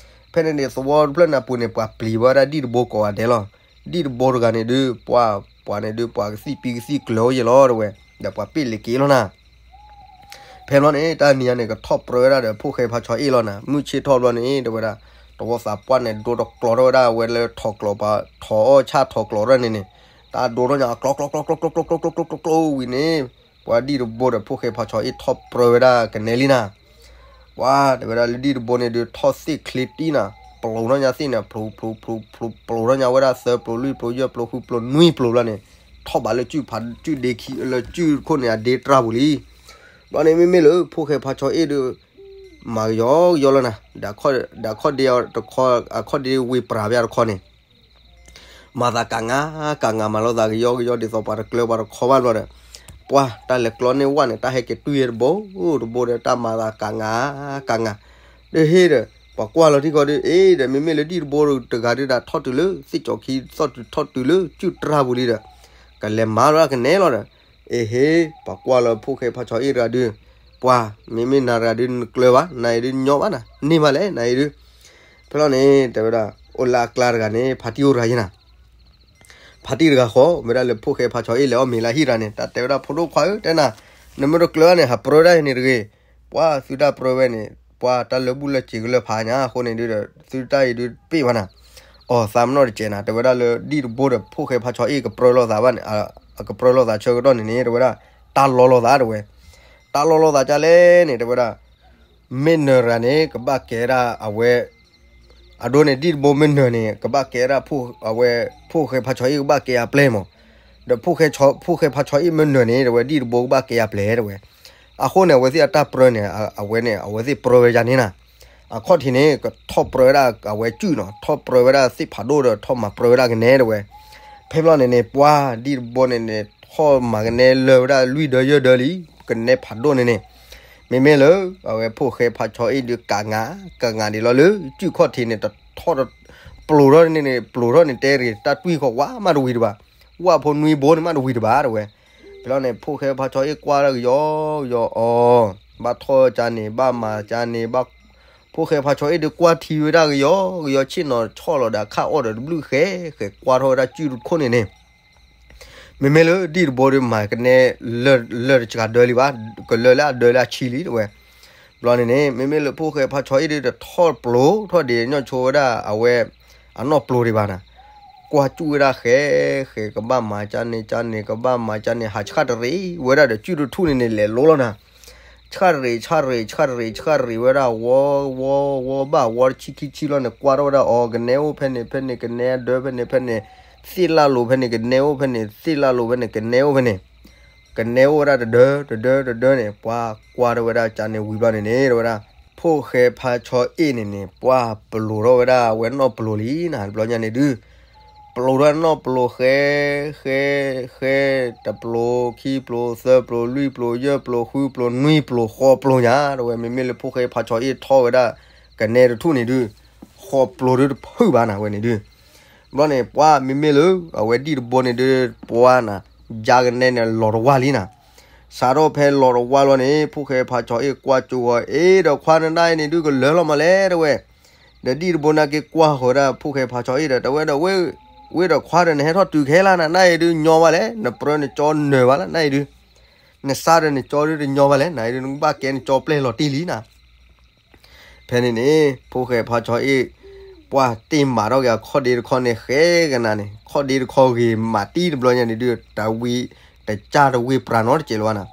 ဖဲန့ၣ်န့ၣ် သဝီတဖျၢၣ်န့ၣ်အပူၤန့ၣ် ပှၤပျံၤဝဲဒၣ်ဒ်တဘိကိးဂၤဒဲးလီၤ, ဒ်တဘိတဂၤန့ၣ်ဒုး ပှၤ ပှၤန့ၣ်ဒုး ပှၤကသံၣ်ပံကသံၣ်ကျၢၤအိၣ်ယဲလီၤတဲဝဲ, ဒီးပှၤပ့ၣ်လ့ၤက့ၤလီၤနၤ ဖဲဘျီန့ၣ် တၢ်နံၤညါန့ၣ် ကထီၣ်ပြၢဝဲဒၣ်ဒီး ဖိၣ်ဃဲဖါဆီအ့ၣ်လီၤနၤ, မုၢ်ဆ့ၣ်ထီၣ်ဘျီန့ၣ် တဲဝဲဒၣ်, တဝီသးပှၢ်န့ၣ် ဒိတကျိးထီၣ်ဝဲဒၣ် အဝဲလၢထိးကျိးပှၤ ထိးအီၣ်ဆၣ်ထိးကျိးထီၣ်န့ၣ်န့ၣ်, တၢ်ဒိထီၣ်ညါ ကျိးကျိးကျိးကျိးကျိးကျိးကျိးကျိးကျိးဝံၤန့ၣ်, ပှၤဒံၣ်တဘိဒီး ဖိၣ်ဃဲဖါဆီအ့ၣ်ထီၣ်ပြၢဝဲဒၣ်ကနဲလံနၤ. ပှၤတဲဝဲဒၣ်လၢဒံၣ်တဘိန့ၣ်ဒုး ထီၣ်သ့ၣ်ချ့တံၢ်နၤ, ပျိးထီၣ်ညါသ့ၣ်န့ၣ် ဖျိဖျိဖျိဖျိ ပျိးထီၣ်ညါဝဲဒၣ်သၢပျိ လွံၢ်ပျိ ယဲၢ်ပျိ ဃုပျိ နွံပျိဘျီန့ၣ်, ထီၣ်ဘးလၢစုၣ်ဖး စုၣ်ဒ့ခံ လၢစုၣ်ခိၣ်န့ၣ် အဒ့တြၢ်ပူၤလံ. ဘျီန့ၣ်မ့မ့ၢ်လၢဖိၣ်ဃဲဖါဆီအ့ၣ်ဒုး မၤကယီကယီလီၤနၤ, ဒီးခီၣ်ဒ့တခီ အခီၣ်ဒ့ဝ့ၤပြးပျၢ်တခီန့ၣ် မၤသးကးငါ ကးငါ မၤလိာ်သးကယီကယီ ဒ်သိးပှၤတကျၢၤပှၤတခီဘၣ်ဘျီဒီး, ပှၤတၢ်လဲၤကျီန့ၢ်ဝဲန့ၣ် တၢ်ဟဲက့ၤတွံၢ်တဘိတဘိဒီး တၢ်မၤသးကးငါ ကးငါ, ဒီးဟ့ၣ်ဒီး ပှၤကွၢ်လီၤထံကီၢ်ဒုး အ့ဒီး မ့မ့ၢ်လၢဒံၣ်တဘိတဂၤဒုး ဒၣ်ထီၣ်တုၤလၢ သ့ၣ်ကၠီၤခံ သီၣ်တုၤထီၣ်တုၤလၢစုၣ်တြၢ်ပူၤလံဒီး ကလဲၤမၤလီၤကနဲလီၤဒီး, အ့ဟ့ၣ် ပှၤကွၢ်လီၤဖိၣ်ဃဲဖါဆီအ့ၣ်တဂၤဒုး, ပှၤ မ့မ့ၢ်နၤတဂၤဒုး နကျၢၤဘၣ် နၤအံၤဒုး ညီဘၣ်နၤ န့ၢ်ဘၣ်လဲၣ် နၤအံၤဒုး. ဖဲလီၤန့ၣ် တဲဝဲဒၣ် အိၣ်လၢအကျါတဂၤန့ၣ် ဖါတံၢ်အိၣ်တဂၤယဲနၤ ဖါတံၢ်တဂၤဃီ ဝဲဒၣ်လၢဖိၣ်ဃဲဖါဆီအ့ၣ်လဲၤအီၣ်မ့ၤလၢဟံၣ်တဂၤန့ၣ် တၢ်တဲဝဲဒၣ် ဖိဒိၣ်ခွါဧၢ တဲနၤ, နမ့ၢ်တကျၢၤန့ၣ် ဟးပြၢဒၣ်ယဲန့ၣ်တဂ့ၤ. ပှၤသုတၢ်ပြၢဝဲန့ၣ် ပှၤတၢ်လၢဘူၣ်လၢစ့ၤကလၢဖးညါအဃိန့ၣ်ဒုးဒီး သုတၢ်အံၤဒုးတပ့ၢ်ဘၣ်နၤ. အီၤ သးမနီၣ်တစဲးနၤ တဲဝဲဒၣ်လၢဒံၣ်တဘိဒီး ဖိၣ်ဃဲဖါဆီအ့ၣ်ကပြၢလိာ်သးဘၣ်န့ၣ် အကပြၢလိာ်သးဆၢကတီၢ်န့ၣ်န့ၣ် တဲဝဲဒၣ် တၢ်လီလိာ်သးတဲဝဲ တၢ်လီလိာ်သးကလဲၣ်န့ၣ် တဲဝဲဒၣ် မ့ၢ်နၢၤတဂၤန့ၣ် ကဘၣ်ကဲဒၣ်အဝဲ အဒိန့ၣ် ဒံၣ်တဘိမ့ၢ်နၢၤန့ၣ် ကဘၣ်ကဲဒၣ် အဝဲ ဖိၣ်ဃဲဖါဆီအ့ၣ်ကဘၣ်ကဲအပျဲၢ်မး, ဒီးဖိၣ်ဃဲဖါဆီအ့ၣ်မ့ၢ်နၢၤန့ၣ် တဲဝဲဒံၣ်တဘိကဘၣ်ကဲအပျဲၢ်တဲဝဲ. အဃိန့ၣ် အဝဲသ့ၣ်အတၢ်ပြၢန့ၣ် အဝဲန့ၣ် အဝဲသ့ၣ်ပြၢဝဲယါန့ၣ်နၤ, အခီၣ်ထံးန့ၣ် ကထီၣ်ပြၢဝဲဒၣ်အဝဲစုၣ်နီၤ ထီၣ်ပြၢဝဲဒၣ်သ့ၣ်ဖးဒိၣ်ဒီး ထီၣ်မၤပြၢဝဲဒၣ်ကနဲတဲဝဲ. ဖဲဘျီန့ၣ်န့ၣ် ပှၤဒံၣ်တဘိန့ၣ်န့ၣ် ထီၣ်မၤကနဲလၢာ်ဝဲဒၣ်လွံၢ်ဒၢယဲၢ်ဒၢလံ, ကနဲဖးဒိၣ်န့ၣ်န့ၣ်, မ့မ့ၢ်လၢ အဝဲဖိၣ်ဃဲဖါဆီအ့ၣ်ဒုးကးငါ ကးငါဒ်လီၤလၢစုၣ်ခီၣ်ထံးန့ၣ် တထီၣ် ပျိးထီၣ်န့ၣ်န့ၣ် ပျိးထီၣ်န့ၣ် တဲတဂ့ၤ တၢ်တွံၢ်ဃီဝါမးတဝံၤတဘၣ်, ဝၣ်ဖိနွံဘိန့ၣ်မးတဝံၤတဘၣ်တဲဝဲ. ဖဲလီၤန့ၣ် ဖိၣ်ဃဲဖါဆီအ့ၣ်ကွၢ်ဒၣ်ကယီကယီအီၤ, ဘၣ်ထီၣ်ကန့ၣ် ဘၣ်မၤကန့ၣ် ဘၣ် ဖိၣ်ဃဲဖါဆီအ့ၣ်ဒုးကွၢ်ထံဝဲဒၣ်ကယီကယီ ဆ့ၣ်နီၤဆီၣ်လီၤဒီးအခၣ်အီၣ်ဒီးတဘျုးဃဲဃဲ ကွၢ်ထီၣ်ဝဲဒၣ်စုၣ်တခိၣ်န့ၣ်န့ၣ် မ့မ့ၢ်လၢဒံၣ်တဘိဒီးမၤကနဲလၢာ် လၢာ်တစှၤဒၢလံဘၣ်, ကလၢာ်လၢအဒၢလၢအဆံလံတဲဝဲ. ဘျီန့ၣ်န့ၣ် မ့မ့ၢ်လၢဖိၣ်ဃဲဖါဆီအ့ၣ်ဒုးတထီၣ်ပျိးထီၣ်ဒံးညီဆိဝဲဒၣ်အဝဲ အနီၢ်ပျိးဒံးဘၣ်နၤ, ကွၢ်စူၣ်ဝဲဒၣ်ဃဲဃဲ ကဘၣ်မၤကန့ၣ်ကန့ၣ် ကဘၣ်မၤကန့ၣ် ဟးဆှၣ်တရံးဝဲဒၣ်ဒီးစုၣ်တထူၣ်န့ၣ်န့ၣ် လဲၤလိလီၤနၤ ဆှၣ်တရံး ဆှၣ်တရံး ဆှၣ်တရံး ဆှၣ်တရံးဝဲဒၣ် ဝီ ဝီ ဝီဘၣ် ဝီတဆံခံဆံလီၤန့ၣ် ကွၢ်ထီၣ်ဝဲဒၣ်အီၤ ကနဲအိၣ်ဖဲန့ၣ် ဖဲန့ၣ် ကနဲအဒၢဖဲန့ၣ် ဖဲန့ၣ် သ့ၣ်လၣ်လိၤဖဲန့ၣ် ကနဲအိၣ်ဖဲန့ၣ် သ့ၣ်လၣ်လိၤဖဲန့ၣ် ကနဲအိၣ်ဖဲန့ၣ် ကနဲအိၣ်ဝဲဒၣ်တဒၢ တဒၢ တဒၢန့ၣ် ပှၤကွၢ်ထီၣ်ဝဲဒၣ်ကန့ၣ်ဝံၤဘျီန့ၣ်န့ၣ် တဲဝဲဒၣ် ဖိၣ်ဃဲဖါဆီအ့ၣ်န့ၣ်န့ၣ် ပှၤပျိးထီၣ်ဝဲဒၣ်အဝဲနီၢ်ပျိးလံနၤ တဘျီညါန့ၣ်ဒုး ပျိးထီၣ်နီၢ်ပျိးဃဲ ဃဲ ဃဲ တပျိး ခံပျိး သၢပျိး လွံၢ်ပျိး ယဲၢ်ပျိး ဃုပျိး နွံပျိး ဃိးပျိးညါ တဲဝဲ မ့မ့ၢ်လၢဖိၣ်ဃဲဖါဆီအ့ၣ်ထီၣ်ဝဲဒၣ် ကနဲတထူၣ်န့ၣ်ဒုး ဃိးပျိးဒုးတဖုၣ်ဘၣ်နၤဝဲန့ၣ်ဒုး ဘျီန့ၣ် ပှၤမ့မ့ၢ်လၢ အဝဲဒံၣ်တဘိန့ၣ်ဒုး ပှၤနၤ ယါကနဲန့ၣ်လီၤတဝါလံနၤ စးထီၣ်ဖဲလီၤတဝါလီၤန့ၣ် ဖိၣ်ဃဲဖါဆီအ့ၣ်ကွၢ်ကၠိဝဲ အ့ဒီးခွါနဒၣ်အံၤန့ၣ်ဒုးကလၢာ်လီၤမးလဲၣ်တဲဝဲ ဒီးဒံၣ်တဘိန့ၣ်က့ၤကွၢ်ဃီၤဝဲဒၣ်ဖိၣ်ဃဲဖါဆီအ့ၣ်ဒီး တဲဝဲဒီး ဝ့ၢ်ဒီးခွါဒီးနဟဲထီၣ်တုၤခဲလၢာ်နၤ နၤအံၤဒုးညီဘၣ်လဲၣ် နပြၢနကၠီနၢၤဘၣ်လဲၣ် နၤအံၤဒုး နစါဒီးနကၠီဒုးတညီဘၣ်လဲၣ် နၤအံၤဒုး နကဘၣ်ကဲနကၠီပျဲၢ်လီၤတံၢ်လံနၤ ဖဲန့ၣ်န့ၣ် ဖိၣ်ဃဲဖါဆီအ့ၣ် ပှၤတ့ၢ်မးထီၣ်က့ၤအခီၣ်ဒ့တခီန့ၣ် ဃဲကနၤန့ၣ် ခီၣ်ဒ့တခီဂ့ၤမးတံၢ်တဘျီညါန့ၣ်ဒုး တဝံၤ တကၢ်တဝ့ၢ်ပြးနီတစဲးလၢၤဘၣ်နၤ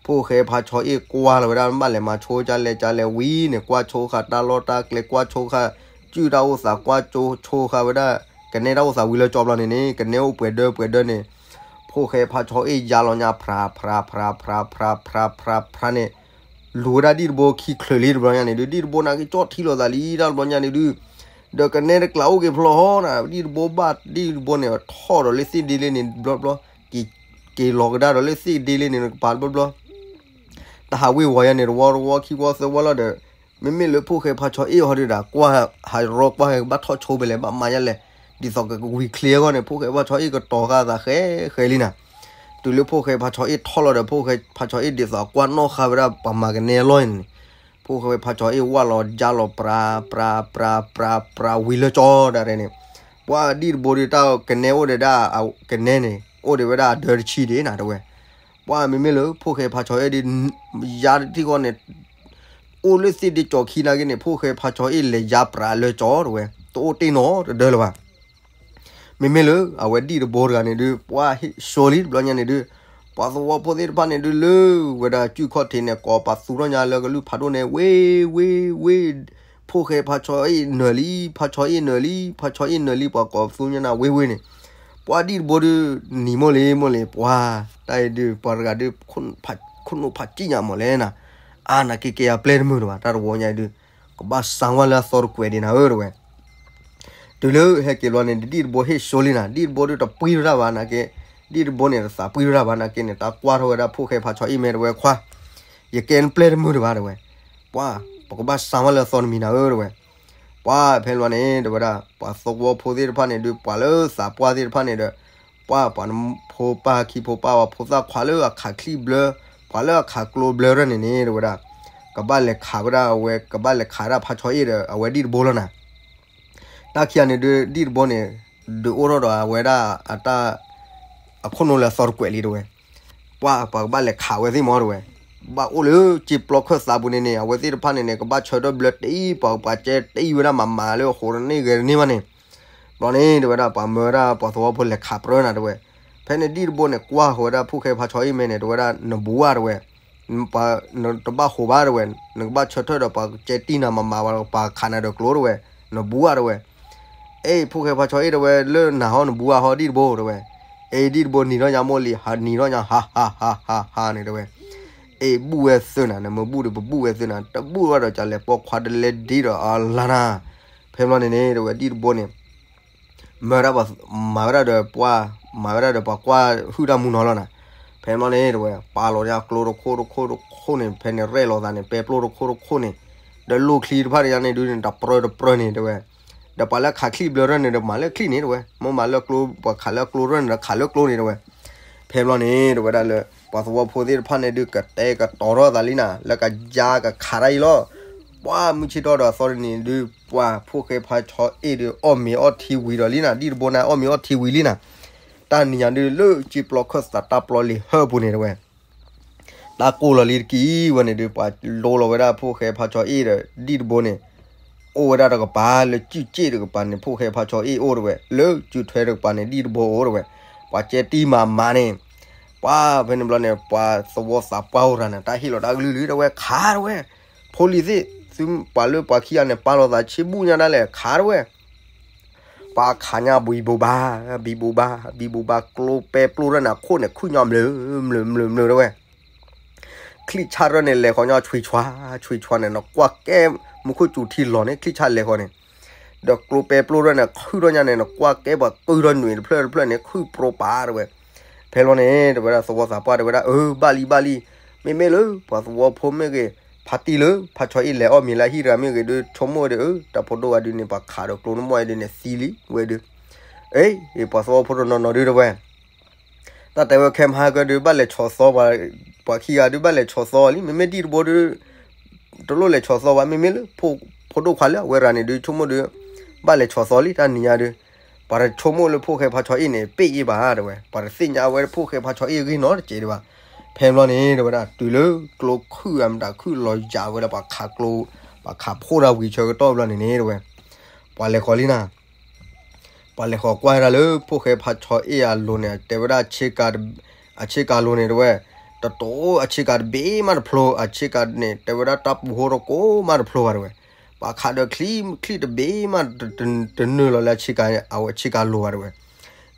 ဖိၣ်ဃဲဖါဆီအ့ၣ်ကွၢ်လီၤဝဲဒၣ် ဘၣ်လဲၤမၤဆိကလဲၤကလဲၤဝံၤန့ၣ် ကွၢ်ဆိဃာ်တၢ်လီၢ်တၢ်ကျဲ ကွၢ်ဆိဃာ် စုၣ်တၢ်အိၣ်သး ကွၢ်ဆိဆိဃာ်ဝဲဒၣ် ကနဲတၢ်အိၣ်သးဝံၤလၢကၠီဘျီန့ၣ်န့ၣ် ကနဲအိၣ်ပှဲၤဒၢပှဲၤဒၢန့ၣ် ဖိၣ်ဃဲဖါဆီအ့ၣ်ယါလီၤညါ ဖြးဖြးဖြးဖြးဖြးဖြးဖြးဖြးန့ၣ် လူၤဝဲဒၣ်ဒံၣ်တဘိခံချုးလံတဘျီညါန့ၣ်ဒုး ဒံၣ်တဘိန့ၣ်က့ၤကၠီထံလီၤသးလံတၢ်တဘျီညါန့ၣ်ဒုး ဒီးကနဲတကျးအိၣ်က့ၤဖျီနၤ ဒံၣ်တဘိဘၣ်ဒံၣ်တဘိန့ၣ် ထီၣ်ဒီးလၢသ့ၣ်ဒ့လ့န့ၣ်တဘျီဘျီ က့ၤလီၤကဒါဒီးလၢသ့ၣ်ဒ့လ့န့ၣ် ကပၤတဘျီဘျီ တၢ်ဟးဝ့ၤဝီၤယါန့ၣ် တဝီတဝီခံဝီသၢဝီလီၤဒီး မ့မ့ၢ်လၢဖိၣ်ဃဲဖါဆီအ့ၣ်ဟီဒုးဒၣ် ကွၢ်ဟးရီကွၢ်ကဘၣ်ထီၣ်ဆိဖဲလဲၣ် ဘၣ်မၤယါလဲၣ် ဒ်သိးကဝံၤချ့အဂီၢ်န့ၣ် ဖိၣ်ဃဲဖါဆီအ့ၣ်ကတီၤဃာ်သးဃဲဃဲလံနၤ တုၤလၢဖိၣ်ဃဲဖါဆီအ့ၣ်ထီၣ်လီၤဒီး ဖိၣ်ဃဲဖါဆီအ့ၣ်ဒ်သိးအကွၢ်နီၣ်ဃာ်ဝဲဒၣ်ပှၤမၤကနဲအလီၢ်န့ၣ် ဖိၣ်ဃဲဖါဆီအ့ၣ်ဝၣ်လီၤယါလီၤ ပြးပြးပြးပြးဝံၤလၢကၠီဒၣ်ရဲၣ်န့ၣ် ပှၤဒံၣ်တဘိဒုးတၢ်ကနဲအိၣ်ဒီးဒၣ်ကနဲန့ၣ် အိၣ်ဒီးဝဲဒၣ်အဒၢတဆံဒံးနၤတဲဝဲ ပ ပှၤမ့မ့ၢ်လၢဖိၣ်ဃဲဖါဆီအ့ၣ်ဒုး ယါတထံၣ်ဃီန့ၣ် အိၣ်လၢသ့ၣ်ဒ့ကၠီခံနာ်က့န့ၣ် ဖိၣ်ဃဲဖါဆီအ့ၣ်လဲၤယါပြးလၢကၠီတဝဲ တအိၣ်တ့ၢ်နီတဒၢလၢၤဘၣ်. မ့မ့ၢ်လၢအဝဲဒံၣ်တဘိတဂၤန့ၣ်ဒုး ပှၤဟ့ၣ်ဆိလံတဘျီညါန့ၣ်ဒုး ပှၤသဝီဖိသ့ၣ်တဖၣ်န့ၣ်ဒုး လၢဝဲဒၣ်ကုၢ်ခီၣ်ထံးန့ၣ် ကိးပသူထီၣ်ညါလၢကလုၢ်ဖးဒိၣ်န့ၣ် ဝ့ၢ် ဝ့ၢ် ဝ့ၢ် ဖိၣ်ဃဲဖါဆီအ့ၣ်နၢၤလံ ဖါဆီအ့ၣ်နၢၤလံ ဖါဆီအ့ၣ်နၢၤလံ ပှၤကိးပသူညါနၤဝ့ၢ်ဝ့ၢ်န့ၣ် ပှၤဒံၣ်တဘိဒုး နံၤမိၢ်လံမိၢ်လံ ပှၤ တၢ်အံၤဒုး ပှၤတဂၤဒုး ခိၣ်နူာ်ဖးကံၣ်ညါမးလဲၣ်နၤ, အါနၤက့ကဲယၤပျဲၢ်တမုာ်တဘၣ် တၢ်တဝီညါအံၤဒုး ကဘၣ်စးဝဲလၢအသီတကွဲးဒံးနၤဧၢတဝဲ. တုၤလၢဟဲက့ၤဘျီန့ၣ် ဒံၣ်တဘိဟ့ၣ်ဆိလံနၤ ဒံၣ်တဘိဒုးတပှံၢ်ထီၣ်တၢ်ဘၣ်နာ်က့, ဒံၣ်တဘိန့ၣ်တသးပှံၢ်ထီၣ်တၢ်ဘၣ်နာ်က့န့ၣ် တၢ်ကွၢ်ထီၣ်ဝဲဒၣ်ဖိၣ်ဃဲဖါဆီအ့ၣ်မဲတဝဲခွါ, ယကဲနပျဲၢ်တမုာ်တဘၣ်တဝဲ, ပှၤ ပကဘၣ်စးဝဲလၢအသီတမံၤနၤဧၢတဝဲ. ပှၤဖဲဘျီန့ၣ် တဝဲဒၣ် ပှၤသဝီဖိသ့ၣ်တဖၣ်န့ၣ်ဒုး ပှၤလၢသးပှၢ်သ့ၣ်တဖၣ်န့ၣ်ဒီး ပှၤ ပှၤနဖိပၢ်ခံဖိပၢ် ပှၤဖိသၣ်ခွါလၢအခးချံၣ်ဘျၢ, ပှၤလၢအခးကျိဘျၢရၢၢ်န့ၣ်န့ၣ် တဝဲဒၣ် ကဘၣ်လဲၤခးဝဲဒၣ်အဝဲ ကဘၣ်လဲၤခးဒၣ်ဖါဆီအ့ၣ်ဒီး အဝဲဒံၣ်တဘိလီၤနၤ. တၢ်ခံဂၤန့ၣ်ဒုး ဒံၣ်တဘိန့ၣ် ဒုးအိၣ်ထီၣ်ဒီးအဝဲဒၣ်အတၢ် အခိၣ်နူာ်လၢအသီတကွဲးလံတဝဲ. ပှၤ ပှၤကဘၣ်လဲၤခးဝဲသ့ၣ်မးတဝဲ, ဘၣ်အိၣ်လၢစ့ပျီခၢၣ်သးပူၤန့ၣ်န့ၣ် အဝဲသ့ၣ်တဖၣ်န့ၣ်န့ၣ် ကဘၣ်ဆၢထၢၣ်ဘျၢတအံၤ ပှၤ ပှၤကဲတအံၤဝဲဒၣ်မၤမၤလၢအဃိးတန့ၢ်ဂဲၤတန့ၢ်ဘၣ်န့ၣ် ဘျီန့ၣ် တဝဲဒၣ် ပှၤမၢဝဲဒၣ်ပှၤသဝီဖိလဲၤခးပြၢနၤတဝဲ. ဖဲန့ၣ်ဒံၣ်တဘိန့ၣ် ကွၢ်ဃီၤဝဲဒၣ်ဖိၣ်ဃဲဖါဆီအ့ၣ်မဲန့ၣ် တဝဲဒၣ် နဘူးဧါတဝဲ, နတဘၣ်ဃိးဘၣ်တဝဲ, နကဘၣ်ဆၢထၢၣ်ဒီးပှၤကဲတံၢ်နၤမၤမၤဝဲ ပှၤခးနၤဒီးကျိတဝဲ, နဘူးဧါတဝဲ. အ့ၣ် ဖိၣ်ဃဲဖါဆီအ့ၣ်တဝဲ လၢနၤဟီနဘူးဧါဟီဒံၣ်တဘိတဝဲ. အ့ၣ် ဒံၣ်တဘိနံၤထီၣ်ညါမိၢ်လံ ဟးနံၤထီၣ်ညါ ဟးဟးဟးဟးဟးန့ၣ်တဝဲ. အ့ၣ် ဘူးဝဲသုနၤ နမ့ၢ်ဘူးဒီးပဘူးဝဲသုနၤ တဘူးဘၣ်ဒီးကလဲၤပိာ်ခွါတလဲဒ်ဒီးအလါနၤ. ဖဲဘျီန့ၣ်န့ၣ် တဝဲဒံၣ်တဘိန့ၣ် မၤဝဲဒၣ်ပှၤ မၤဝဲဒၣ်ဒီးပှၤ မၤဝဲဒၣ်ဒီးပှၤကွၢ်ဟုၣ်တၢ်မူနီၤလီၤနၤ. ဖဲဘျီန့ၣ် တဝဲ ပာ်လီၤညါကျိတခိၣ်တခိၣ်တခိၣ်န့ၣ် ဖဲန့ၣ်ရဲၣ်လီၤသးန့ၣ် ပဲပျိၢ်တခိၣ်တခိၣ်န့ၣ် ဒီးလိၣ်ချံတဖၣ်န့ၣ်ညါန့ၣ်ဒုးန့ၣ် တပြၢတပြၢန့ၣ် တဝဲ ဒီးပှၤလၢခးချံၣ်ဘျၢရၢၢ်န့ၣ်ဒီး မၤလၢချံၣ်န့ၣ် တဝဲ မ့ၢ်မၤလၢကျိ ပှၤခးလၢကျိရၢၢ်န့ၣ်ဒီး ခးလၢကျိန့ၣ် တဝဲ. ဖဲဘျီန့ၣ် တဝဲဒၣ်လၢ ပှၤသဝီဖိသ့ၣ်တဖၣ်န့ၣ်ဒုး ကတဲာ်ကတီၤထီၣ်သးလံနၤ လၢကယါကခးတၢ်အံၤလီၤ. ပှၤမုၢ်ဆ့ၣ်ထီၣ်ဒီးအသီတနံၤဒုး ပှၤဖိၣ်ဃဲဖါဆီအ့ၣ်ဒုး အီၣ်မ့ၤအီထံဝံၤဒီးလံနၤ ဒံၣ်တဘိန့ၣ် အီၣ်မ့ၤအီထံဝံၤလံနၤ. တၢ်နံၤညါဒုး လၢစ့ပျီခၢၣ်သးတၢ်ပျီလံၤဟၢပူၤန့ၣ် တဝဲ တၢ်ကိၢ်လီၤလံတက့ၢ်ဝဲန့ၣ်ဒုး ပှၤလိလီၤဝဲဒၣ်ဖိၣ်ဃဲဖါဆီအ့ၣ်ဒီး ဒံၣ်တဘိန့ၣ် အိၣ်ဝဲဒၣ်တကပၤ လၢကုၢ်စ့ၣ်တကပၤန့ၣ် ဖိၣ်ဃဲဖါဆီအ့ၣ်အိၣ်တဝဲ လၢကုၢ်ထွဲတကပၤန့ၣ် ဒံၣ်တဘိအိၣ်တဝဲ ပှၤကဲတံၢ်မၤမၤန့ၣ် ပှၤဖဲန့ၣ်ဘျီန့ၣ် ပှၤသဝီသးပှၢ်အိၣ်ရၤန့ၣ် တၢ်ဟ့ၣ်လီၤတၢ်ကလုၢ်လံ တဝဲခးတဝဲ ဖိလံၤသ့ၣ် သုပှၤလၢပှၤခံဂၤန့ၣ် ပာ်လီၤသးဆ့ဘူးညါဒၣ်လဲာ် ခးတဝဲ ပှၤခးညါဘံဘူဘါ ဘံဘူဘါ ဘံဘူဘါ ကျိပဲပျိၢ်ရၢၢ်န့ၣ် အခိၣ်န့ၣ် ခုၣ်ညီဘျၢ ဘျၢ ဘျၢ ဘျၢ တဝဲ ချံၣ်ဆၣ်ရၢၢ်န့ၣ် လဲၤဃီၤညီဆွံဆွါ ဆွံဆွါန့ၣ် နကွၢ်ကဲ မူခိၣ်စူၤထံလီၤန့ၣ် ချံၣ်ဆၣ်လဲၤဃီၤန့ၣ် ဒီးကျိပဲပျိၢ်ရၢၢ်န့ၣ် ခုၣ်ထီၣ်ညါန့ၣ် နကွၢ်ကဲပှၤကုၢ်ထီၣ်နွံတဖျၢၣ်တဖျၢၣ်န့ၣ် ခုၣ်ပြီပာ်တဝဲ ဖဲလီၤန့ၣ် တဝဲဒၣ်သဝီသးပှၢ်တဝဲဒၣ် အၢ ဘၣ်လံ ဘၣ်လံ မ့မ့ၢ်လၢ ပှၤသဝီဖိမ့ၢ်ဂ့ၤ ဖါတံၢ်လၢ ဖါဆီအ့ၣ်လဲၤအီၣ်မ့ၤလၢဟံၣ်တဂၤမ့ၢ်ဂ့ၤဒုး ဆိကမိၣ်ဝဲဒုး အၢ တၢ်ဖိဒိၣ်ဝဲဒုးန့ၣ် ပှၤခးဒီးကျိနမိၢ်ဝဲဒုးန့ၣ်သံလံဝဲဒုး အ့ၣ် ပှၤသဝီဖိတနီၤနီၤဒုးတဝဲ တၢ်တဲဝဲခဲမဟါကဒုး ဘၣ်လဲၤဆီၣ်သီ ပှၤခံဂၤဒုး ဘၣ်လဲၤဆီၣ်သီလံ မ့မ့ၢ်ဒံၣ်တဘိဒုး တလိၣ်လဲၤဆီၣ်သီဘၣ် မ့မ့ၢ်လၢ ဖိဒိၣ်ခွါလၢအဝဲရၤန့ၣ်ဒုး ဆိကမိၣ်ဒုး ဘၣ်လဲၤဆီၣ်သီလံ တၢ်နံၤညါဒုး ပှၤတဆိကမိၣ်လၢဖိၣ်ဃဲဖါဆီအ့ၣ်န့ၣ် ပ့ၣ်အ့ၣ်ဘၣ်တဝဲ ပှၤတသ့ၣ်ညါဝဲဖိၣ်ဃဲဖါဆီအ့ၣ်ဂ့ၢ်နီတစဲးဒံးဘၣ် ဖဲဘျီန့ၣ် တဝဲဒၣ် တုၤလၢကျိခုၣ်အမတၤခုၣ်လီၤယၤဝဲဒၣ် ပှၤခးကျိ ပှၤခးဖိတၢ်ဝံၤဆၢကတီၢ်ဘျီန့ၣ်န့ၣ် တဝဲ ပှၤလဲၤဃီၤလံနၤ ပှၤလဲၤဃီၤကွၢ်ဝဲဒၣ်လၢ ဖိၣ်ဃဲဖါဆီအ့ၣ်အလိၤန့ၣ် တဲဝဲဒၣ် အဆ့ကၤလိၤန့ၣ်တဝဲ တတိၤအဆ့ကၤတဘ့ၣ်မးတဖျိ အဆ့ကၤန့ၣ် တဲဝဲဒၣ်တၢ်ပူၤဟိတကိးမးတဖျိဘၣ်တဝဲ ပှၤခးဒီးချံ ချံတဘ့ၣ်မး တနုာ်လီၤလၢအဆ့ကၤ အဝဲဆ့ကၤလိၤဘၣ်တဝဲ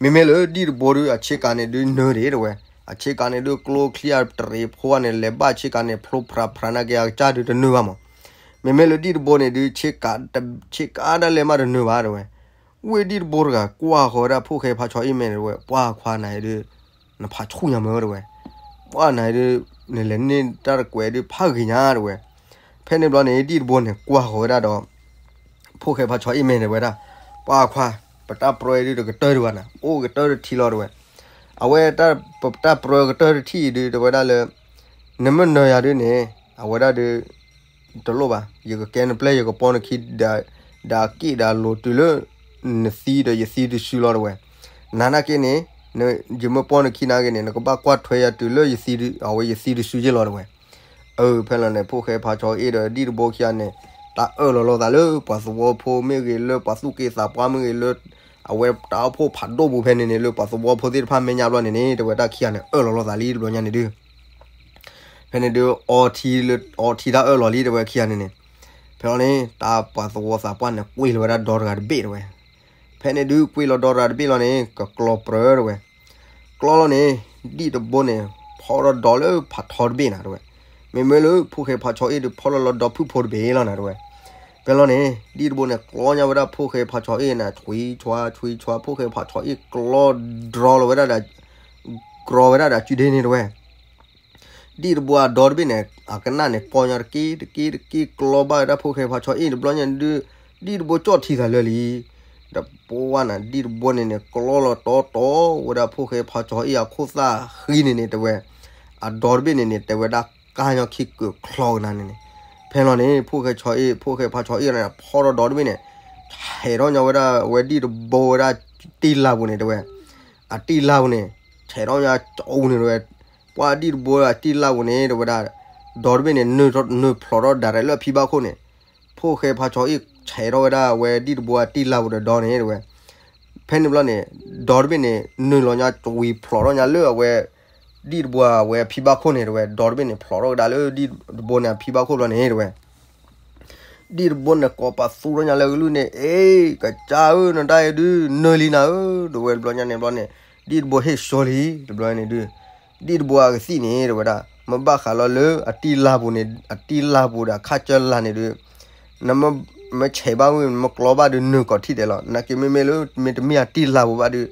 မ့မ့ၢ်လၢဒံၣ်တဘိဒုး အဆ့ကၤန့ၣ်ဒုးနၢၤဒံးတဝဲ အဆ့ကၤန့ၣ်ဒုးကျိချံအတရံးဖိန့ၣ် လဲၤဘၣ်ဆ့ကၤန့ၣ် ဖျိဖရၤဖရၤနာ်က့အကစၢ်ဒုးတနုာ်ဘၣ်မး မ့မ့ၢ်လၢဒံၣ်တဘိန့ၣ်ဒုး ဆ့ကၤဒၣ်လဲာ်မးတနုာ်ဘၣ်တဝဲ ဝ့ၢ်ဒံၣ်တဘိတဂၤ ကွၢ်ဃီၤဝဲဒၣ်ဖိၣ်ဃဲဖါဆီအ့ၣ်မဲာ်န့ၣ်တဝဲ ပှၤခွါနၤဒုး နဖးဆူၣ်ညါမၢတဝဲ ပှၤနၤဒုး နလဲၤန့ၢ်တၢ်တကွဲးဒုးဖးဂ့ၤညါတဝဲ ဖဲန့ၣ်ဘျီန့ၣ် ဒံၣ်တဘိန့ၣ် ကွၢ်ဃီၤဝဲဒၣ်ဒီး ဖိၣ်ဃဲဖါဆီအ့ၣ်မဲာ်န့ၣ်ဝဲဒၣ် ပှၤခွါ ပတၢ်ပြၢအံၤဒုးတကတၢၢ်ဒံးဘၣ်နၤ အိၣ်ကတၢၢ်တထံလီၤတဝဲ အဝဲတၢ် ပတၢ်ပြၢကတၢၢ်တထံၣ်အံၤဒုး တဝဲဒၣ်လၢ နမ့ၢ်နၢၤယၤဒုးန့ၣ် အဝဲဒၣ်ဒုး တလိၣ်ဘၣ် ယကကဲနပျဲၢ် ယကပီနခံ ဒီးက့ၣ်ဒီးလိၤတုၤလၢ နသံဒီးယသံတစုလီၤတဝဲ နၤနာ်က့န့ၣ် ယမ့ၢ်ပီၢ်နခံနာ်က့န့ၣ် နကဘၣ်ကွၢ်ထွဲယၤတုၤလၢယသံ, အဝဲယသံတစုယ့ၢ်လီၤတဲဝဲ. အၢ ဖဲလီၤန့ၣ် ဖိၣ်ဃဲဖးဆီအ့ၣ်ဒီးဒံၣ်တဘိခံဂၤန့ၣ် တၢ်အၢၣ်လီၤလိာ်သးလၢပှၤသဝီဖိမ့ၢ်ဂ့ၤ, လၢပှၤသူၣ်က့သးပှၢ်မ့ၢ်ဂ့ၤ, လၢအဝဲတၢ်အိၣ်ဖှိၣ်ဖးဒိၣ်ပူၤဖဲန့ၣ်န့ၣ် လၢပှၤသဝီဖိသ့ၣ်တဖၣ်မဲာ်ညါဘျီန့ၣ်န့ၣ် တဲဝဲတၢ်ခံဂၤန့ၣ် အၢၣ်လီၤလိာ်သးလံတဘျီညါန့ၣ်ဒုး ဖဲန့ၣ်ဒုး အီထံလၢအီထံတၢ်အၢၣ်လီၤလံတဲဝဲခံဂၤန့ၣ်န့ၣ်. ဖဲလီၤန့ၣ် တၢ်ပှၤသဝီသးပှၢ်န့ၣ် ကွံာ်လီၤဝဲဒၣ်ဒီတဂၤတဘ့ၣ်တဲဝဲ. ဖဲန့ၣ်ဒုး ကွံာ်လီၤဒီတဂၤတဘ့ၣ်လီၤန့ၣ် ကကျီပြၢတဲဝဲ. ကျီလီၤန့ၣ် ဒံၣ်တဘိန့ၣ် ဖီထီၣ်ဒီလၢဖးထီတဘ့ၣ်နၤတဲဝဲ. မ့မ့ၢ်လၢဖိၣ်ဃဲဖးဆီအ့ၣ်ဒုး ဖီထီၣ်လီၤဒီဖုၣ်ဖိတဘ့ၣ်လီၤနၤတဲဝဲ. ဖဲလီၤန့ၣ် ဒံၣ်တဘိန့ၣ် ကျီညါဝဲဒၣ်ဖိၣ်ဃဲဖးဆီအ့ၣ်နၤ ဆွံဆွါ ဆွံဆွါ ဖိၣ်ဃဲဖးဆီအ့ၣ်ကျီဒြီလီၤဝဲဒၣ်ဒီး ကြၢးဝဲဒၣ်ဒီးစုဒ့န့ၣ်တဲဝဲ. ဒံၣ်တဘိအဒီတဘ့ၣ်န့ၣ် အကနၣ်န့ၣ် ပီညါတက့ၢ်တက့ၢ်တက့ၢ် ကျီဘၣ်ဝဲဒၣ်ဖိၣ်ဃဲဖးဆီအ့ၣ်တဘျီညါဒုး ဒံၣ်တဘိကၠီၣ်ထံသးလၢာ်လံ. ဒီးပဝဲနၤ ဒံၣ်တဘိန့ၣ်န့ၣ် ကျီလီၤတီတီဝဲဒၣ်ဖိၣ်ဃဲဖးဆီအ့ၣ်အခိၣ်သၣ်ဃံန့ၣ်န့ၣ်တဲဝဲ. အဒီတဘ့ၣ်န့ၣ်န့ၣ် တဲဝဲဒၣ်ကါညီခံကုာ်ချီကနၤန့ၣ်န့ၣ်. ဖဲလီၤန့ၣ် ဖိၣ်ဃဲဆီအ့ၣ် ဖိၣ်ဃဲဖးဆီအ့ၣ်န့ၣ် ဖီထီၣ်ဒီတဘ့ၣ်န့ၣ် ဆဲးထီၣ်ညီဝဲဒၣ်ဝဲဒံၣ်တဘိဝဲဒၣ်တံၢ်လါပူၤန့ၣ်တဲဝဲ. အတံၢ်လါပူၤန့ၣ် ဆဲးထီၣ်ညီကၠီအူန့ၣ်တဲဝဲ. ပှၤဒံၣ်တဘိအတံၢ်လါပူၤန့ၣ် တဲဝဲဒၣ် ဒီတဘ့ၣ်န့ၣ် နုာ်ဖျိးထီၣ်ဒၣ်ရဲၣ်လၢအဖံဘၣ်ခိၣ်န့ၣ် ဖိၣ်ဃဲဖးဆီအ့ၣ်ဆဲးထီၣ်ဝဲဒၣ်ဝဲဒံၣ်တဘိအတံၢ်လါပူၤဒီးဒီန့ၣ်တဲဝဲ. ဖဲန့ၣ်ဘျီန့ၣ် ဒီတဘ့ၣ်န့ၣ် နုာ်လီၤညါတဝံၤဖျိးထီၣ်ညါလၢအဝဲ ဒံၣ်တဘိအဝဲအဖံဘၣ်ခိၣ်န့ၣ်တဲဝဲ. ဒီတဘ့ၣ်န့ၣ် ဖျိးထီၣ်ကဒါလၢဒံၣ်တဘိန့ၣ်အဖံဘၣ်ခိၣ်ဘျီန့ၣ်တဲဝဲ. ဒံၣ်တဘိန့ၣ် ကိးပသူထီၣ်ညါလၢကလုၢ်န့ၣ် အ့ ကစၢ်ဧၢ နတၢ်အံၤဒုး နၢၤလံနၤဧၢ တဲဝဲတဘျီညါန့ၣ်ဘျီန့ၣ် ဒံၣ်တဘိဟ့ၣ်ဆိလံ တဘျီန့ၣ်ဒုး ဒံၣ်တဘိအကသံၣ်န့ၣ် တဲဝဲဒၣ် မ့ၢ်ဘၣ်ဃးလီၤလၢအတံၢ်လါပူၤန့ၣ် အတံၢ်လါပူၤဒီးအခါကၢလါန့ၣ်ဒုး နမ့ၢ်ဆဲးဘၣ်ဝံၤ နမ့ၢ်ကျီဘၣ်ဒုး နုာ်ကိးထံၣ်ဒဲးလီၤ. နာ်က့မ့မ့ၢ်လၢ မ့တမ့ၢ်အတံၢ်လါပူၤဘၣ်ဒုး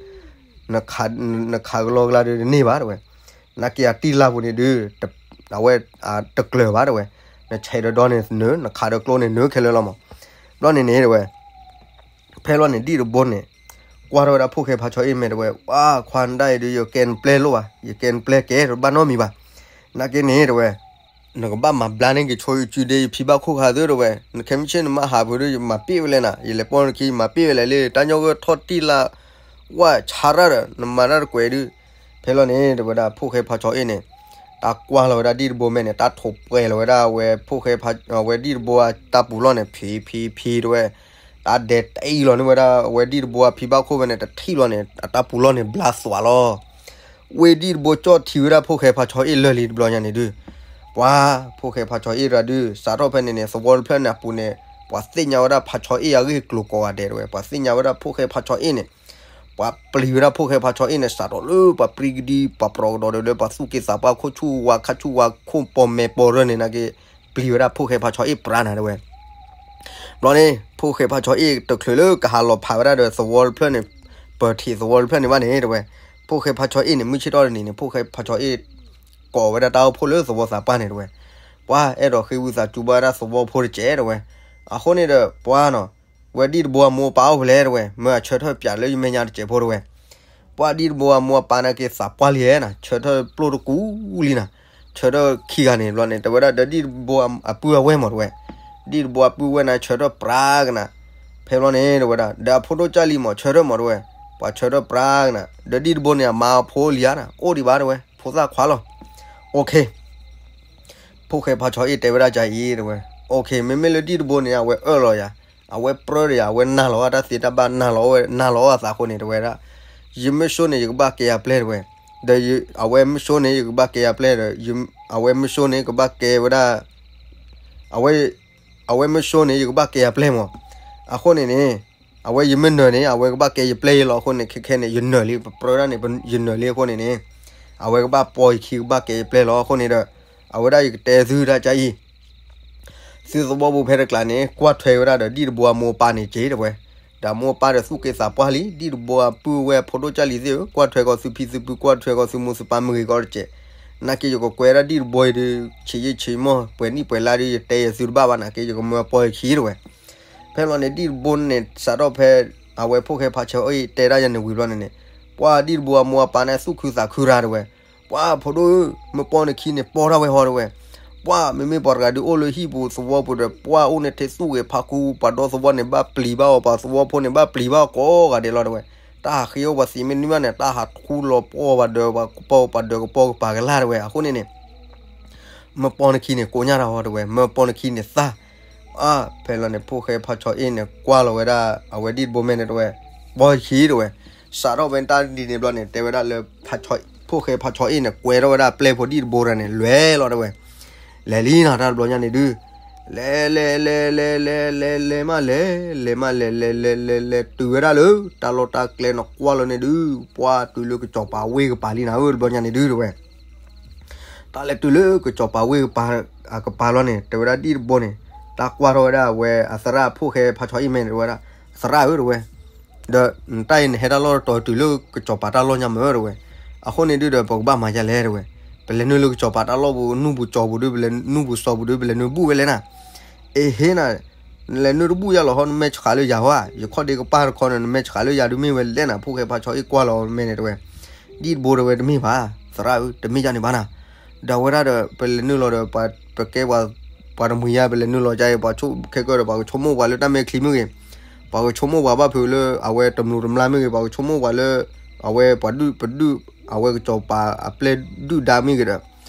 နခးကလီကလါဒုးတန့ၢ်ဘၣ်တဲဝဲ. နာ်က့အတံၢ်လါပူၤန့ၣ်ဒုး အဝဲတကျၢၤဘၣ်တဲဝဲ. နဆဲးဒီးဒီန့ၣ်နုာ် နခးဒီးကျိန့ၣ်နုာ်ခဲလၢာ်လီၤမး. ဘျီန့ၣ်န့ၣ်တဲဝဲ ဖဲလီၤန့ၣ် ဒံၣ်တဘိန့ၣ် ကွၢ်ထီၣ်ဝဲဒၣ်ဖိၣ်ဃဲဖးဆီအ့ၣ်မဲာ်တဲဝဲ ပှၤခွါနတၢ်အံၤဒုး ယကဲနပျဲၢ်လိၣ်ဘၣ် ယကဲနပျဲၢ်ကဲတဘၣ်နီတမံၤဘၣ်. နာ်က့န့ၣ်တဲဝဲ နကဘၣ်မၤဘျါန့ၢ်က့ၤဆိယစုဒ့ယဖံဘၣ်ခိၣ်ခါသ့တဲဝဲ, နခဲမုၢ်ဆ့ၣ်နမၤဟးဖုးဒီး ယမၤပ့ၢ်ဝဲလဲၣ်နၤ, ယလဲၤပိာ်နခံ ယမၤပ့ၢ်ဝဲလဲၣ်လၢ တၢ်ညီဂၢၢ်ထီၣ်တံၢ်လါ ဝၣ်ဆါရၣ်ဒီး နမၤတၢ်တကွဲးဒုး. ဖဲလီၤန့ၣ် တဲဝဲဒၣ် ဖိၣ်ဃဲဖးဆီအ့ၣ်န့ၣ် တၢ်ကွၢ်လီၤဝဲဒၣ်ဒံၣ်တဘိမဲာ်န့ၣ် တၢ်ထိးပှဲၤလီၤဝဲဒၣ်ဝဲဖိၣ်ဃဲဖး ဝဲဒံၣ်တဘိအတၢ်ပူၤလီၢ်န့ၣ် ဖံးဖံးဖံးတဲဝဲ, တၢ်ဒဲးတအံၢ်လီၤန့ၢ်ဝဲဒၣ်ဝဲဒံၣ်တဘိအဖံဘၣ်ခိၣ်ဖဲန့ၣ် တထံၣ်လီၤန့ၣ် အတၢ်ပူၤလီၢ်န့ၣ် ဘျါသွးလီၤ. ဝဲဒံၣ်တဘိကၠီၣ်ထံဝဲဒၣ်ဖိၣ်ဃဲဖးဆီအ့ၣ်လၢာ်လံတဘျီညါန့ၣ်ဒုး, ပှၤဖိၣ်ဃဲဖးဆီအ့ၣ်တဂၤဒုး စးထီၣ်ဖဲန့ၣ်န့ၣ် သဝီတဖျၢၣ်န့ၣ်အပူၤန့ၣ် ပှၤသ့ၣ်ညါဝဲဒၣ်ဖးဆီအ့ၣ်အဂ့ၢ်ကျိၤကိးဂၤဒဲးတဲဝဲ, ပှၤသ့ၣ်ညါဝဲဒၣ်ဖိၣ်ဃဲဖးဆီအ့ၣ်န့ၣ် ပှၤပျံၤဝဲဒၣ်ဖိၣ်ဃဲဖးဆီအ့ၣ်န့ၣ် စးထီၣ်လၢပှၤပြံကဒံ ပှၤပြီကဒီးဒီးလၢပှၤသူၣ်က့သးပှၢ်ခိၣ်ဆူၣ်ဝါခါဆူၣ်ဝါခိၣ်ပီၣ်မဲာ်ပီၣ်ရၢၢ်န့ၣ် နာ်က့ ပျံၤဝဲဒၣ်ဖိၣ်ဃဲဖးဆီအ့ၣ်ပြးနၤတဲဝဲ. ဘျီန့ၣ် ဖိၣ်ဃဲဖးဆီအ့ၣ်တချုးလၢကဟးလီၤဖးဝဲဒၣ်ဒီးသဝီတဖျၢၣ်န့ၣ် ပၢၢ်ထံးသဝီတဖျၢၣ်န့ၣ်ဘၣ်န့ၣ်တဲဝဲ, ဖိၣ်ဃဲဖးဆီအ့ၣ်န့ၣ် မုၢ်ဆ့ၣ်ထီၣ်တနံၤန့ၣ် ဖိၣ်ဃဲဖးဆီအ့ၣ် ကိးဝဲဒၣ်တၢ်အိၣ်ဖှိၣ်လၢသဝီသးပှၢ်န့ၣ်တဲဝဲ, ပှၤအဲၣ်ဒိးဃ့ဝံသးစူၤဘၣ်ဝဲဒၣ်သဝီဖိတစဲးတဲဝဲ. အဃိန့ၣ်ဒီးပှၤနီၤ ဝဲဒံၣ်တဘိအမိၢ်အပၢ်အိၣ်ဖဲလဲၣ်တဲဝဲ, မၢအဆၢထၢၣ်ပၠးလၢယမဲာ်ညါတစဲးဖိတဲဝဲ. ပှၤဒံၣ်တဘိအမိၢ်အပၢ်နာ်က့သးပှၢ်လံဧါနၤ, ဆၢထၢၣ်ပျိၢ်တကူလံနၤ, ဆၢထၢၣ်ခံဂၤန့ၣ်ဘျီန့ၣ် တဲဝဲဒၣ်ဒီးဒံၣ်တဘိအပုၢ်အဝဲၢ်မးတဲဝဲ, ဒံၣ်တဘိအပုၢ်ဝဲၢ်န့ၣ် ဆၢထၢၣ်ပြးကနၤ. ဖဲဘျီန့ၣ်တဲဝဲဒၣ် ဒီးအဖိဒိၣ်ကၢ်လံမး ဆၢထၢၣ်မးတဲဝဲ, ပှၤဆၢထၢၣ်ပြးကနၤ, ဒီးဒံၣ်တဘိန့ၣ် အမါအဖိလံဧါနၤ, အိၣ်ဒံးဘၣ်တဲဝဲ, ဖိသၣ်ခွါလီၤ. OK ဖိၣ်ဃဲဖးဆီအ့ၣ်တဲဝဲဒၣ်ကအံၤတဲဝဲ, OK မ့မ့ၢ်လၢဒံၣ်တဘိန့ၣ် အဝဲအၢၣ်လီၤယၤ, အဝဲပြၢဒီးယၤ, အဝဲနာ်လီၤဝဲတၢ်သ့တၢ်ဘၣ် နာ်လီၤဝဲ နာ်လီၤဝဲအသးအဃိန့ၣ် တဲဝဲဒၣ်, ယမ့ၢ်ဆိန့ၣ် ယကဘၣ်ကဲယၤပျဲၢ်တဲဝဲ, ဒီးအဝဲမ့ၢ်ဆိန့ၣ် ယကဘၣ်ကဲယၤပျဲၢ်ဒီး အဝဲမ့ၢ်ဆိန့ၣ် ကဘၣ်ကဲဝဲဒၣ်, အဝဲ အဝဲမ့ၢ်ဆိန့ၣ် ယကဘၣ်ကဲယၤပျဲၢ်မး. အဃိန့ၣ်န့ၣ် အဝဲယမ့ၢ်နၢၤန့ၣ် အဝဲကဘၣ်ကဲယပျဲၢ်ယလီၤ. အဃိန့ၣ် ခဲခဲန့ၣ် ယနၢၤလံ ပပြၢဒၣ်န့ၣ် ယနၢၤလံအဃိန့ၣ်န့ၣ် အဝဲကဘၣ်ပိာ်ယခံ ကဘၣ်ကဲယပျဲၢ်လီၤ. အဃိန့ၣ်ဒီး အဝဲဒၣ်ယကတဲသုဒၣ်ကအံၤ သုသဝီပူၤဖဲတကျးန့ၣ် ကွၢ်ထွဲဝဲဒၣ်ဒီးဒံၣ်တဘိအမိၢ်အပၢ်န့ၣ်က့ၤတဲဝဲ, ဒီးအမိၢ်အပၢ်ဒီးသူၣ်က့သးပှၢ်လံ, ဒံၣ်တဘိအပုၢ်ဝဲၢ်ဖိဒိၣ်ကၢ်လံသ့ၣ်ဧၢ, ကွၢ်ထွဲကီးသုဖံသုဖု ကွၢ်ထွဲကီးသုမိၢ်သုပၢ်မ့ၢ်ဂ့ၤကီးတက့ၢ်. နာ်က့ယကကွဲဒၣ်ဒံၣ်တဘိအံၤဒီး ဆံးယံာ်ဆံးမီၢ် ပှဲၤနံၣ်ပှဲၤလါဒီး ယတဲယသုတဘၣ်ဘၣ် နာ်က့ယကမၢပိာ်ယခံတဲဝဲ. ဖဲလီၤန့ၣ် ဒံၣ်တဘိန့ၣ် စးထီၣ်ဖဲ အဝဲဖိၣ်ဃဲဖးဆီအ့ၣ်တဲဒၣ်ယၤန့ၣ်ဝံၤဘျီန့ၣ်န့ၣ် ပှၤဒံၣ်တဘိအမိၢ်အပၢ်န့ၣ် သူၣ်ခုသးခုရၤတဲဝဲ, ပှၤဖိဒိၣ်ဧၢ, မ့ၢ်ပိာ်နခံန့ၣ် ပိာ်တၢ်ဝဲဟီတဲဝဲ. ပှၤမ့မ့ၢ်ပှၤတဂၤဒုးအိၣ်လၢဟံၣ်ပူၤသဝီပူၤဒီး ပှၤအိၣ်န့ၣ်ထဲသူၣ်ဂဲၤဖးခူ ပှၤဒီသဝီန့ၣ်ဘၣ်ပျံၤဘၣ်အီၤ, ပှၤသဝီဖိန့ၣ်ဘၣ်ပျံၤဘၣ်အီၤကိးဂၤဒဲးလီၤတဲဝဲ. တၢ်ဟးဃ့အီၣ်ပှၤသံးမ့ၢ်နွံၢ်ဘၣ်န့ၣ် တၢ်ဟးထူလီၤပှီၢ်ပှၤဒၢး ပှၤကပီၤပှၤဒၢးကပီၤကပၤကလၢ်တဝဲ အဃိန့ၣ်န့ၣ် မၢပီနခံန့ၣ် ကိးညါတၢ်ဟီတဝဲ မၢပီနခံန့ၣ်သၣ်, အါ ဖဲလီၤန့ၣ် ဖိၣ်ဃဲဖးဆီအ့ၣ်န့ၣ် ကွၢ်လီၤဝဲဒၣ် အဝဲဒံၣ်တဘိမဲာ်န့ၣ်တဝဲ ပီခံတဝဲ, စးထီၣ်ဖဲတၢ်ဒ်န့ၣ်ဘျီန့ၣ် တဲဝဲဒၣ်လၢ ဖိၣ်ဃဲဖးဆီအ့ၣ်န့ၣ် ကွဲထီၣ်ဝဲဒၣ်ပျဲၢ်ဖိဒံၣ်တဘိတဂၤန့ၣ် လဲၤလီၤတဝဲ, လဲၤလံနီၤ တၢ်တဘျီညါန့ၣ်ဒုး လဲၤလဲၤလဲၤလဲၤလဲၤလဲၤလဲၤမးလဲၤ လဲၤမးလဲၤလဲၤလဲၤလဲၤတုၤဝဲဒၣ်လၢ တၢ်လီၢ်တၢ်ကျဲနီၤ ကွၢ်လီၤန့ၣ်ဒုး ပှၢ်တုၤလၢကစီၤပၤဝ့ၢ်ကပၤလံနၤဧၢ တဘျီညါန့ၣ်ဒုးတဝဲ တၢ်လဲၤတုၤလၢကစီၤပၤဝ့ၢ်ကပၤ အကပၤလီၤန့ၣ် တဲဝဲဒၣ်ဒံၣ်တဘိန့ၣ် တၢ်ကွၢ်ထီၣ်ဝဲဒၣ်အဝဲအသရၣ်ဖိၣ်ဃဲဖးဆီအ့ၣ်မဲာ်န့ၣ်တဝဲဒၣ် သရၣ်ဧၢတဝဲ, ဒီးတၢ်အံၤနဟဲတၢ်လီၢ်တတီၤတုၤလၢကစီၤပၤတၢ်လီၢ်ညါမၢတဝဲ, အဃိန့ၣ်ဒုးဒီးပကဘၣ်မၤယါလဲၣ်တဝဲ, ပလဲၤနုာ်လၢကစီၤပၤတၢ်လီၢ်ပူၤ နူၢ်ပူၤစီၤပူၤဒုး ပလဲၤနူၢ်ပူၤစီၤပူၤဒုး ပလဲၤနုာ်ဘူၣ်ဝဲလဲၣ်နၤ, အ့ဟ့နၤ နလဲၤနုာ်တဘူၣ်ယါလီၤဟီ နမဲာ်ဆှးလၢယၤဟီဧါ, ယခီၣ်ဒ့ကပၢ်တခီန့ၣ် နမဲာ်ဆှးလၢယၤဒုးမ့ၢ်ဝဲလဲၣ်နၤ ဖိၣ်ဃဲဖးဆီအ့ၣ်ကွၢ်လီၤမဲာ်န့ၣ်တဝဲ, ဒံၣ်တဘိတဝဲတမ့ၢ်ဘၣ်, သရၣ်ဧၢ တမ့ၢ်ယါန့ၣ်ဘၣ်နၤ, ဒီးဝဲဒၣ်ဒီး ပလဲၤနုာ်လီၤဒီး ပကဲပှၤတမှံၤယါ ပလဲၤနုာ်လီၤကါအံၤ ပှၤဆိကမိၣ်ခဲကၢဒီး ပှၤကဆိကမိၣ်ပှၤလၢတၢ်မဲာ်ချံမ့ၢ်ဂ့ၤ, ပှၤကဆိကမိၣ်ပှၤဘၣ်ဖုးလၢအဝဲတမျိးတမျာ်မ့ၢ်ဂ့ၤ, ပှၤကဆိကမိၣ်ပှၤလၢ အဝဲပှၤဒုၣ်ပဒုၣ် အဝဲကစီၤပၤအပျဲၢ်ဒုၣ်ဒါမ့ၢ်ဂ့ၤဒီး,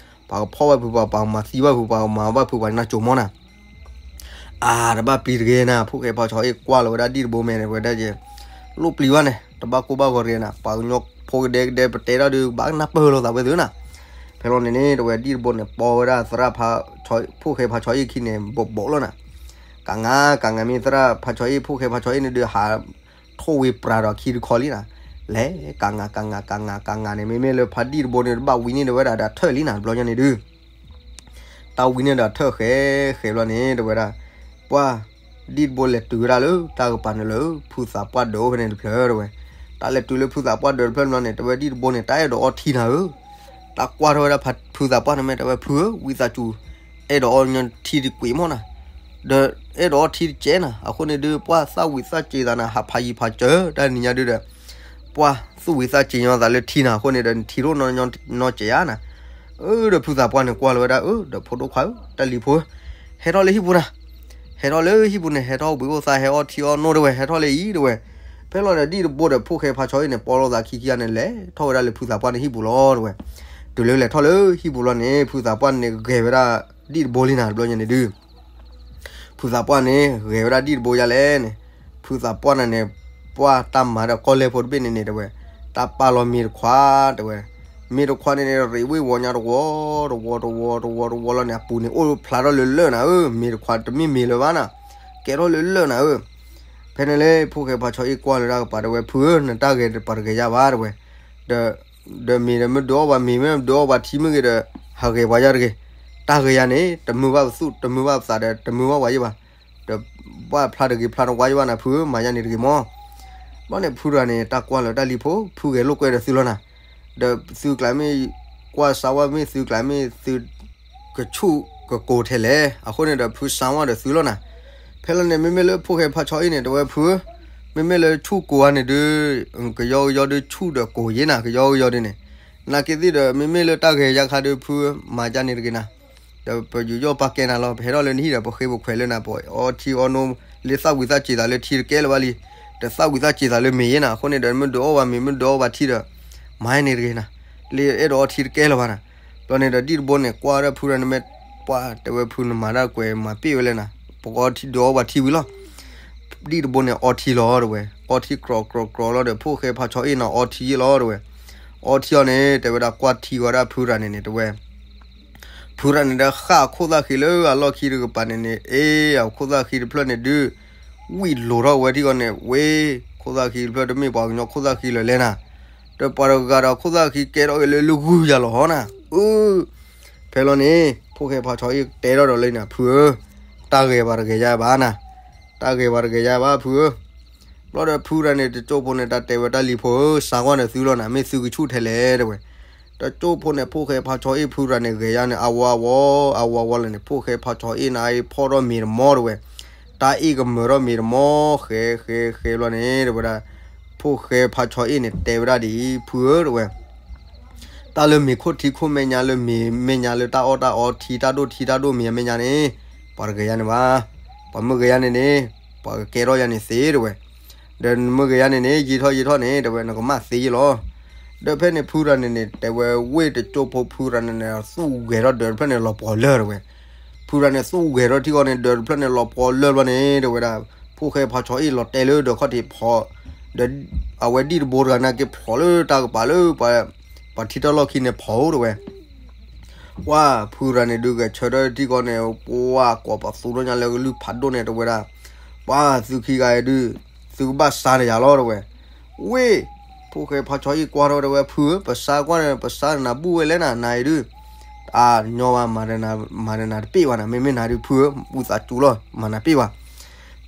ပှၤကဖီၣ်ဘၣ်ဖုးပှၤ ပှၤကမၤသံဘၣ်ဖုး ပှၤကမၤဘၣ်ဖုးပှၤနၢ်စိၤမီၢ်နၤ အါ တဘၣ်ပျံၤတဂ့ၤနၤ ဖိၣ်ဃဲဖးဆီအ့ၣ်ကွၢ်လီၤဝဲဒၣ်ဒံၣ်တဘိမဲာ်န့ၣ်ဝဲဒၣ်က့ၤ, လိၣ်ပျံၤဘၣ်န့ၣ် တဘၣ်ကိၢ်ဘၣ်ဂီၤတဂ့ၤနၤ ပှၤကညီဖိကဒဲကဒဲပတဲတၢ်ဒုး ဘၣ်နၢ်ပၢၢ်လိာ်သးဝဲသုနၤ, ဖဲလီၤန့ၣ်န့ၣ် တဝဲဒံၣ်တဘိန့ၣ် ပီဝဲဒၣ်သရၣ်ဖး ဖိၣ်ဃဲဖးဆီအ့ၣ်ခံန့ၣ် ဘိးဘိးလီၤနၤ, ကငါကငါမ့ၢ်သရၣ်ဖးဆီအ့ၣ် ဖိၣ်ဃဲဖးဆီအ့ၣ်န့ၣ်ဒုးဟး ထိၣ်ဝံပျၤဒီးခံတခီလံနၤ, လဲၤ ကငါ ကငါ ကငါ ကငါန့ၣ် မ့မ့ၢ်လၢဖးဒံၣ်တဘိန့ၣ် တဘၣ်ဝံန့ၢ်ဒီးဝဲဒၣ်ဒီးထၢၣ်လံနၤ တဘျီညါန့ၣ်ဒုး တၢ်ဝံန့ၢ်ဒီးထၢၣ်ဃဲဃဲဘျီန့ၣ် တဝဲဒၣ်, ပှၢ်, ဒံၣ်တဘိလဲၤတုၤဝဲဒၣ်လၢတၢ်ကပၤန့ၣ်လၢ ဖုသးပှၢ်ဒၢးဖဲန့ၣ်တဖျၢၣ်တဝဲ, တၢ်လဲၤတုၤလၢဖုသးပှၢ်ဒၢးတဖျၢၣ်ဘျီန့ၣ် တဝဲဒံၣ်တဘိန့ၣ် တၢ်အဲၣ်ဒိးအီထံနၤဧၢ, တၢ်ကွၢ်ထီၣ်ဝဲဒၣ်ဖုသးပှၢ်န့ၣ်မ့ၢ် တဝဲဖုဧၢ ဝံသးစူၤ အဲၣ်ဒိးအီညီထံတကွံာ်မီၢ်နၤ, ဒီးအဲၣ်ဒိးအီထံတကဲနၤ အဃိန့ၣ်ဒုး ပှၢ်သၣ်ဝံၤသၣ်စ့ၤသးနၤ ဟးဖးယံၤဖးစၢၤ တၢ်နံၤညါဒုးဒီး ပှၢ်သူၣ်ဝံၤသးစ့ၤညီသးလၢထံနၤ အဃိန့ၣ်ဒီး နထံၣ်ထီၣ်နီၢ်ကဲးဧါနၤ, အၢ ဒီးဖုသးပှၢ်န့ၣ်ကွၢ်လီၤဝဲဒၣ် အၢ ဒီးဖိဒိၣ်ခွါဧၢ တၢ်လံၤဖိဧၢ, ဟဲထီၣ်လၢဟံၣ်ပူၤနၤ, ဟဲထီၣ်လၢဟံၣ်ပူၤန့ၣ် ဟဲထီၣ်ဘှံးအိၣ်သး ဟဲအီထံအီနိတဝဲ ဟဲထီၣ်လၢအံၤတဝဲ, ဖဲလီၤဒီးဒံၣ်တဘိဒီး ဖိၣ်ဃဲဖးဆီအ့ၣ်န့ၣ် ပီလိာ်သးခံခံဂၤန့ၣ် လဲၤထီၣ်ဝဲဒၣ်လၢဖုသးပှၢ်န့ၣ်ဟံၣ်ပူၤလီၤတဝဲ, တုၤလၢလဲၤထီၣ်လၢဟံၣ်ပူၤလီၤန့ၣ် ဖုသးပှၢ်န့ၣ်ဂဲၤဝဲဒၣ်ဒံၣ်တဘိလံနၤ တဘျီညါန့ၣ်ဒုး ဖုသးပှၢ်န့ၣ် ဂဲၤဝဲဒၣ်ဒံၣ်တဘိယါလဲၣ်န့ၣ်, ဖုသးပှၢ်နၤန့ၣ် ပှၢ်တၢ်မၤဒီးကီၢ်လဲၢ်ဖိတဘ့ၣ်န့ၣ်န့ၣ်တဝဲ, တၢ်ပာ်လီၤမ့ၤတခွါတဝဲ, မ့ၤတခွါန့ၣ်န့ၣ် ရ့းဝ့ၢ်ဝီၤညါတဝီ တဝီ တဝီ တဝီ တဝီလီၤန့ၣ် အပူၤန့ၣ် အိၣ်ဖျါထီၣ်လၢလၢၢ်နၤဧၢ, မ့ၤတခွါတမ့ၢ်မ့ၤလၢၤဘၣ်နၤ, ကဲထီၣ်လၢလၢၢ်နၤဧၢ, ဖဲန့ၣ်လၢ ဖိၣ်ဃဲဖးဆီအ့ၣ်ကွၢ်လၢတၢ်ကပၤတဝဲ ဖုဧၢ နတၢ်ဂဲၤပှၤတဂဲၤယါဘၣ်တဝဲ, ဒီး ဒီးမ့ၢ်ဒီးမ့ၢ်ဒုးအီၣ်ပှၤမ့ၤမ့ၢ်ဒုးအီၣ်ပှၤထံမ့ၢ်ဂ့ၤဒီး ဟးဂဲၤပှၤယါတဂ့ၤ, တၢ်ဂဲၤယါန့ၣ် တမုာ်ဘၣ်ပသူၣ် တမုာ်ဘၣ်ပသးဒီး တမုာ်ဘၣ်ပှၤယါဘၣ်, ဒီးဘၣ်ဖျါတဂ့ၤဖျါတဝါယါဘၣ်နၤ ဖုဧၢ မၤယါန့ၣ်တဂ့ၤမီၢ်, ဘျီန့ၣ်ဖုတဂၤန့ၣ် တၢ်ကွၢ်လၢတၢ်လံၤဖိ ဖုဂဲၤလိာ်ကွဲဒီးသုလီၤနၤ, ဒီးသုကျးမ့ၢ် ကွၢ်စါဝါမ့ၢ်သုကျးမ့ၢ်သု ကဆူၣ်ကကိၤထဲလဲၣ်, အဃိန့ၣ်ဒီးဖုစါဝါဒီးသုလီၤနၤ, ဖဲလီၤန့ၣ် မ့မ့ၢ်လၢဖိၣ်ဃဲဖးဆီအ့ၣ်န့ၣ် တဝဲဖုဧၢ, မ့မ့ၢ်လၢဆူၣ်ကိၤဧါန့ၣ်ဒုး ကယီကယီဒုးဆူၣ်ဒီးကိၤယ့နၤ ကယီကယီဒုးန့ၣ်, နာ်က့သ့ၣ်ဒီး မ့မ့ၢ်လၢတၢ်ဂဲၤယါခါဒုးဖုဧၢ မၤယါန့ၣ်တဂ့ၤနၤ, ဒီးပယူးယီၣ်ပာ်ကဲနၤလီၤ ပဟဲထီၣ်လၢနဟံၣ်ဒီး ပဃ့ပခွဲးလၢနၤ ပအီထံအီနိ လၢသၣ်ဝံၤသၣ်စ့ၤသးလၢထံတကဲလၢၤဘၣ်လံ, ဒီးသၣ်ဝံၤသၣ်စ့ၤသးလၢမ့ၤယ့နၤ အဃိန့ၣ်ဒီး မ့ၢ်ဒုးအီၣ်ပှၤမ့ၤ မ့ၢ်ဒုးအီၣ်ပှၤထံဒီး မၤန့ၣ်တဂ့ၤနၤ, လၢအဲၣ်ဒိးအီထံတကဲလၢၤဘၣ်နၤ, ဘျီန့ၣ်ဒီးဒံၣ်တဘိန့ၣ် ကွၢ်ဒီးဖုဒီးနမ့ၢ် ပှၢ်တဲဝဲဖုနမၤတၢ်ကွဲးမၤပ့ၢ်ဝဲလဲၣ်နၤ, ပကအီထံဒုးအီၣ်ပှၤထံဝံၤလီၤ, ဒံၣ်တဘိန့ၣ်အီထံလီၤတဝဲ, အီထံကြီကြီကြီလီၤဒီး ဖိၣ်ဃဲဖးဆီအ့ၣ်နၤအီထံယ့လီၤတဝဲ, အီထံအီၤန့ၣ် တဲဝဲဒၣ်ကွၢ်ထံဂီၤဒၣ်ဖုရၤန့ၣ်န့ၣ်တဝဲ ဖုရၤန့ၣ်ဒီးဃၣ်အခိၣ်သၣ်ဃံလၢအလီၢ်ခံတကပၤန့ၣ်န့ၣ် အ့ အခိၣ်သၣ်ဃံတဖျၢၣ်န့ၣ်ဒုး ဝံၣ်လိၤထီၣ်ဝဲထံဂီၤန့ၣ် ဝ့ၢ် ခိၣ်သၣ်ဃံတဖျၢၣ်တမ့ၢ်ပှၤကညီခိၣ်သၣ်ဃံလၢၤလဲၣ်နၤ, ဒီးပှၤတဂၤဒီးခိၣ်သၣ်ဃံကဲထီၣ်က့ၤလၢလၢဂုၢ်ယၤလီၤဟီနၤ, အၢ ဖဲလီၤန့ၣ် ဖိၣ်ဃဲဖးဆီအ့ၣ်တဲထီၣ်ဒီးလၢနၤ ဖုဧၢ, တၢ်ဂဲၤပှၤတဂဲၤယါဘၣ်နၤ, တၢ်ဂဲၤပှၤတဂဲၤယါဘၣ်ဖုဧၢ, ဘျီဒီးဖုရၤန့ၣ် တကၠိဖိန့ၣ် တၢ်တဲဝဲတၢ်လံၤဖိဧၢ, စါကွၢ်န့ၣ်သုလီၤနၤ မ့ၢ်သုကဆူၣ်ထဲလဲၣ်တဝဲ, တကၠိဖိန့ၣ် ဖိၣ်ဃဲဖးဆီအ့ၣ်ဖုရၤန့ၣ် ဂဲၤယါန့ၣ် အဝီအဝီ အဝီအဝီလၢန့ၣ် ဖိၣ်ဃဲဖးဆီအ့ၣ်နၤအံၤဖီၣ်ထီၣ်မ့ၤတမီတဝဲ, တၢ်အ့ၣ်ကမၢထီၣ်မ့ၤတမီ ဃဲဃဲဃဲဘျီန့ၣ် တဝဲဒၣ် ဖိၣ်ဃဲဖးဆီအ့ၣ်န့ၣ် တဲဝဲဒၣ်ဒ်အံၤ ဖုဧၢတဝဲ တၢ်လၢမ့ၤခိၣ်ထံခိၣ်မဲာ်ညါလၢမ့ၤမဲာ်ညါလၢတၢ်အီၣ်တၢ်အီထံတၢ်ဒိၣ်ထံတၢ်ဒိၣ်မ့ၤအမဲာ်ညါန့ၣ် ပှၤတဂဲၤယါန့ၣ်ဘၣ်. ပှၤမ့ၢ်ဂဲၤယါန့ၣ်န့ၣ် ပှၤကကဲထီၣ်ယါန့ၣ်သ့တဝဲ. ဒီးနမ့ၢ်ဂဲၤယၤန့ၣ်န့ၣ် ယံာ်ထီၣ်ယံာ်ထီၣ်န့ၣ် တဲဝဲ နကမၣ်သ့ယ့လီၤ. ဒီးဖဲန့ၣ်ဖုရၤန့ၣ်န့ၣ် တဲဝဲဝ့ၢ်တကၠိဖိဖုရၤန့ၣ်န့ၣ် သူၣ်ဂဲၤထီၣ်ဒီးဖဲန့ၣ်လီၤပှီၤလၢတဲဝဲ. ဖုရၤန့ၣ်သူၣ်ဂဲၤထီၣ်ထံဃီန့ၣ် ဒီးဖဲန့ၣ်လီၤပှီၤလၢဘျီန့ၣ် တဲဝဲဒၣ် ဖိၣ်ဃဲဖါဆီအ့ၣ်လီၤတဲာ်လၢဒီးခီၣ်ထံးဖီ ဒီးအဝဲဒံၣ်တဘိတဂၤနာ်က့ဖျိးလၢတၢ်ကပၤလၢ ပှၤထံတၢ်လီၢ်ခံန့ၣ်ဖီဧိၤတဲဝဲ. ပှၢ်ဖုရၤန့ၣ်ဒုးဂဲၤဆၢထၢၣ်ထံဃီန့ၣ် ပှၢ်ကွၢ်ပသူထီၣ်ညါလၢကလုၢ်ဖးဒိၣ်န့ၣ်တဲဝဲဒၣ်, ပှၢ်သုခံဂၤအံၤဒုး သုကဘၣ်စါဒီးယၤလီၤတဲဝဲ. ဝ့ၢ် ဖိၣ်ဃဲဖါဆီအ့ၣ်ကွၢ်ထီၣ်တဲဝဲ ဖုဧၢ ပစါကွၢ်န့ၣ် ပစါနၤဘူၣ်ဝဲလဲၣ်နၤ နၤအံၤဒုး အညီဘၣ် မၤနၤတပ့ၢ်ဘၣ်နၤ မ့မ့ၢ်နၤဒုးဖုဧၢ ဝံသးစူၤလီၤ မၤနၤတပ့ၢ်ဘၣ်.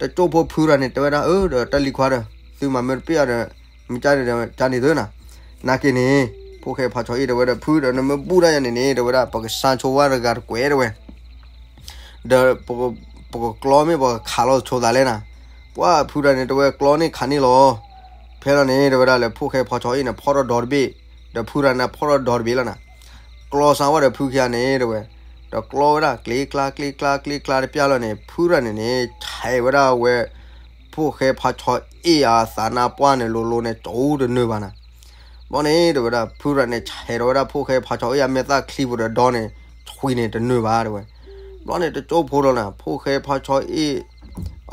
တကၠိဖိဖုရၤန့ၣ်တဲဝဲဒၣ် အၢ ဒီးတၢ်လံၤခွါဒီး သုမၤမ့ၢ်တပ့ၢ်အီၤဒီး မ့ၢ်ကန့ၣ်ဒီး ကန့ၣ်သုနၤ. နာ်က့န့ၣ် ဖိၣ်ဃဲဖါဆီအ့ၣ်တဲဝဲဒီး ဖုဒီးနမ့ၢ်ဘူၣ်တၢ်ယၤန့ၣ်န့ၣ် တဲဝဲဒၣ် ပကစါဆိဝဲတဂၤတကွဲးတဲဝဲ ဒီး ပကကျီမ့ၢ်ပကခးလီၤဆိသးလဲၣ်နၤ. ပှၢ်ဖုရၤန့ၣ်တဲဝဲ ကျီန့ၢ်ခးန့ၢ်လီၤ. ဖဲလီၤန့ၣ် တဲဝဲဒၣ်လၢဖိၣ်ဃဲဖါဆီအ့ၣ်န့ၣ် ဖီၣ်ထီၣ်ဒီတဘ့ၣ်, ဒီးဖုရၤန့ၣ်ဖီၣ်ထီၣ်ဒီတဘ့ၣ်လီၤနၤ. ကျီစါဝဲဒီးဖုခံဂၤန့ၣ် တဲဝဲ, ဒီးကျီဝဲဒၣ် ကျ့ကျါကျ့ကျါကျ့ကျါတပျၢ်လီၤန့ၣ် ဖုရၤန့ၣ်န့ၣ် ဆဲးဝဲဒၣ်ဝဲ ဖိၣ်ဃဲဖါဆီအ့ၣ်အသးနါပှၢ်န့ၣ်လိၤလိၤန့ၣ် ကၠိတနၢၤဘၣ်နၤ. ဘျီန့ၣ် တဲဝဲဒၣ် ဖုရၤန့ၣ် ဆဲးထီၣ်ဝဲဒၣ်ဖိၣ်ဃဲဖါဆီအ့ၣ်အမဲာ်သၣ်ချံပူၤဒီးဒီန့ၣ် ထွံၣ်န့ၣ်တနၢၤဘၣ်တဲဝဲ. ဘျီန့ၣ် တကၠိဖိလီၤနၤ ဖိၣ်ဃဲဖါဆီအ့ၣ်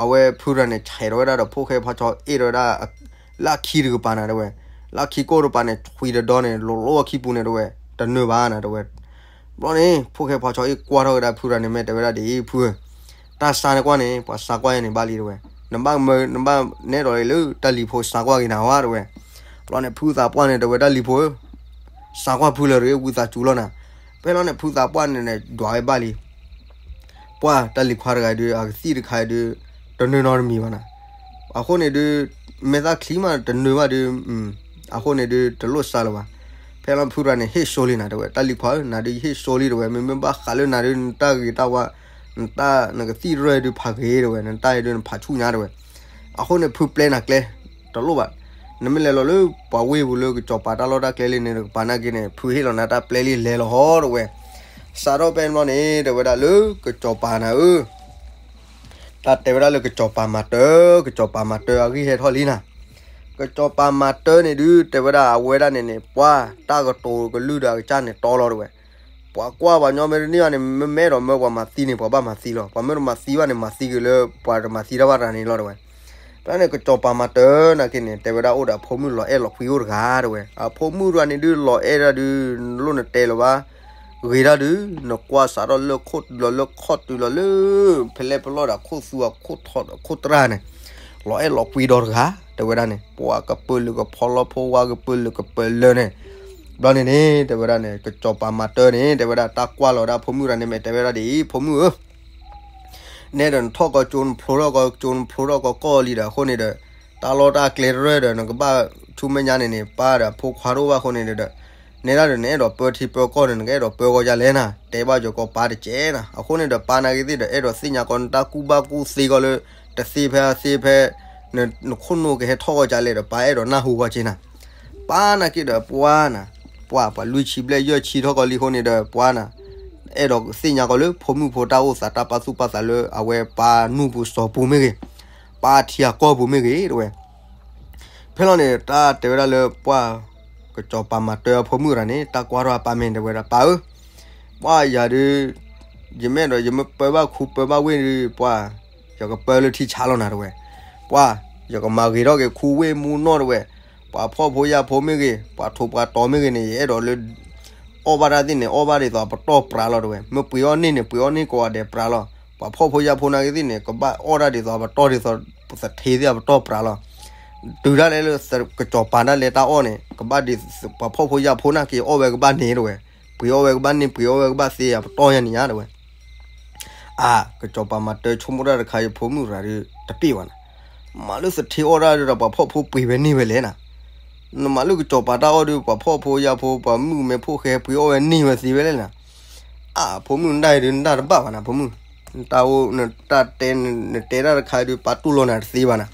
အဝဲဖုရၤန့ၣ် ဆဲးထီၣ်ဝဲဒၣ်ဒီး ဖိၣ်ဃဲဖါဆီအ့ၣ်တဲဝဲဒၣ် လၢခံတကပၤနၤတဲဝဲ, လၢခံကိၢ်တကပၤန့ၣ် ထွံၣ်ဒီးဒီန့ၣ် လိၤလိၤအခံပူၤန့ၣ်တဲဝဲ, တနၢၤဘၣ်နၤတဲဝဲ. ဘျီန့ၣ် ဖိၣ်ဃဲဖါဆီအ့ၣ်ကွၢ်ထီၣ်ဝဲဒၣ်ဖုရၤန့ၣ် မ့ၢ်တဲဝဲဒၣ်ဒ်အံၤ ဖုဧၢ, တၢ်စါန့ၣ်ကွၢ်န့ၣ် ပှၤစါကွၢ်ယၤန့ၣ်ဘၣ်လံတဲဝဲ, နဘၣ်မၢ နဘၣ်နဲဒိးလၢတၢ်လံၤဖိစါကွၢ်က့ၤနၤဝဲတဲဝဲ. ဘျီန့ၣ် ဖုသးပှၢ်န့ၣ် တဲဝဲတၢ်လံၤဖိဧၢ, စါကွၢ်ဖုလၢာ်ရ့ ဝံသးစူၤလီၤနၤ. ဖဲလီၤန့ၣ် ဖုသးပှၢ်န့ၣ်န့ၣ် ဒွးဝဲဘၣ်လံ ပှၢ်တၢ်လံၤခွါတဂၤဒုး အကသံၣ်တခါဒုး တနၢၤနီတမံၤဘၣ်နၤ. အဃိန့ၣ်ဒုး မဲာ်သၣ်ချံမးတနၢၤဘၣ်ဒုး အဃိန့ၣ်ဒုး တလိၣ်စါလၢၤဘၣ်. ဖဲလီၤဖုရၤန့ၣ် ဟ့ၣ်စိလံနၤတဲဝဲ, တၢ်လံၤခွါဧၢ, နၤဒုးယဟ့ၣ်စိလံတဲဝဲ, မ့မ့ၢ်ဘၣ်ဃးလၢနၤဒုး နတၢ်ဂ့ၤတၢ်ဝါ နတၢ်နကသံၣ်ရၢၢ်ဒုးဖးဂ့ၤတဲဝဲ, နတၢ်အံၤဒုးနဖးဆူၣ်ညါတဲဝဲ. အဃိန့ၣ် ဖုပျဲနၤကျဲ တလိၣ်ဘၣ်. နမ့ၢ်လဲၤလီၤလၢပှၤဝ့ၢ်ပူၤလၢကစီၤပၤတၢ်လီၢ်တၢ်ကျဲလံန့ၣ် တကပၤနာ်က့န့ၣ် ဖုဟ့ၣ်လီၤနၤတၢ်ပျဲလံလဲၤလီၤဟီတဲဝဲ. စးထီၣ်ဖဲန့ၣ်ဘျီန့ၣ် တဲဝဲဒၣ်လၢကစီၤပၤနၤဧၢ, တၢ်တဲဝဲဒၣ်လၢကစီၤပၤမၤတၢ်, ကစီၤပၤမၤတၢ်အဂံၢ်ဟဲထီၣ်လံနၤ. ကစီၤပၤမၤတၢ်န့ၣ်ဒုး တဲဝဲဒၣ်အဝဲဒၣ်န့ၣ်န့ၣ် ပှၤတၢ်ကတိၤကလုၢ်ဒီးအကစၢ်န့ၣ်တီလီၤတဲဝဲ. ပှၤကွၢ်ပှၤညီမ့ၢ်တန့ၢ်ဘၣ်န့ၣ် မ့ၢ်မဲဒီးမၢပှၤမၤသံန့ၣ် ပှၤဘၣ်မၤသံလီၤ. ပှၤမၢတမၤသံဘၣ်န့ၣ် မၤသံက့ၤလၢပှၤတမၤသံတၢ်ဘၣ်တဂၤန့ၣ်လီၤတဲဝဲ. ဖဲန့ၣ်ကစီၤပၤမၤတၢ်နာ်က့န့ၣ် တဲဝဲဒၣ်အိၣ်ဒီးအဖိမုၣ်လီၤအဲၣ်လီၤကွံအိၣ်တဂၤတဲဝဲ. အဖိမုၣ်တဂၤန့ၣ်ဒုးလီၤအဲၣ်ဒၣ်ဒုး နလိၣ်နတဲလၢၤဘၣ် ဂ့ၤဒၣ်ဒုး နကွၢ်စးထီၣ်လၢခိၣ်တုၤလီၤလၢခီၣ်တုၤလီၤလၢ ဖဲလဲၣ်ဖဲလဲၣ်ဒီးခိၣ်သူအခိၣ်ထီၣ်အခိၣ်တြၢ်န့ၣ် လီၤအဲၣ်လီၤကွံဒီးတဂၤ တဲဝဲဒၣ်န့ၣ် ပှၤကပၢၤလုာ်ကဖီလီဖိဝါကပၢၤလုာ်ကပၢၤလၢာ်န့ၣ် ဘျီန့ၣ်န့ၣ် တဲဝဲဒၣ်န့ၣ် ကစီၤပၤမၤတၢ်န့ၣ် တဲဝဲဒၣ်တၢ်ကွၢ်လီၤဒၣ်ဖိမုၣ်တဂၤန့ၣ် မ့ၢ်တဲဝဲဒၣ်ဒ်အံၤ ဖိမုၣ်ဧၢ နဲဒီးနထီၣ်ကီကၠိ နဖျိထီၣ်ကီကၠိ နဖျိထီၣ်ကီကီၢ်လံဒီး အဃိန့ၣ်ဒီး တၢ်လီၢ်တၢ်ကျဲတရၢၢ်ဒီး နကဘၣ်ဆူမဲာ်ညါန့ၣ်န့ၣ် ပၢ်ဒီးအဖိခွါတအိၣ်ဘၣ်အဃိန့ၣ်ဒီး နဲဒၣ်ဒီး နအဲၣ်ဒိးပၢထံပၢကီၢ်န့ၣ် နကအဲၣ်ဒိးပၢကီၢ်ယၤလဲၣ်နၤ တဲဘၣ်ယိၤကီးပၢ်တကဲနၤ အဃိန့ၣ်ဒီး ပၢ်နာ်က့သ့ၣ်ဒီး အဲၣ်ဒိးသ့ၣ်ညါကီး နတၢ်ကူၣ်ဘၣ်ကူၣ်သ့ကီးလၢ တသ့ဖဲအသ့ဖဲ နခိၣ်နူာ်ကဟဲထီၣ်ကီၢ်ကလဲၣ်ဒီး ပၢ်အဲၣ်ဒိးနၢ်ဟူကီၢ်က့နၤ ပၢ်နာ်က့ဒီး ပှၤနၤ ပှၤ ပှၤလွံၢ်ဆံဘျဲၣ်ယဲၢ်ဆံထီၣ်ကီးလံအဃိန့ၣ်ဒီး ပှၤနၤ အဲၣ်ဒိးသ့ၣ်ညါကီးလၢဖိမုၣ်ဖိတၢ်အိၣ်သးတၢ်ပာ်သူၣ်ပာ်သးလၢအဝဲပၢ်နူၢ်ပူၤစီၤပူၤမ့ၢ်ဂ့ၤ, ပၢ်ထံအကီၢ်ပူၤမ့ၢ်ဂ့ၤ တဲဝဲ. ဖဲလီၤန့ၣ် တၢ်တဲဝဲဒၣ်လၢပှၤ ကစီၤပၤမၤတၢ်အဖိမုၣ်တဂၤန့ၣ် တၢ်ကွၢ်ထီၣ်အပၢ်မ့ၢ်တဲဝဲဒၣ် ပၢ်ဧၢ, ပှၤယၤဒုး ယမ့ၢ်အဲၣ်ဒိး ယမ့ၢ်ပၢဘၣ်ခူပၢဘၣ်ဝ့ၢ်ဒုး ပှၤ ယကပၢလၢထံဆါလီၤနၤတဲဝဲ, ပှၤ ယကမၤဂ့ၤထီၣ်က့ၤခူဝ့ၢ်မူနီၢ်တဲဝဲ, ပှၤဖှီၣ်ဖိယာ်ဖိမ့ၢ်ဂ့ၤ ပှၤထိးပှၤတီၤမ့ၢ်ဂ့ၤန့ၣ် ယအဲၣ်ဒိးလၢ အီၣ်ဘၣ်တၢ်သ့ၣ်န့ၣ် အီၣ်ဘၣ်ဒ်သိးအပတီၢ်ပြးလီၤတဲဝဲ, မ့ၢ်ပှ့ၤအီၣ်န့ၢ်န့ၣ် ပှ့ၤအီၣ်န့ၢ်ကိးဂၤဒဲးပြးလီၤ, ပှၤဖှီၣ်ဖိယာ်ဖိနာ်က့သ့ၣ်န့ၣ် ကဘၣ်အီၣ်တၢ်ဒ်သိးအပတီၢ်ဒ်သိး သထ့သ့ၣ်အပတီၢ်ပြးလီၤ, တုၤဒၣ်လဲာ်လၢ ကစီၤပၤဒၣ်လဲာ်တၢ်အီၣ်န့ၣ် ကဘၣ်ဒ် ပှၤဖှီၣ်ဖိယာ်ဖိနာ်က့အီၣ်ဝဲကဘၣ်န့ၣ်တဲဝဲ, ပှ့ၤအီၣ်ဝဲကဘၣ်န့ၢ် ပှ့ၤအီၣ်ဝဲကဘၣ်သ့အပတီၢ်ညါန့ၣ်ညါတဲဝဲ အါ ကစီၤပၤမၤတၢ်ဆိကမိၣ်တၢ်တခါအံၤ ဖိမုၣ်တဂၤဒုး တပ့ၢ်ဘၣ်နၤ, မၤလၢသထ့အီၣ်တၢ်ဒုးဒီး ပှၤဖှီၣ်ဖိပှ့ၤဝဲန့ၢ်ဝဲလဲၣ်နၤ, နမၤလၢကစီၤပၤတၢ်အီၣ်ဒုး ပှၤဖှီၣ်ဖိယာ်ဖိ ပှၤမုၣ်မဲဖိဃဲပှ့ၤအီၣ်ဝဲန့ၢ်ဝဲသ့ဝဲလဲၣ်နၤ, အါ ဖိမုၣ်နတၢ်အံၤဒုး နတၢ်တဘၣ်ဘၣ်နၤ ဖိမုၣ်, နတၢ်အိၣ် နတၢ်တဲ နတဲတၢ်တခါဒုး ပၢ်တူၢ်လိာ်နၤတသ့ဘၣ်နၤ,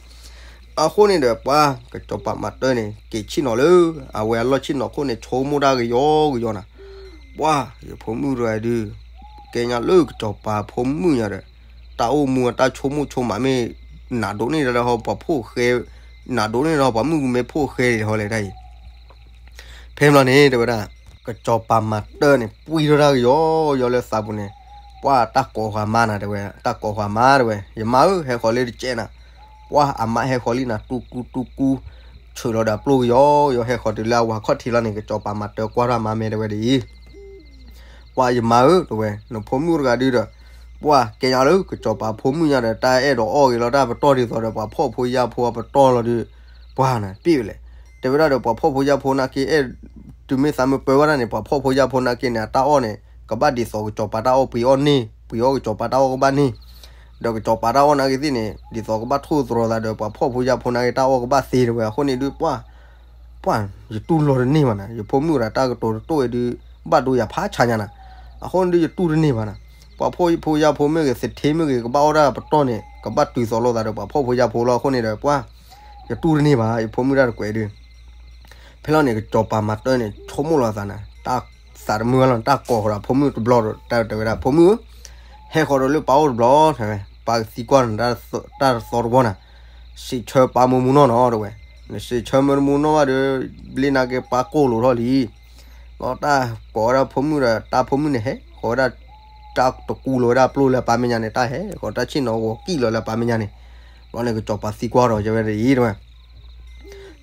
အဃိန့ၣ်ဒီး ပှၤ ကစီၤပၤမၤတၢ်န့ၣ် က့ၤဆ့ၣ်နီၤလၢ အဝဲအလီၢ်ဆ့ၣ်နီၤခိၣ်န့ၣ် ဆိကမိၣ်တၢ်ကယီကယီနၤ, ပှၤ ယဖိမုၣ်တဂၤဒုး ကဲညါလၢကစီၤပၤဖိမုၣ်ညါဒီး တၢ်အိၣ်မူအတၢ်ဆိကမိၣ်ဆိကမးမ့ၢ် နးဒိၣ်န့ၢ်ဒၣ်ဟီ ပှၤဖှီၣ်ဃဲ နးဒိၣ်န့ၣ်ဒီး ပှၤမုၣ်ကမဲဖိၣ်ဃဲဒံးဟီလဲၣ်တၢ်အံၤ. ဖဲန့ၣ်ဘျီန့ၣ် တဲဝဲဒၣ် ကစီၤပၤမၤတၢ်န့ၣ် ပှံၢ်ထီၣ်တၢ်ကယီယီလၢသးပူၤန့ၣ်, ပှၢ်တၢ်ကိးဃာ်မါနၤ တဲဝဲ, တၢ်ကိးဃာ်မါ တဲဝဲ, ယမါဧၢ ဟဲဃီၤလၢတစဲးနၤ. ပှၢ်အမါဟဲဃီၤလံနၤ တူကူတူကူ, ဆူးလီၤဒီးအပျိၢ်ကယီယီ ဟဲဃီၤတုၤလၢအဝၤခီၣ်ထံးလီၤန့ၣ် ကစီၤပၤမၤတၢ်ကွၢ်ထီၣ်မါမဲ တဲဝဲဒ်အံၤ ပှၢ်ယမါဧၢ တဲဝဲ, နဖိမုၣ်တဂၤဒုဒီး, ပှၢ်ကဲညါလၢကစီၤပၤဖိမုၣ်ညါဒီး တၢ်အဲၣ်ဒိးအီၣ်ဂ့ၤလီၤတၢ်ပတီၢ်ဒ်သိးဒီး ပှၤဖှီၣ်ဖိယာ်ဖိအပတီၢ်လီၤဒီး, ပှၢ်နၤပ့ၢ်ဝဲလဲၣ်. တဲဝဲဒၣ်ဒီး ပှၤဖှီၣ်ဖိယာ်ဖိနာ်က့ အဲၣ်တုၤမ့ၢ်သးမ့ၢ်ပၢဝဲဒၣ်န့ၣ် ပှၤဖှီၣ်ဖိယာ်ဖိနာ်က့န့ၣ် အတၢ်အီၣ်န့ၣ် ကဘၣ်ဒ်သိးကစီၤပၤတၢ်အီၣ် ပှ့ၤအီၣ်န့ၢ် ပှ့ၤအီၣ်ကစီၤပၤတၢ်အီၣ်ကဘၣ်န့ၢ်, ဒီးကစီၤပၤတၢ်အီၣ်နာ်က့သ့ၣ်န့ၣ် ဒ်သိးကဘၣ်ထိၣ်သတြီၤသးဒီး ပှၤဖှီၣ်ဖိယာ်ဖိနာ်က့တၢ်အီၣ်ကဘၣ်သ့ တဲဝဲ. အဃိန့ၣ်ဒုး ပှၢ် ပှၢ်ယတူၢ်လိာ်တန့ၢ်ဘၣ်နၤ, ယဖိမုၣ်ဒီးတၢ်ကတိၤတတိၢ်ဝဲဒုး ဘၣ်ဒိယၤဖးဆါညါနၤ. အဃိန့ၣ်ဒုး ယတူၢ်တန့ၢ်ဘၣ်နၤ, ပှၤဖှီၣ်ဖိယာ်ဖိမ့ၢ်ဂ့ၤ သထ့မ့ၢ်ဂ့ၤ ကဘၣ်အီၣ်တၢ်ပတီၢ်န့ၣ် ကဘၣ်တုၤသိးလိာ်သးဒီးပှၤဖှီၣ်ဖိယာ်ဖိလီၤ. အဃိန့ၣ်ဒီး ပှၢ် ယတူၢ်တန့ၢ်ဘၣ် ယဖိမုၣ်တၢ်တကွဲးဒုး. ဖဲလီၤန့ၣ် ကစီၤပၤမၤတၢ်န့ၣ် ဆိကမိၣ်လီၤသးနၤ, တၢ်သးတမုာ်လီၤ တၢ်ကိးဃီၤဒီးဖိမုၣ်တဘျီဒီး တၢ်တဲဝဲဒၣ် ဖိမုၣ်ဧၢ, ဟဲဃီၤဒီးလၢပၢ်အိၣ်တဘျီ တဲဝဲ, ပၢ်ကသံကွၢ်နၤတၢ်တသီတဘီနၤ, စံးဆၢပၢ်မ့ၢ်မူနီၢ်နီၤ တဲဝဲ, နစံးဆၢမ့ၢ်တမူနီၢ်ဘၣ်ဒီး ဘျ့နၤက့ပၢ်ကိၢ်လိာ်ထီၣ်လံ ဒီးတၢ်ကိးဝဲဒၣ်ဖိမုၣ်ဒီး တၢ်ဖိမုၣ်န့ၣ်ဟဲဃီၤဝဲဒၣ် တၢ်တကူလီၤဝဲဒၣ်ပျိၢ်လၢအပၢ်မဲာ်ညါန့ၣ် တၢ်ဟဲဃီၤတၢ်ဆ့ၣ်နီၤဂီၤကံၣ်လီၤလၢအပၢ်မဲာ်ညါန့ၣ်, ဘျီန့ၣ် ကစီၤပၤသံကွၢ်ဒီး တဲဝဲဒ်အံၤ တဲဝဲ,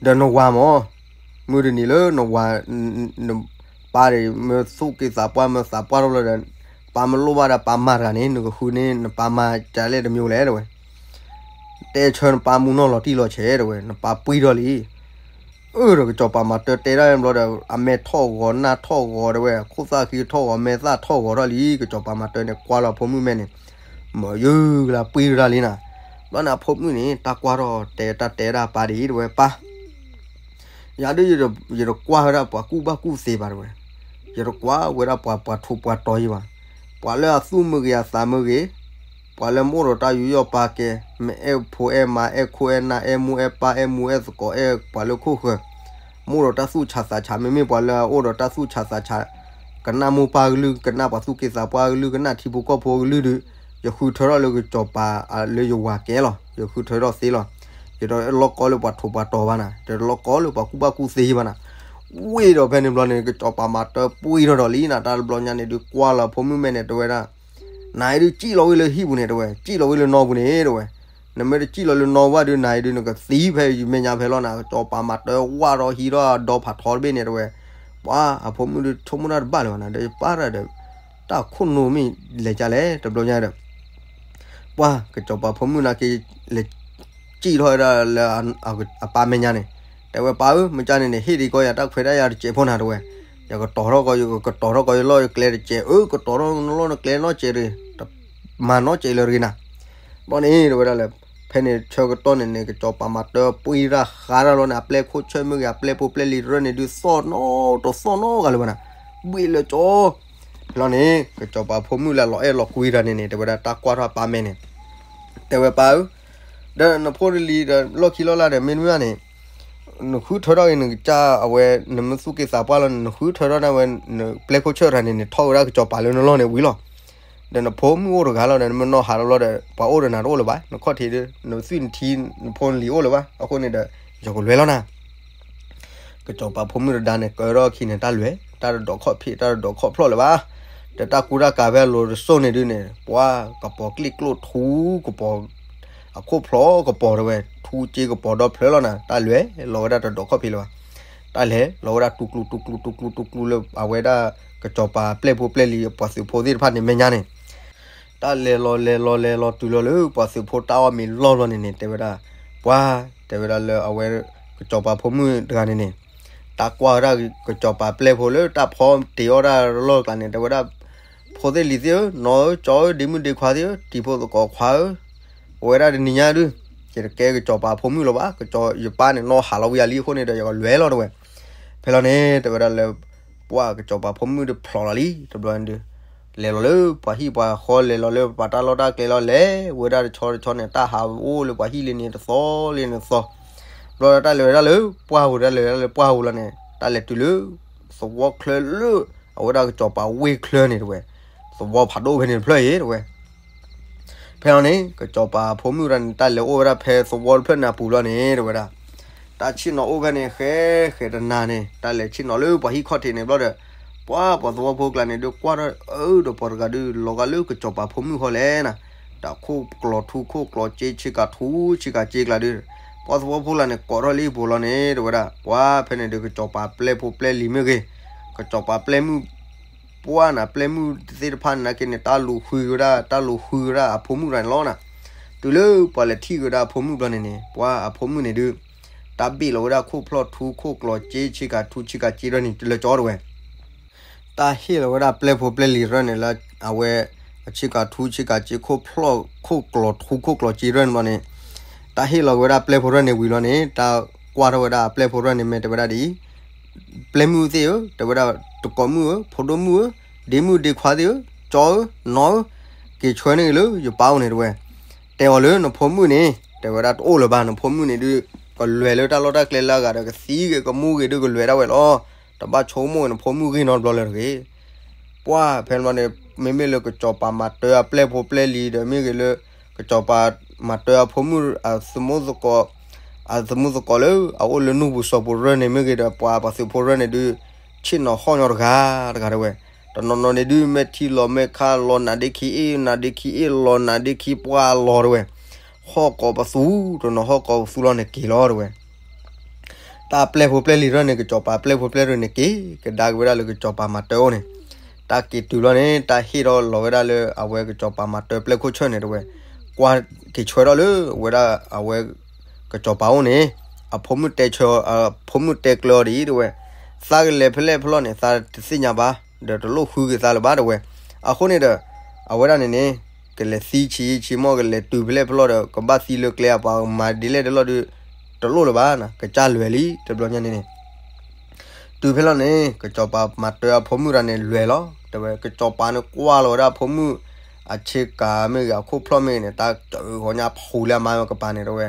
ဒီးနဝၤမ့ၢ် မုၢ်တနံၤလၢနဝၤ နပၢ်ဒီး မ့ၢ်သူၣ်က့သးပှၢ် မ့ၢ်သးပှၢ်ထီၣ်လီၤဒီး ပၢ်မ့ၢ်လိၣ်ဘၣ်ဒီးပၢ်မၤတဂၤန့ၣ် နကဃုန့ၢ်နပၢ်မၤကလဲၣ်တမံၤလဲၣ် တဲဝဲ, တဲဆၢနပၢ်မူနီၢ်လီၤတံၢ်လီၤဆဲး တဲဝဲ, နပၢ်ပှံၢ်ထီၣ်လံ. အၢ ဒီးကစီၤပၤမၤတၢ်တဲဒၣ်ဘျီဒီး အမဲာ်ထီၣ်ဂီၤနၢ်ထီၣ်ဂီၤ တဲဝဲ, ခိၣ်သၣ်ဃံထီၣ်ဂီၤ မဲာ်သၣ်ထီၣ်ဂီၤထီၣ်လံ. ကစီၤပၤမၤတၢ်န့ၣ် ကွၢ်လီၤဖိမုၣ်မဲာ်န့ၣ် မ့ၢ်ယုၢ်လၢပှံၢ်ထီၣ်တၢ်လံနၤ. ဘျီန့ၣ် အဖိမုၣ်န့ၣ် တၢ်ကွၢ်ထီၣ်တဲ တၢ်တဲဒၣ်ပၢ်ဒ်အံၤ တဲဝဲ, ပၢ် ယၤဒုး ယတကွၢ်ဝဲဒၣ်ပှၤကူၣ်ဘၣ်ကူၣ်သ့ဘၣ် တဲဝဲ, ယတကွၢ်ဝဲဒၣ်ပှၤ ပှၤထူးပှၤတီၤယံၤဘၣ်. ပှၤလၢအသူၣ်မ့ၢ်ဂ့ၤ အသးမ့ၢ်ဂ့ၤ, ပှၤလၢမ့ၢ်အိၣ်ဒီးတၢ်ယူးယီၣ်ပာ်ကဲ, မ့ၢ်အဲၣ်ဖိအဲၣ်မါ အဲၣ်ခိၣ်အဲၣ်နၢ် အဲၣ်မူအဲၣ်ပၢ် အဲၣ်မူအဲၣ်သကိး အဲၣ်ပှၤလၢခိၣ်ဃၢၤ, မ့ၢ်အိၣ်ဒီးတၢ်သူၣ်ဆးသးဆး, မ့မ့ၢ်ပှၤလၢအအိၣ်ဒီးတၢ်သူၣ်ဆးသးဆး, ကနၣ်မိၢ်ပၢ်ကလုၢ် ကနၣ်ပှၤသူၣ်က့သးပှၢ်ကလုၢ် ကနၣ်ထံဖိကီၢ်ဖိကလုၢ်ဒီး ယဃုထၢထီၣ်လၢကစီၤပၤလၢယဝၤကဲလီၤ. ယဃုထၢထီၣ်သ့လီၤ. ယတလီၢ်ကီလၢပှၤထူးပှၤတီၤဘၣ်နၤ, ယတလီၢ်ကီလၢပှၤကူၣ်ဘၣ်ကူၣ်သ့ဘၣ်နၤ. ဝံၤဒီးဖဲန့ၣ်ဘျီန့ၣ် ကစီၤပၤမၤတၢ်ပှံၢ်ထီၣ်ဒီးလံနၤ. တၢ်တဘျီညါန့ၣ်ဒုး ကွၢ်လီၤဖိမုၣ်မဲာ်န့ၣ် တဲဝဲဒၣ်, နၤအံၤဒုး စံၣ်လီၤဝဲလၢဟံၣ်ပူၤန့ၣ် တဲဝဲ, စံၣ်လီၤဝဲလၢနီၢ်ပူၤန့ၣ် တဲဝဲ, နမ့ၢ်တစံၣ်လီၤလၢနီၢ်ဘၣ်ဒုး နၤအံၤဒုး နကသံဖဲယမဲာ်ညါဖဲလီၤနၤ. ကစီၤပၤမၤတၢ်ဝၢ်ထီၣ်ဟံးထီၣ်ဒီဖးထီတဘ့ၣ်န့ၣ် တဲဝဲ, ပှၤအဖိမုၣ်ဒုး ဆိကမိၣ်တၢ်တဘၣ်လၢၤဘၣ်နၤ, ဒီးယပၢ်တၢ်ဒီး တၢ်ခိၣ်နူာ်မ့ၢ်လဲၤကလဲၣ် တဘျီညါဒီး ပှၢ်ကစီၤပၤဖိမုၣ်နာ်က့ လဲၤစံၣ်ထီၣ်ဝဲဒၣ်လၢ အပၢ်မဲာ်ညါန့ၣ်, တဲဝဲပၢ်ဧၢ, မ့ၢ်ကန့ၣ်န့ၣ် ဟ့ၣ်ဒံးကီးယၤတၢ်ခွဲးတၢ်ယာ်တစဲးဖိနၤ တဲဝဲ, ယကတီၤထီၣ်ကီး ယကတီၤထီၣ်ကီးယလီၢ်ယကျဲတစဲး, အၢ ကတီၤထီၣ်နလီၢ်နကျဲနီတစဲးဒီး တမၤနီတစဲးလၢၤတဂ့ၤနၤ. ဘျီန့ၣ် တဲဝဲဒၣ်လၢ ဖဲန့ၣ်ဆၢကတီၢ်န့ၣ်န့ၣ် ကစီၤပၤမၤတၢ်ပှံၢ်တၢ်ဃါတၢ်လီၤန့ၣ် အပျဲၢ်ခိၣ်ဆၢၣ်မ့ၢ်ဂ့ၤ အပျဲၢ်ဖိပျဲၢ်လံၤတရၢၣ်န့ၣ်ဒုး သီၣ်နီတသီၣ်နီဂၤလၢၤဘၣ်နၤ, ဘှံးလၢကၠီ ဖဲလီၤန့ၣ် ကစီၤပၤဖိမုၣ်လၢအလီၤအဲၣ်လီၤကွံတၢ်န့ၣ်န့ၣ် တဲဝဲဒၣ်တၢ်ကွၢ်ထီၣ်အပၢ်မဲာ်န့ၣ်, တဲဝဲပၢ်ဧၢ, ဒီးနဖိတလံၤဒီးလီၢ်ခံလီၢ်လၢ်ဒီး မ့တမ့ၢ်ဘၣ်န့ၣ် နဃုထၢထီၣ်က့ၤနကစၢ်အဝဲ နမ့ၢ်သူၣ်က့သးပှၢ်လီၤန့ၣ် နဃုထၢထီၣ်န့ၢ်ဝဲ နပျဲၢ်ခိၣ်ဆၢၣ်တဂၤန့ၣ်န့ၣ် ထီၣ်ဝဲဒၣ်ကစီၤပၤလၢနလီၢ်န့ၣ်ဝံၤလီၤ. ဒီးနဖိမုၣ်အိၣ်တဂၤလီၤဒီး နမ့ၢ်နီၢ်ဟးလီၤလီၤဒီး ပှၤအိၣ်ဒီးနၤတအိၣ်လၢၤဘၣ်, နခီၣ်ထံးဒီး နသွံၣ်နထံ နဖိနလံၤအိၣ်လၢၤဘၣ်, အဃိန့ၣ်ဒီး ယကလဲၤလီၤနၤ ကစီၤပၤဖိမုၣ်တဒါန့ၣ် ကၢထီၣ်အခံန့ၣ် တၢ်လဲၤ တၢ်တဒိးခီၣ်ဖံး တၢ်တဒိးခီၣ်ဖျီၣ်လၢၤဘၣ်, ဒီးတၢ်ကူတၢ်ကၤဖဲအလိၤတစိၢ်န့ၣ်ဒုးန့ၣ် ပှၤကပီၤကျ့ၣ်ကျိၣ်ထူကပီၤ အခိၣ်ဖျီကပီၤတဲဝဲ ထူစ့ကပီၤဒီဖျၢၣ်လီၤနၤ, တၢ်လဲၤလီၤဝဲဒၣ်တဒိးခီၣ်ဖံးလၢၤဘၣ်, တၢ်လဲၤလီၤဝဲဒၣ်တူၤကျူၤတူၤကျူၤတူၤကျူၤတူၤကျူၤလၢအဝဲဒၣ် ကစီၤပၤပျဲၢ်ဖိပျဲၢ်လံၤပှၤသုးဖိသ့ၣ်တဖၣ်န့ၣ်မဲာ်ညါန့ၣ် တၢ်လဲၤလီၤလဲၤလီၤလဲၤလီၤတုၤလီၤလၢပှၤသုးဖိတၢ်အီၣ်မ့ၤလီၢ်ဘျီန့ၣ်န့ၣ် တဲဝဲဒၣ်, ပှၤ တဲဝဲဒၣ်လၢအဝဲ ကစီၤပၤဖိမုၣ်တဂၤန့ၣ်န့ၣ် တၢ်ကွၢ်ဝဲဒၣ်ကစီၤပၤပျဲၢ်ဖိလၢတၢ်ဖီတ့ၤအီၣ်တၢ်လီၢ်တကျါန့ၣ် တဲဝဲဒၣ်, ဖိသ့ၣ်လံၤသ့ၣ်ဧၢ, နီၢ်ဧၢ ကၠီဧၢ ဒ့မုၣ်ဒ့ခွါသ့ၣ်ဧၢ တံၤဖိသကိးခွါဧၢ, အဝဲဒၣ်တနံၤညါဒုး ယတကဲကစီၤပၤဖိမုၣ်လၢၤဘၣ်, ကစီၤယပၢ်န့ၣ် နီၢ်ဟးလီၤဝံၤအလံအဃိန့ၣ်ဒီး ယကလဲၤလီၤတဲဝဲ, ဖဲလီၤန့ၣ် တဲဝဲဒၣ်လၢ ပှၤကစီၤပၤဖိမုၣ်တဖျိးလီၤလံ တဘျီန့ၣ်ဒုး လဲၤလီၤလၢပှၤဟံၣ်ပှၤဃီ လဲၤလီၤလၢပှၤတၢ်လီၢ်တၢ်ကျဲလီၤ လဲၤဝဲဒၣ်တဆီတဆီန့ၣ် တၢ်ဟးအိၣ်လၢပှၤဟံၣ်လံန့ၣ်တသီလံန့ၣ်တသီ, ဘျီဒီးတၢ်လဲၤဝဲဒၣ်လၢပှၢ်ပူၤ တၢ်လဲၤဝဲဒၣ်လၢပှၢ်ပူၤလီၤန့ၣ် တၢ်လဲၤတုၤလၢ သဝီချၢလၢ အဝဲဒၣ်ကစီၤပၤဝ့ၢ်ချၢန့ၣ်တဲဝဲ, သဝီဖးဒိၣ်ဖဲန့ၣ်တဖျၢၣ်အံၤတဲဝဲ ဖဲလီၤန့ၣ် ကစီၤပၤဖိမုၣ်တဂၤန့ၣ် တၢ်လဲၤအိၣ်ဝဲဒၣ်ဖဲသဝီတဖျၢၣ်န့ၣ်အပူၤလီၤန့ၣ် တဲဝဲဒၣ်, တၢ်ဆ့ၣ်နီၤအိၣ်ဖဲန့ၣ် ဃဲဃဲတနၤန့ၣ် တၢ်လဲၤဆ့ၣ်နီၤလၢပှၤဟံၣ်ခီၣ်ထံးန့ၣ်ဘျီဒီး ပှၤပှၤသဝီဖိကျါန့ၣ်ဒုးကွၢ်ထီၣ်အၢဒီးပှၤတဂၤဒုး လီၤဂာ်လၢကစီၤပၤဖိမုၣ်ဃီလဲၣ်နၤ, တၢ်ခိၣ်ကျီၤထူခိၣ်ကျီၤစ့ ဆ့ကၤထူဆ့ကၤစ့ကျါဒုး, ပှၤသဝီဖိကျါန့ၣ် ကိးထီၣ်လၢအပူၤလီၤန့ၣ် တဲဝဲဒၣ် ပှၤဖဲန့ၣ်ဒုး ကစီၤပၤပျဲၢ်ဖိပျဲၢ်လံၤမ့ၢ်ဂ့ၤ, ကစီၤပၤပျဲၢ်မုၣ် ပှၤနၤ ပျဲၢ်မုၣ်သ့ၣ်တဖၣ်န့ၣ်နာ်က့န့ၣ် တၢ်လူၤဃုဝဲဒၣ် တၢ်လူၤဃုဝဲဒၣ်အဖိမုၣ်တဂၤန့ၣ်လီၤနၤ. တုၤလၢပှၤလဲၤထံၣ်က့ၤဝဲဒၣ်အဖိမုၣ်ဘျီန့ၣ်န့ၣ် ပှၤအဖိမုၣ်န့ၣ်ဒုး တၢ်ဘ့ၣ်လီၤဝဲဒၣ်ခိၣ်ဖျီၣ်ထူခိၣ်ကျီၤစ့ ဆ့ကၤထူဆ့ကၤစ့ဒၣ်န့ၣ် လၢကၠီတဝဲ တၢ်ဟ့ၣ်လီၤဝဲဒၣ်ပျဲၢ်ဖိပျဲၢ်လံၤတဖၣ်န့ၣ်လၢ အဝဲ အဆ့ကၤထူဆ့ကၤစ့ ခိၣ်ဖျီၣ်ခိၣ်ကျီၤထူခိၣ်ကျီၤစ့တဖၣ်န့ၣ်ဘျီန့ၣ်, တၢ်ဟ့ၣ်လီၤက့ၤဝဲဒၣ်ပျဲၢ်ဖိတဖၣ်န့ၣ်ဝံၤလီၤန့ၣ် တၢ်ကွၢ်ထီၣ်ဝဲဒၣ်အပျဲၢ်ဖိတဖၣ်န့ၣ် မ့ၢ်တဲဝဲဒၣ်ဒ်အံၤ, ပျဲၢ်မုၣ်သ့ၣ်ဧၢ, တဲဝဲဒၣ် တကိးမုၣ်ဧၢ, ဖိဒိၣ်မုၣ်ဧၢ, ဒ့မုၣ်ဒ့ခွါသ့ၣ်ဧၢ, ကၠီဧၢ, နီၢ်ဧၢ, က့ၤဆှၢန့ၢ်က့ၤလၢယပၢ်အိၣ်န့ၣ်တဝဲ, တဲအီၤလၢနဖိမုၣ်န့ၣ် တဲဝဲဒၣ်တအိၣ်လၢၤဘၣ် နဖိမုၣ်န့ၣ်ဒုး ကလဲၤလၢတၢ်လီၢ်တၢ်ကျဲလၢအဂၤဒီး ကသံဂ့ၤကမူဂ့ၤဒုး ကလဲၤဒၣ်ဝဲလီၤ, တဘၣ်ဆိကမိၣ်ဂ့ၤနဖိမုၣ်ဂ့ၢ်နီတဘျီလၢၤတဂ့ၤ. ပှၤဖဲန့ၣ်ဘျီန့ၣ် မ့မ့ၢ်လၢကစီၤပၤမၤတၢ်အပျဲၢ်ဖိပျဲၢ်လံၤဒီးမ့ၢ်ဂ့ၤလၢ ကစီၤပၤမၤတၢ်အဖိမုၣ် အသမူသကိး အသမူသကိးလၢအအိၣ်လၢနူၢ်ပူၤစီၤပူၤတဖၣ်န့ၣ်မ့ၢ်ဂ့ၤဒီး ပှၤပှၤသုးဖိတဖၣ်န့ၣ်ဒုး ဆ့ၣ်နီၤဟီၣ်ညီတဂၤတဂၤတဝဲ, တနီၤနီၤန့ၣ်ဒုး မဲာ်ထံလီၤမဲာ်ခါလီၤ နးဒ့ခံအ့ၣ် နးဒ့ခံအ့ၣ်လီၤ နးဒ့ခံပှၢ်လီၤတဝဲ, ဟီၣ်ကိးပသူ တနီၤဟီၣ်ကိးပသူလီၤန့ၣ်က့ၤလီၤတဝဲ တၢ်ပျဲၢ်ဖိပျဲၢ်လံၤတဖၣ်န့ၣ် ကစီၤပၤပျဲၢ်ဖိပျဲၢ်လံၤန့ၣ် က့ၤကဒါက့ၤဝဲဒၣ်လၢကစီၤပၤမၤတၢ်အိၣ်န့ၣ်, တၢ်က့ၤတုၤလီၤန့ၣ် တၢ်ဟ့ၣ်ထီၣ်လီၤဝဲဒၣ်လၢအဝဲကစီၤပၤမၤတၢ်ပျဲၢ်ခိၣ်ဆၢၣ်န့ၣ်တဝဲ, ကွၢ်က့ၤဆှၢထီၣ်လၢဝဲဒၣ်အဝဲ ကစီၤပၤအိၣ်န့ၣ်, အဖိမုၣ်တဲဆှၢ အဖိမုၣ်တဲကျၢၤအီၤဒ်အံၤတဝဲ, သးကလဲၤဖဲလဲၣ်ဖဲလဲၣ်န့ၣ် သးတသ့ၣ်ညါဘၣ်, ဒီးတလိၣ်ဃုက့ၤသးလၢၤဘၣ်တဝဲ, အဃိန့ၣ်ဒီး အဝဲဒၣ်န့ၣ်န့ၣ် ကလဲၤသံဆံးဆံးမီၢ် ကလဲၤတုၤဖဲလဲၣ်ဖဲလဲၣ်ဒီး ကဘၣ်သံလၢကျဲအပှၤမၤဒ်လဲၣ်ဒ်လဲၣ်ဒီး တလိၣ်လၢၤဘၣ်နၤ ကစၢ်လွဲၤလံ တဘျီညါန့ၣ်န့ၣ် တုၤဖဲလဲၣ်န့ၣ် ကစီၤပၤမၤတၢ်အဖိမုၣ်တဂၤန့ၣ်လွဲၤလီၤ တဲဝဲ ကစီၤပၤန့ၣ်ကွၢ်လီၤဝဲဒၣ်အဖိမုၣ် အဆ့ကၤမ့ၢ်ဂ့ၤ အခိၣ်ဖျီၣ်မ့ၢ်ဂ့ၤန့ၣ် တၢ်ကၢၤဂီၤညါဖှူလၢအမါဝဲကပၤန့ၣ်တဲဝဲ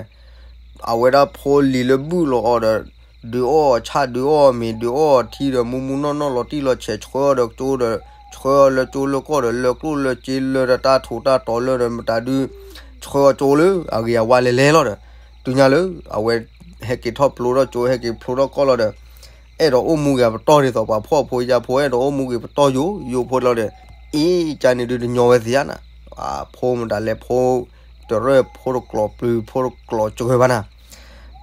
အဝဲဒၣ်ဖိလံၤလၢဘုၣ်လီၤအီၤဒီး ဒုးအီၣ်အီၤဆၣ်ဒုးအီၣ်အီၤမ့ၤ ဒုးအီၣ်အီၤထံဒီး မူမူနီၢ်နီၢ်လီၤတံၢ်လီၤဆဲး ဆှၢအီၤဒီးကၠိဒီး ဆှၢအီၤလၢကၠိလၢကီၢ်ဒီး လၢကျိၣ်လၢစ့လၢဒီးတၢ်ထူးတၢ်တီၤလၢဒီး မတၤဒုး ဆှၢအီၤကၠိလၢအဂ့ၤအဝါလဲၤလဲၤလီၤဒီး တုၤညါလၢ အဝဲဟဲက့ၤထီၣ်ဖျိထီၣ်ကၠိ ဟဲက့ၤဖျိထီၣ်ကီၢ်လီၤဒီး အဲၣ်ဒိးအိၣ်မူဂ့ၤပတီၢ်ဒ်သိးပှၤဖှီၣ်ဖိယာ်ဖိ အဲၣ်ဒိးအိၣ်မူဂ့ၤပတီၢ်ယိာ်ယိာ်ဖိလီၤဒီး အ့ၣ်ကန့ၣ်ဒုးတညီဝဲသ့ဧါနၤ အဖိမတၤလဲၣ်ဖိ တရၢၢ်ဖိတကျိၤပျုၤဖိတကျိၤစှၤဘၣ်နၤ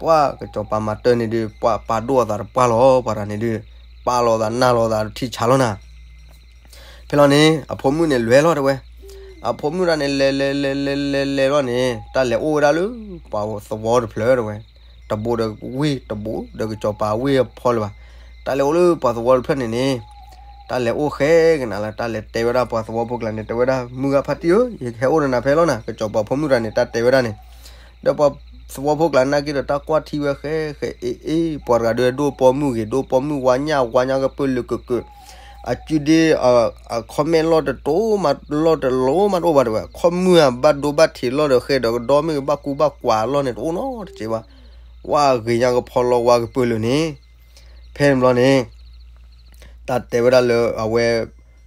ပှၤကစီၤပၤမၤတၢ်န့ၣ်ဒုး ပှၤပာ်ဒိၣ်အသးတပှၢ်လီၤ ပှၤတဂၤန့ၣ်ဒုး ပာ်လီၤသးနၢ်လီၤသးတထံၣ်ဆါလီၤနၤ ဖဲလီၤန့ၣ် အဖိမုၣ်န့ၣ်လွဲၤလီၤတဲဝဲ အဖိမုၣ်တဂၤန့ၣ် လဲၤလဲၤလဲၤလဲၤလဲၤလဲၤလီၤန့ၣ် တၢ်လဲၤအိၣ်ဝဲဒၣ်လၢ ပှၤသဝီတဖျၢၣ်တဲဝဲ တဘူးဒီးဝ့ၢ်တဘူးဒီးကစီၤပၤဝ့ၢ်အဖီလၢၤဘၣ် တၢ်လဲၤအိၣ်လၢပှၤသဝီတဖျၢၣ်န့ၣ်န့ၣ် တၢ်လဲၤအိၣ်ဃဲကနၤလၢ တၢ်လဲၤတဲဝဲဒၣ်ပှၤသဝီဖိကျါန့ၣ် တဲဝဲဒၣ် မုၢ်ဂၤဖါတံၢ်ဧၢ ယကဟဲအိၣ်ဒီးနၤဖဲလီၤနၤ ကစီၤပၤဖိမုၣ်တဂၤန့ၣ် တၢ်တဲဝဲဒၣ်န့ၣ် ဒီးပှၤသဝီဖိကျါနာ်က့ဒီး တၢ်ကွၢ်ထံဝဲဃဲဃဲအ့ၣ်အ့ၣ် ပှၤတဂၤဒုးဒိၣ်ပိာ်မုၣ်ဂ့ၤ ဒိၣ်ပိာ်မုၣ်ဝါညၣ် ဝါညၣ်ကပၢၢ်လၢကကၢး အစုဒ့ အခီၣ်မဲာ်လီၢ်တတိၢ်မး လီၢ်တလိၣ်မးတအိၣ်ဘၣ်တဲဝဲ ခီၣ်မုၢ်အဘၣ်ဒိဘၣ်ထံးလီၢ်ဒီးဃဲဒီးကဒီမ့ၢ်ဂ့ၤ ဘၣ်ကူဘၣ်ကွၢ်လီၢ်န့ၣ်တအိၣ်နီတစဲးဘၣ် ဝါဂ့ၤညါကဖီလီၤဝါကပၢၢ်လၢာ်န့ၣ် ဖဲန့ၣ်ဘျီန့ၣ် တၢ်တဲဝဲဒၣ်လၢအဝဲ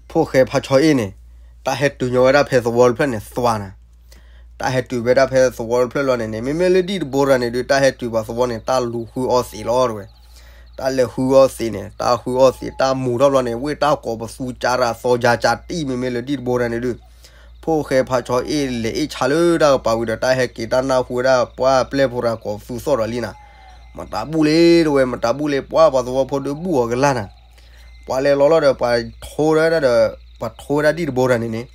ဖိၣ်ဃဲဖါဆီအ့ၣ်န့ၣ် တၢ်ဟဲတုၤညီဝဲဒၣ်ဖဲသဝီတဖျၢၣ်န့ၣ် သွါနၤ တၢ်ဟဲတုၤဝဲဒၣ်ဖဲသဝီတဖျၢၣ်လီၤန့ၣ်န့ၣ် မ့မ့ၢ်လၢဒံၣ်တဘိတဂၤန့ၣ်ဒုး တၢ်ဟဲတုၤပှၤသဝီန့ၣ် တၢ်လူၤဃုအီသံးလီၤတဲဝဲ တၢ်လဲၤဃုအီသံးန့ၣ် တၢ်ဃုအီသံး တၢ်မူၤထီၣ်ဘျီန့ၣ် ဝ့ၢ်တၢ်ကိးပသူကၢ်ရၢ်သီကၢ်ကၢ်တံၢ် မ့မ့ၢ်လၢဒံၣ်တဘိတဂၤန့ၣ်ဒုး ဖိၣ်ဃဲဖါဆီအ့ၣ်လဲၤအ့ၣ်ဆါလၢတၢ်ကပၤဝံၤဒီး တၢ်ဟဲက့ၤတၢ်နၢ်ဟူဝဲဒၣ်ပှၤပျဲၢ်ဖိတဂၤကိးပသူသီၣ်ဒီးလံနၤ မတၤဘူၣ်လ့တဲဝဲ မတၤဘူၣ်လ့ ပှၤပှၤသဝီဖိဒုးဘူၣ်အီၤကလာ်နၤ ပှၤလဲၤလီၤလီၤဒီး ပှၤထိဝဲဒၣ်ဒီး ပှၤထိဝဲဒၣ်ဒံၣ်တဘိတဂၤန့ၣ်န့ၣ်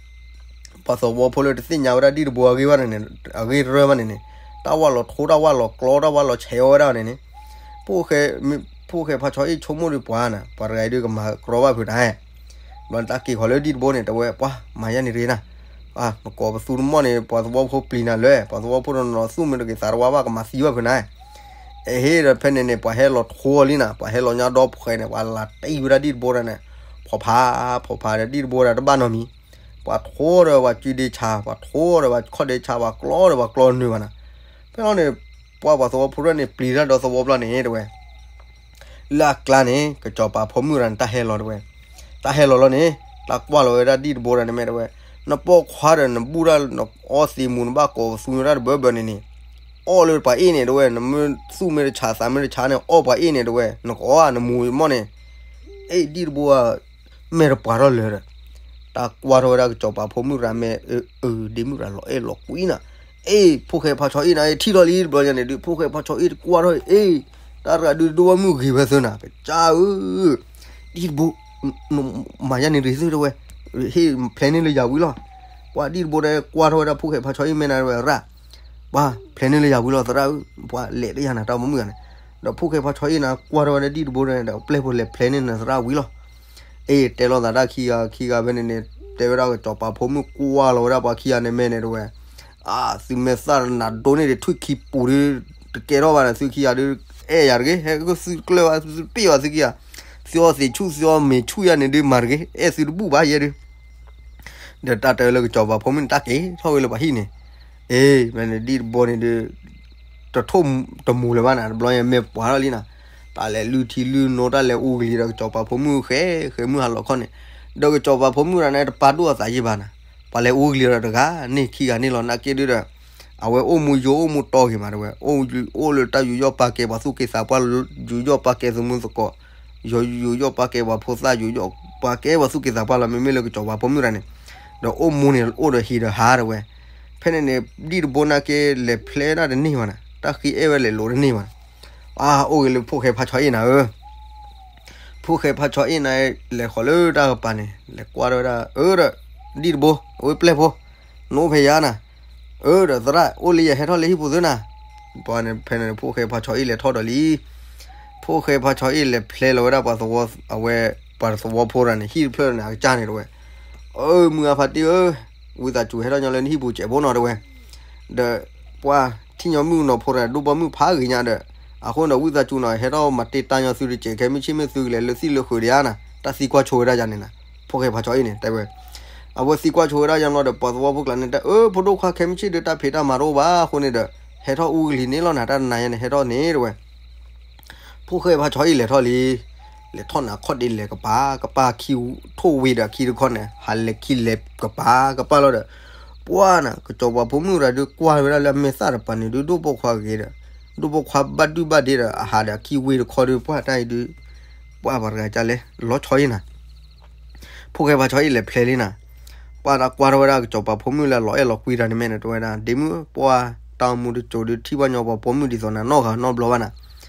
ပှၤသဝီဖိလၢတသ့ၣ်ညါဝဲဒၣ်ဒံၣ်တဘိအဂ့ၢ်ဘၣ်န့ၣ်န့ၣ် အဂ့ၢ်တရၢၢ်ဘၣ်န့ၣ်န့ၣ် တၢ်ဝၢ်လီၤထိ တၢ်ဝၢ်လီၤကျီ တၢ်ဝၢ်လီၤဆဲးအီၤဝဲဒၣ်န့ၣ်န့ၣ် ဖိၣ်ဃဲဖါဆီအ့ၣ်ဆိကမိၣ်ဒီးပှၤနၤ ပှၤတဂၤအံၤဒုးကမၤကြီဘၣ်ဖုးနၤ ဘျီတၢ်က့ၤခီလၢဒံၣ်တဘိန့ၣ် တဲဝဲ ပှၤမၤယဲန့ၣ်တဂ့ၤနၤ နကိးပသူတမီၢ်န့ၣ် ပှၤသဝီဖိပျံၤနၤလၢ ပှၤသဝီဖိတနီၤသူၣ်မုာ်တဂ့ၤ သးတဝါဘၣ် ကမၤသံဘၣ်ဖုးနၤ အဟ့ၣ်ဒီးဖဲန့ၣ်န့ၣ် ပှၤဟဲလီၤထိအီၤလံနၤ ပှၤဟဲလီၤညါဒီဖှဲးန့ၣ် ပှၤလၤတံၢ်ဝဲဒၣ်ဒံၣ်တဘိတဂၤန့ၣ် ဖီဖး ဖီဖးဒီးဒံၣ်တဘိတဂၤတဘၣ်နီတမံၤ ပှၤထိဒီးပှၤစုဒ့ဆါ ပှၤထိဒီးပှၤခီၣ်ဒ့ဆါ ပှၤကျီဒီးပှၤကျီနုာ်ဘၣ်နၤ ဖဲလီၤန့ၣ် ပှၤပှၤသဝီဖိတဖၣ်န့ၣ် ပျံၤတၢ်ဒီးသဝီဘျီန့ၣ်တဲဝဲ လၢအကျါန့ၣ် ကစီၤပၤဖိမုၣ်တဂၤန့ၣ် တၢ်ဟဲလီၤတဲဝဲ တၢ်ဟဲလီၤလီၤန့ၣ် တၢ်ကွၢ်လီၤဝဲဒၣ်ဒံၣ်တဘိတဂၤန့ၣ်မ့ၢ်တဲဝဲ နပိာ်ခွါဒီးနဘူၣ်တၢ်နအီသံးမူၤ နဘၣ်ကိးပသူန့ၣ်တၢ်တဘၢဘၢန့ၣ်န့ၣ် အီၣ်လၢပှၤအ့ၣ်န့ၣ်တဝဲ, နမ့ၢ်သူၣ်မ့ၢ်တဆးသးမ့ၢ်တဆါန့ၣ် အီၣ်ပှၤအ့ၣ်န့ၣ်တဝဲ, နကအီၣ်ဧါ နမူၤမီၢ်န့ၣ်. အ့ၣ် ဒံၣ်တဘိဧါ, မဲာ်တပှၤထီၣ်လၢာ်ဒီး, တၢ်ကွၢ်ထီၣ်ဝဲဒၣ်ကစီၤပၤဖိမုၣ်ရၤမဲာ်, အၢ ဒ့မုၣ်ရၤလီၤအဲၣ်လီၤကွံနၤ. အ့ၣ် ဖိၣ်ဃဲဖါဆီအ့ၣ်နၤ ထံၣ်ထီၣ်လံတဘျီညါန့ၣ်ဒုး ဖိၣ်ဃဲဖါဆီအ့ၣ်တကွၢ်ထီၣ်အ့ၣ်, တၢ်တဂၤဒုးဒိၣ်ဝဲမုၢ်ဂ့ၤဝဲသၢနၤ ကစၢ်ဧၢ, ဒံၣ်တဘိ မၤယါန့ၣ်ရ့ၤသုတဝဲ, ဟ့ၣ်ဖျဲးန့ၢ်လၢယၤဝံၤလီၤ. ပှၤဒံၣ်တဘိဒီးကွၢ်ထီၣ်ဝဲဒၣ်ဖိၣ်ဃဲဖါဆီအ့ၣ်မဲာ်နၤတဝဲရၣ်, ပှၤဖျဲးန့ၢ်လၢယၤဝံၤလီၤသရၣ်ဧၢ, ပှၤလဲၤတယၤနၤတၢ်မုၢ်ဂၤန့ၣ်, ဒီးဖိၣ်ဃဲဖါဆီအ့ၣ်နၤကွၢ်ထီၣ်ဝဲဒၣ်ဒံၣ်တဘိဒီး ပျဲၢ်ဖိလဲၤဖျဲးန့ၢ်နၤသရၣ်ဝံၤလီၤ. အ့ၣ် တဲလိာ်သးတၢ်ခံဂၤခံဂၤဖဲန့ၣ်န့ၣ်, တဲဝဲဒၣ်ကစီၤပၤဖိမုၣ်ကွၢ်လီၤဝဲဒၣ်ပှၤခံဂၤန့ၣ်မဲာ်န့ၣ်တဝဲ, အါ သုမဲာ်သၣ်နးဒိၣ်န့ၢ်ဒံးထွံၣ်ခံပူၤဒုး, တကဲထီၣ်ဘၣ်န့ၣ် သုခံဂၤဒုး, အဲၣ်ယၤတဂ့ၤ, ဟဲသုကျၢၢ်ဘၣ် သုပ့ၢ်ဘၣ်သုခံဂၤ, သုအီၣ်သံးဆူၣ် သုအီၣ်မ့ၤဆူၣ်ယၤန့ၣ်ဒုးမၤတဂ့ၤ, အဲၣ်သုတဘူၣ်ဘၣ်ယဲဒုး. ဒီးတၢ်တဲလၢကစီၤပၤဖိမုၣ်န့ၣ် တၢ်က့ၤထီၣ်ဝဲလၢပှၤဟံၣ်န့ၣ်, အ့ၣ် မ့ၢ်န့ၣ်ဒံၣ်တဘိန့ၣ်ဒုး, တထိၣ်တမူၤလၢၤဘၣ်နၤ တဘျီညါမဲာ်ပှၤထီၣ်လံနၤ, တၢ်လဲၤလုၢ်ထံလုၢ်နိ တၢ်လဲၤအူကလံၤဒီးကစီၤပၤဖိမုၣ်ဃဲ, ဃဲမုၢ်ဟါလီၤခီန့ၣ်, ဒီးကစီၤပၤဖိမုၣ်တဂၤန့ၣ်တပာ်ဒိၣ်အသးယံာ်ဘၣ်နၤ, ပှၤလဲၤအူကလံၤဒီးတဂၤန့ၣ်ခံဂၤန့ၣ်လီၤ နာ်က့ဒုးဒီး, အဝဲအိၣ်မူယိာ်အိၣ်မူတီဂ့ၤမးတဝဲ, အိၣ်လၢတၢ်ယူးယီၣ်ပာ်ကဲပှၤသူၣ်က့သးပှၢ်, ယူးယီၣ်ပာ်ကဲသမူသကိး, ယူးယီၣ်ပာ်ကဲပှၤဖိသၣ် ယူးယီၣ်ပာ်ကဲပှၤသူၣ်က့သးပှၢ်လီၤ မ့မ့ၢ်လၢကစီၤပၤဖိမုၣ်တဂၤန့ၣ်, ဒီးအိၣ်မူန့ၣ်အိၣ်ဒီးဟံးဒီးဟးတဝဲ, ဖဲန့ၣ်န့ၣ် ဒံၣ်တဘိနာ်က့လဲၤဖျဲဒၣ်တန့ၢ်ဘၣ်နၤ, တၢ်ဃံအဲၣ်ဝဲလဲၤလိာ်တန့ၢ်ဘၣ်နၤ, အါ အိၣ်ဂ့ၤလၢဖိၣ်ဃဲဖါဆီအ့ၣ်နၤဧၢ ဖိၣ်ဃဲဖါဆီအ့ၣ်နၤ လဲၤဃီၤလၢတၢ်ကပၤန့ၣ် လဲၤကွၢ်ထီၣ်ဝဲဒၣ် အၢဒီး, ဒံၣ်တဘိ အဝဲပျဲၢ်ဖိ, နအိၣ်ဖဲယၤနၤ, အၢဒီးသရၣ် အိၣ်လၢယဟဲထီၣ်လၢဟံၣ်ပူၤသုနၤ, ပှၤန့ၣ်ဖဲန့ၣ် ဖိၣ်ဃဲဖါဆီအ့ၣ်လဲၤထီၣ်ဒီးလံ, ဖိၣ်ဃဲဖါဆီအ့ၣ်လဲၤဖျဲလီၤဝဲဒၣ်ပှၤသဝီ, အဝဲပှၤသဝီဖိတဂၤန့ၣ် ဟံၣ်တဖျၢၣ်န့ၣ် အကစၢ်န့ၣ်တဝဲ, အၢ မုၢ်ဂၤဖါတံၢ်ဧၢ, ဝံသးစူၤဟဲထီၣ်ညီလၢနဟံၣ်ပူၤစဲးဖိနီၤတဝဲ, ဒီးပှၤထံၣ်ညီမုၣ်ကနီၤဖိတဂၤ ဒိၣ်ဘီမုၢ်ဖးဂ့ၤညါဒီး, အဃိန့ၣ်ဒီးဝံသးစူၤနီၤ ဟဲထီၣ်မၤတ့ၢ်တၢ်ညီသုတစဲး ခဲမုၢ်ဆ့ၣ်မ့ၢ်သုကလဲၤလၢသံၣ်လၢဃုာ်ဒီးဧါနၤ, တၢ်သံကွၢ်ဆိဝဲဒၣ်ယၤန့ၣ်နၤ, ဖိၣ်ဃဲဖါဆီအ့ၣ်န့ၣ် တဲဝဲ, အဝဲသံကွၢ်ဆိဝဲဒၣ်ယၤလီၤဒီး ပှၤသဝီဖိကျါန့ၣ် တၢ်အၢ ဖိဒိၣ်ခွါ ခဲမုၢ်ဆ့ၣ်ဒီးတၢ်ဖံးတၢ်မၤတအိၣ်ဘၣ်အဃိန့ၣ်ဒီး, ဟဲထီၣ်အူကလံၤန့ၣ်လီၤနၤ တၢ်တနၤယါန့ၣ် ဟဲထီၣ်န့ၣ်တဝဲ ဖိၣ်ဃဲဖါဆီအ့ၣ်လဲၤထီၣ်လံ, လဲၤထီၣ်န့ၣ် အခီၣ်ဒ့လဲၤကပၤကပၤ ခံထိၣ်ဝ့ဒီးခံတခီန့ၣ် ဟးလဲၤခံလဲၤကပၤကပၤလီၤဒီး, ပှၤနၤ ကစီၤပၤဖိမုၣ်တဂၤဒုးကွၢ်ဝဲဒၣ်လၢအမဲာ်သၣ်တပၤန့ၣ်ဒုး ဒိၣ်ပိာ်ခွါဂ့ၤဒီး, ဒိၣ်ပိာ်ခွါဘၣ်ဒုၣ်ဘၣ်ဒ့ဒီး အဟးဒီးအခံဝ့တခီဒုး ပှၤတၢ်အံၤဒုး, ပှၤပှၤတဂၤကလဲၤလီၤဆီအံၤနၤ ဖိၣ်ဃဲဖါဆီအ့ၣ်လဲၤဖျဲလံနၤ, ပှၤတၢ်ကွၢ်ထီၣ်ဝဲဒၣ်ကစီၤပၤဖိမုၣ်လၢအလီၤအဲၣ်လီၤကွံတၢ်န့ၣ်မဲာ်န့ၣ် တဲဝဲဒၣ် ဒ့မုၣ် ပှၤတၢ်အိၣ်မူတစိၤဒုး ထံၣ်ဘၣ်ညီပှၤပိာ်မုၣ်ဒ်သိးနၤနီတဂၤနီတဘျီဘၣ်နၤ,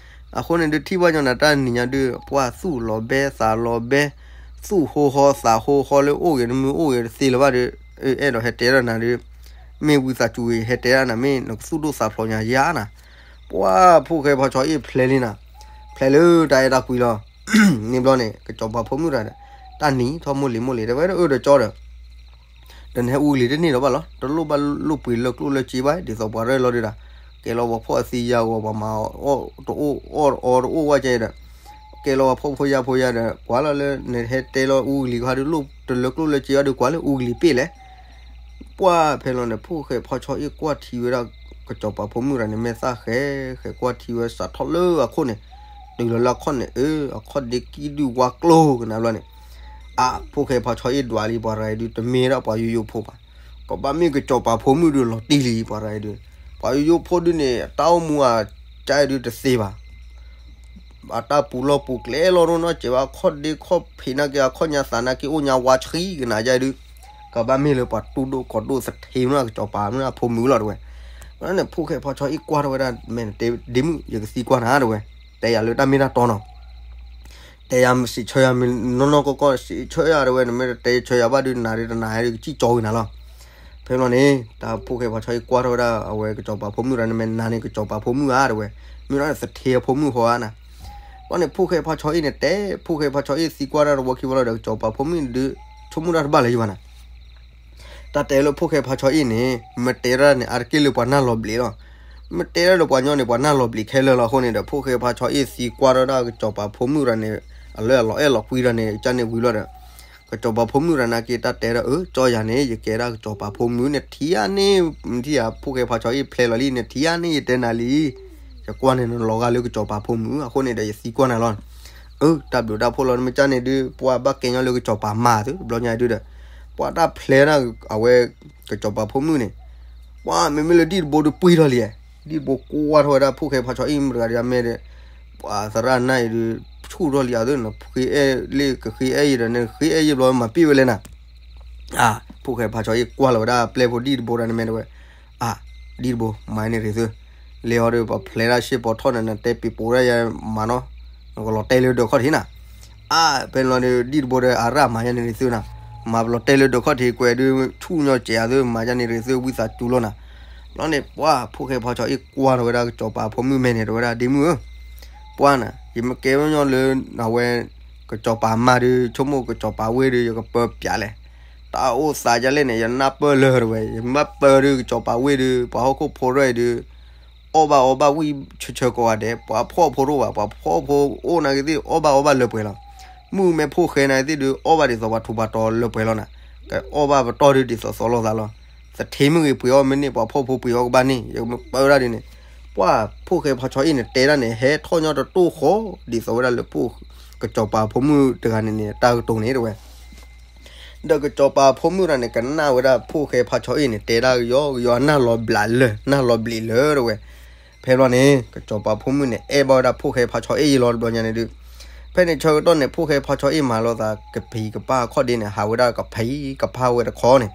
အဃိန့ၣ်ဒုး ထံၣ်ဘၣ်ညီနၤတၢ်နံၤညါဒုး ပှၤသူၣ်လီၤဘဲသးလီၤဘဲ, သူၣ်ဟိဟီသးဟိဟီလၢအိၣ်ဂ့ၤတမုာ်အိၣ်ဂ့ၤတသ့လၢၤဘၣ်ဒီး, အဲၣ်ဒိးဟဲတဲဒၣ်နၤဒုး, မ့ၢ်ဝံသးစူၤဂ့ၤ ဟဲတဲဒၣ်နၤ မ့ၢ်နကသူၣ်ဒိၣ်သးဖျိးညါယါနၤ, ပှၤဖိၣ်ဃဲဖါဆီအ့ၣ်ဖျဲလံနၤ, ဖျဲလၢတၢ်အဲၣ်တၢ်ကွံလီၤ န့ၣ်ဘျီန့ၣ် ကစီၤပၤဖိမုၣ်တဂၤဒီး, တၢ်နံၤထီၣ်မိၢ်လံၤမိၢ်လံၤ တဲဝဲဒၣ်အၢဒီးကၠီဒီး, ဒီးနဟဲအူကလံၤတန့ၢ်ဒီးဘၣ်လီၤ တလိၣ်ဘၣ်လိၣ်ပှ့ၤလၢကျိၣ်လၢစ့ဘၣ် ဒ်သိးပှၤရဲၣ်လီၤဒုးဒီး, ကဲလီၤပှၤဖှီၣ်အသံယါဂီၤ ပှၤမၤအီၣ်တအိၣ်အီၣ်တအီတအိၣ်ဝဲကဲဒီး, ကဲလီၤပှၤဖှီၣ်ဖိယာ်ဖိယာ်ဒီး ကွၢ်လီၤလၢနဟဲတဲလီၤအူကလံၤခါဒုးလိၣ်တလၢကျိၣ်လၢစ့ဘၣ်ဒုးကွၢ်လၢအူကလံၤပ့ၢ်လဲၣ် ပှၤဖဲလီၤန့ၣ် ဖိၣ်ဃဲဖီဆီအ့ၣ်ကွၢ်ထံဝဲဒၣ် ကစီၤပၤဖိမုၣ်တဂၤန့ၣ် မဲာ်သၣ်ဃဲ, ဃဲကွၢ်ထံဝဲစးထီၣ်လၢအခီၣ်န့ၣ်, တုၤလီၤလၢအခီၣ်န့ၣ် အၢ အခီၣ်ဒ့ကံၣ်ဒုၣ်ဝါကျိၤကနၣ်ဘျီန့ၣ်, အါ ဖိၣ်ဃဲဖီဆီအ့ၣ်ဒွးလံ ပှၤတဂၤအံၤဒုး တမ့ၢ်ဒၣ်ပှၤယိယိဖိဘၣ်, ကဘၣ်မ့ၢ်ကစီၤပၤဖိမုၣ်ဒုးလီၤတံၢ်လံ ပှၤတဂၤအံၤဒုး, ပှၤယိယိဖိဒုးန့ၣ် အတၢ်အိၣ်မူအကါအံၤဒုးတသ့ဘၣ် အတၢ်ပူၤလီၢ်ပူၤကျဲလီၤဒိၣ်နီၢ်စဲးဘၣ် ခီၣ်ဒ့ခီၣ်ဖံးနာ်က့ အခီၣ်ညါသးနာ်က့ အိၣ်ညါဝါဆှံကနၣ်ယါအံၤဒုး, ကဘၣ်မ့ၢ်လၢပှၤတူၢ်ဒိၣ်ကီၤဒိၣ်သထ့မ့ၢ်ကစီၤပၤမ့ၢ်အဖိမုၣ်လီၤတဝဲ, ဝဲန့ၣ် ဖိၣ်ဃဲဖီဆီအ့ၣ်ကွၢ်ထီၣ်ဝဲဒၣ် မ့ၢ်နတဲဒ့မုၣ် ယကသံကွၢ်နၤတဝဲ, တဲယၤလၢတၢ်မ့ၢ်တၢ်တီနီၤ တဲယၤမ့ၢ်စံးဆၢယၤမ့ၢ်နီၢ်နီၢ်ကီၢ်ကီၢ် စံးဆၢယၤတဝဲ နမ့ၢ်တတဲဆၢယၤဘၣ်ဒုး နၤဒုးတနၤဒုးကစံၣ်ကၠီဝံၤနၤလီၤ. ဖဲလီၤန့ၣ် တၢ်ဖိၣ်ဃဲဖီဆီအ့ၣ်ကွၢ်ထီၣ်ဝဲဒၣ် အဝဲကစီၤပၤဖိမုၣ်တဂၤန့ၣ် မ့ၢ်နၤန့ၣ်ကစီၤပၤဖိမုၣ်ဧါတဝဲ, မ့ၢ်နီၢ်န့ၣ်သထ့အဖိမုၣ်ဃီဧါနၤ. ဘၣ်န့ၣ်ဖိၣ်ဃဲဖီဆီအ့ၣ်န့ၣ်တဲ ဖိၣ်ဃဲဖီဆီအ့ၣ်သံကွၢ်တၢ်တဝီခံဝီလီၤဒီး ကစီၤပၤဖိမုၣ်ဒုး ဆိကမိၣ်တၢ်တဘၣ်လၢၤယဘၣ်နၤ တၢ်တဲလၢဖိၣ်ဃဲဖီဆီအ့ၣ်န့ၣ် မ့ၢ်တဲဒၣ်န့ၣ် အါတက့ၢ်လၢပှၤနၢ်လီၤဘျံးလီၤ. မ့ၢ်တဲဒၣ်ဒီးပှၤညီန့ၣ် ပှၤနၢ်လီၤဘျံးခဲလၢာ်လီၤ. အဃိန့ၣ်ဒီး ဖိၣ်ဃဲဖီဆီအ့ၣ်သံကွၢ်ထီၣ်ဒၣ်ကစီၤပၤဖိမုၣ်တဂၤန့ၣ် အလၢအလီၤအဲၣ်လီၤကွံတၢ်န့ၣ် ကန့ၣ်ဝံၤလီၤဒီး ကစီၤပၤဖိမုၣ်တဂၤနာ်က့ တၢ်တဲဒၣ် အၢ ကၠီယၤန့ၣ် ယကဲဒၣ်ကစီၤပၤဖိမုၣ် နထံၣ်ဧါန့ၣ် နထံၣ်ဧါ ဖိၣ်ဃဲဖီဆီအ့ၣ်ဖျဲလီၤလံ နထံၣ်ဧါန့ၣ် ယတဲနၤလံ ယကွၢ်န့ၣ်နလီၤဂာ်လၢကစီၤပၤဖိမုၣ် အဃိန့ၣ်ဒီးယသံကွၢ်နၤလီၤ. အၢ တၢ်ဘျုးတၢ်ဖှိၣ်လီၤ မ့ၢ်ကန့ၣ်ဒုး ပှၤဘၣ်ကဲညီလၢကစီၤပၤမၤသု တဘျီညါဒုးဒီး ပှၤတၢ်ဖျဲဒၣ်အဝဲ ကစီၤပၤဖိမုၣ်န့ၣ် ပှၤမ့မ့ၢ်လၢဒံၣ်တဘိဒုးပှံၢ်ထီၣ်လံ ဒံၣ်တဘိကွၢ်ထီၣ်ဝဲဒၣ်ဖိၣ်ဃဲဖါဆီအ့ၣ်မုၣ်တဂၤဒီး အမဲာ်ဒီး ပှၤသရၣ်နၢ်အံၤဒီး ဆူၣ်ထီၣ်လံအသး နဃ့အဲၣ်လ့ၣ်ကဃ့အဲၣ်ယံၤဒီး နဃ့အဲၣ်ယံၤဘျီမၤပ့ၢ်ဝဲလဲၣ်နၤ. အါ ဖိၣ်ဃဲဖါဆီအ့ၣ်ကွၢ်လီၤဝဲဒၣ်ပျဲၢ်ဖိဒံၣ်တဘိဒီး နမဲာ်တဝဲ, အါ ဒံၣ်တဘိ မၤန့ၢ်ရ့ၤသု, လဲၤအီၤဒီး ပှၤဖျဲးတၢ်ရှ့ၣ်ပီၤထီၣ်န့ၣ် နတဲပံၤပိာ်ဒၣ်ယၤမးနီၤ, နကလီၤတဲာ်လၢဒၢးခီၣ်ထံးနၤ. အါ ဖဲန့ၣ်လီၤဒီး ဒံၣ်တဘိဒီး အရၣ်မၤယၤန့ၢ်ရ့ၤသုနၤ, မၤပလီၤတဲာ်လၢဒၢးခီၣ်ထံးကွဲးဒုး ဆူၣ်ညီစဲးအသး မၤယၤန့ၢ်ရ့ၤသု ဝံသးစူၤလီၤနၤ. ဘျီန့ၣ် ပှၢ်ဖိၣ်ဃဲဖါဆီအ့ၣ်ကွၢ်ထီၣ်ဝဲဒၣ်ကစီၤပၤဖိမုၣ်မဲာ်န့ၣ် တဲဝဲဒၣ် ဒ့မုၣ်ဧၢ, ပှၢ်နၤ ယမ့ၢ်ကဲဝဲညီလၢ အဝဲ ကစီၤပၤမါဒီး ဆိကမိၣ်ကစီၤပၤဝ့ၢ်ဒီး ယကပၢပၠးလဲၣ်. တၢ်အိၣ်သးဒ်လဲၣ်န့ၣ် ယနၢ်ပၢၢ်လၢၤတဝဲ, ယမ့ၢ်ပၢဒုးကစီၤပၤဝ့ၢ်ဒီး ပှၤဟီၣ်ခိၣ်ဖိတဖၣ်အံၤဒီး အီၣ်ဘၣ်အီဘၣ်ဝံၣ်ဆၢဆၢကိးဂၤဒဲး, ပှၤဖှီၣ်ဖိတအိၣ်ဘၣ်, ပှၤဖှီၣ်ဖိအိၣ်နာ်က့သ့ၣ် အီၣ်ဘၣ်အီဘၣ်လၢပှဲၤလီၤ. မုၣ်ကမဲဖိၣ်ဃဲနာ်က့သ့ၣ်ဒီး အီၣ်ဘၣ်ဒ်သိးပှၤထူးပှၤတီၤလၢပှဲၤလီၤနၤ, ကအီၣ်ဘၣ်ပတီၢ်ဒုးဒ်သိးသိးလိာ်သးလီၤ. သထ့မုၣ်ဂ့ၤပှ့ၤအီၣ်မ့ၢ်န့ၢ် ပှၤဖှီၣ်ဖိပှ့ၤအီၣ်ကဘၣ်န့ၣ် ယမ့ၢ်ပၢဒၣ်ဒ်န့ၣ်, ပှၢ်ဖိၣ်ဃဲဖါဆီအ့ၣ်န့ၣ် တဲဒၣ်န့ၣ် ဟဲထီၣ်ညီတတိၢ်ဃီ ဒ်သိးဝဲဒၣ်လၢ ကစီၤပၤဖိမုၣ်တဂၤန့ၣ်န့ၣ် တၢ်ကတိၤန့ၣ်တဝဲ ဒီးကစီၤပၤဖိမုၣ်တဂၤန့ၣ် ကနၣ်ဝဲဒၣ်ဖိၣ်ဃဲဖါဆီအ့ၣ်န့ၣ် တဲဒၣ်ကယီကယီ နၢ်လီၤဘျးလၢာ် နၢ်လီၤဘျးလၢာ်တဝဲ. ဖဲဘျီန့ၣ် ကစီၤပၤဖိမုၣ်န့ၣ် အဲၣ်ဘၣ်ဝဲဒၣ်ဖိၣ်ဃဲဖါဆီအ့ၣ်ယံၤလီၤ တဘျီညါန့ၣ်ဒုး, ဖဲန့ၣ်ဆၢကတီၢ်န့ၣ် ဖိၣ်ဃဲဖါဆီအ့ၣ်မၤလိာ်သးကဖံးကပၢ်အခီၣ်ဒ့န့ၣ် ဟးဝဲဒၣ်ကဖံးကပၢ်ဝဲတခီန့ၣ်,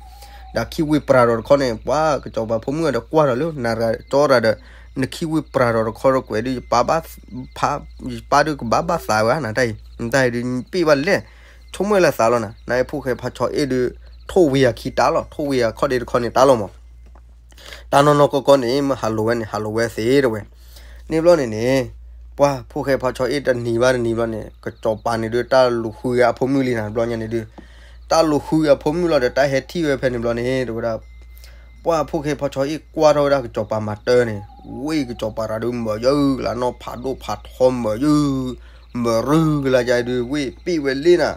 ဒီးခံဝ့ၢ်ပြၤဒီးတခီန့ၣ် ပှၢ်ကစီၤပၤဖိမုၣ်ဒီးကွၢ်ဒီးလၢ နၤတဂၤကၠီတဂၤဒီး နခံဝ့ၢ်ပြၤဒီးတခီဒီးကွဲးဒုး ယပၢ်ဘၣ် ယပၢ်ဒုးကဘၣ်ဘၣ်သးဝဲနၤတၢ်အံၤ နတၢ်အံၤဒုး ပ့ၢ်ဘၣ်လဲၣ်, ဆိကမိၣ်လၢသးလီၤနၤ, နဖိၣ်ဃဲဖါဆီအ့ၣ်ဒုး ထိၣ်ဝ့ၤယၤခံတၢ်လီၤ, ထိၣ်ဝ့ၤယၤခီၣ်ဒ့တခီန့ၣ်တၢ်လီၤမး တၢ်နီၢ်နီၢ်ကီၢ်ကီၢ်န့ၣ် မ့ၢ်ဟးလိာ်ဝဲန့ၣ် ဟးလိာ်ဝဲသ့တဝဲ. န့ၣ်ဘျီန့ၣ်န့ၣ် ပှၢ်ဖိၣ်ဃဲဖါဆီအ့ၣ်တနံၤဘၣ်တနံၤဘျီန့ၣ် ကစီၤပၤန့ၣ်ဒုး တၢ်လူၤဃုအဖိမုၣ်လံနၤ တဘျီညါန့ၣ်ဒုး, တၢ်လူၤဃုအဖိမုၣ်လီၤဒီး တၢ်ဟဲထံၣ်ဝဲဖဲန့ၣ်ဘျီန့ၣ် တဲဝဲဒၣ် ပှၢ်ဖိၣ်ဃဲဖါဆီအ့ၣ်ကွၢ်ထီၣ်ဝဲဒၣ်ကစီၤပၤမၤတၢ်န့ၣ် ဝ့ၢ်ကစီၤပၤတဂၤဒုး မၢယုၢ်ကလါ နီၢ်ဖးဒိၣ်ဖးထီမၢယုၢ် မၢရုၢ်ကလါယၤဒုး ဝ့ၢ်ပ့ၢ်ဝဲလံနၤ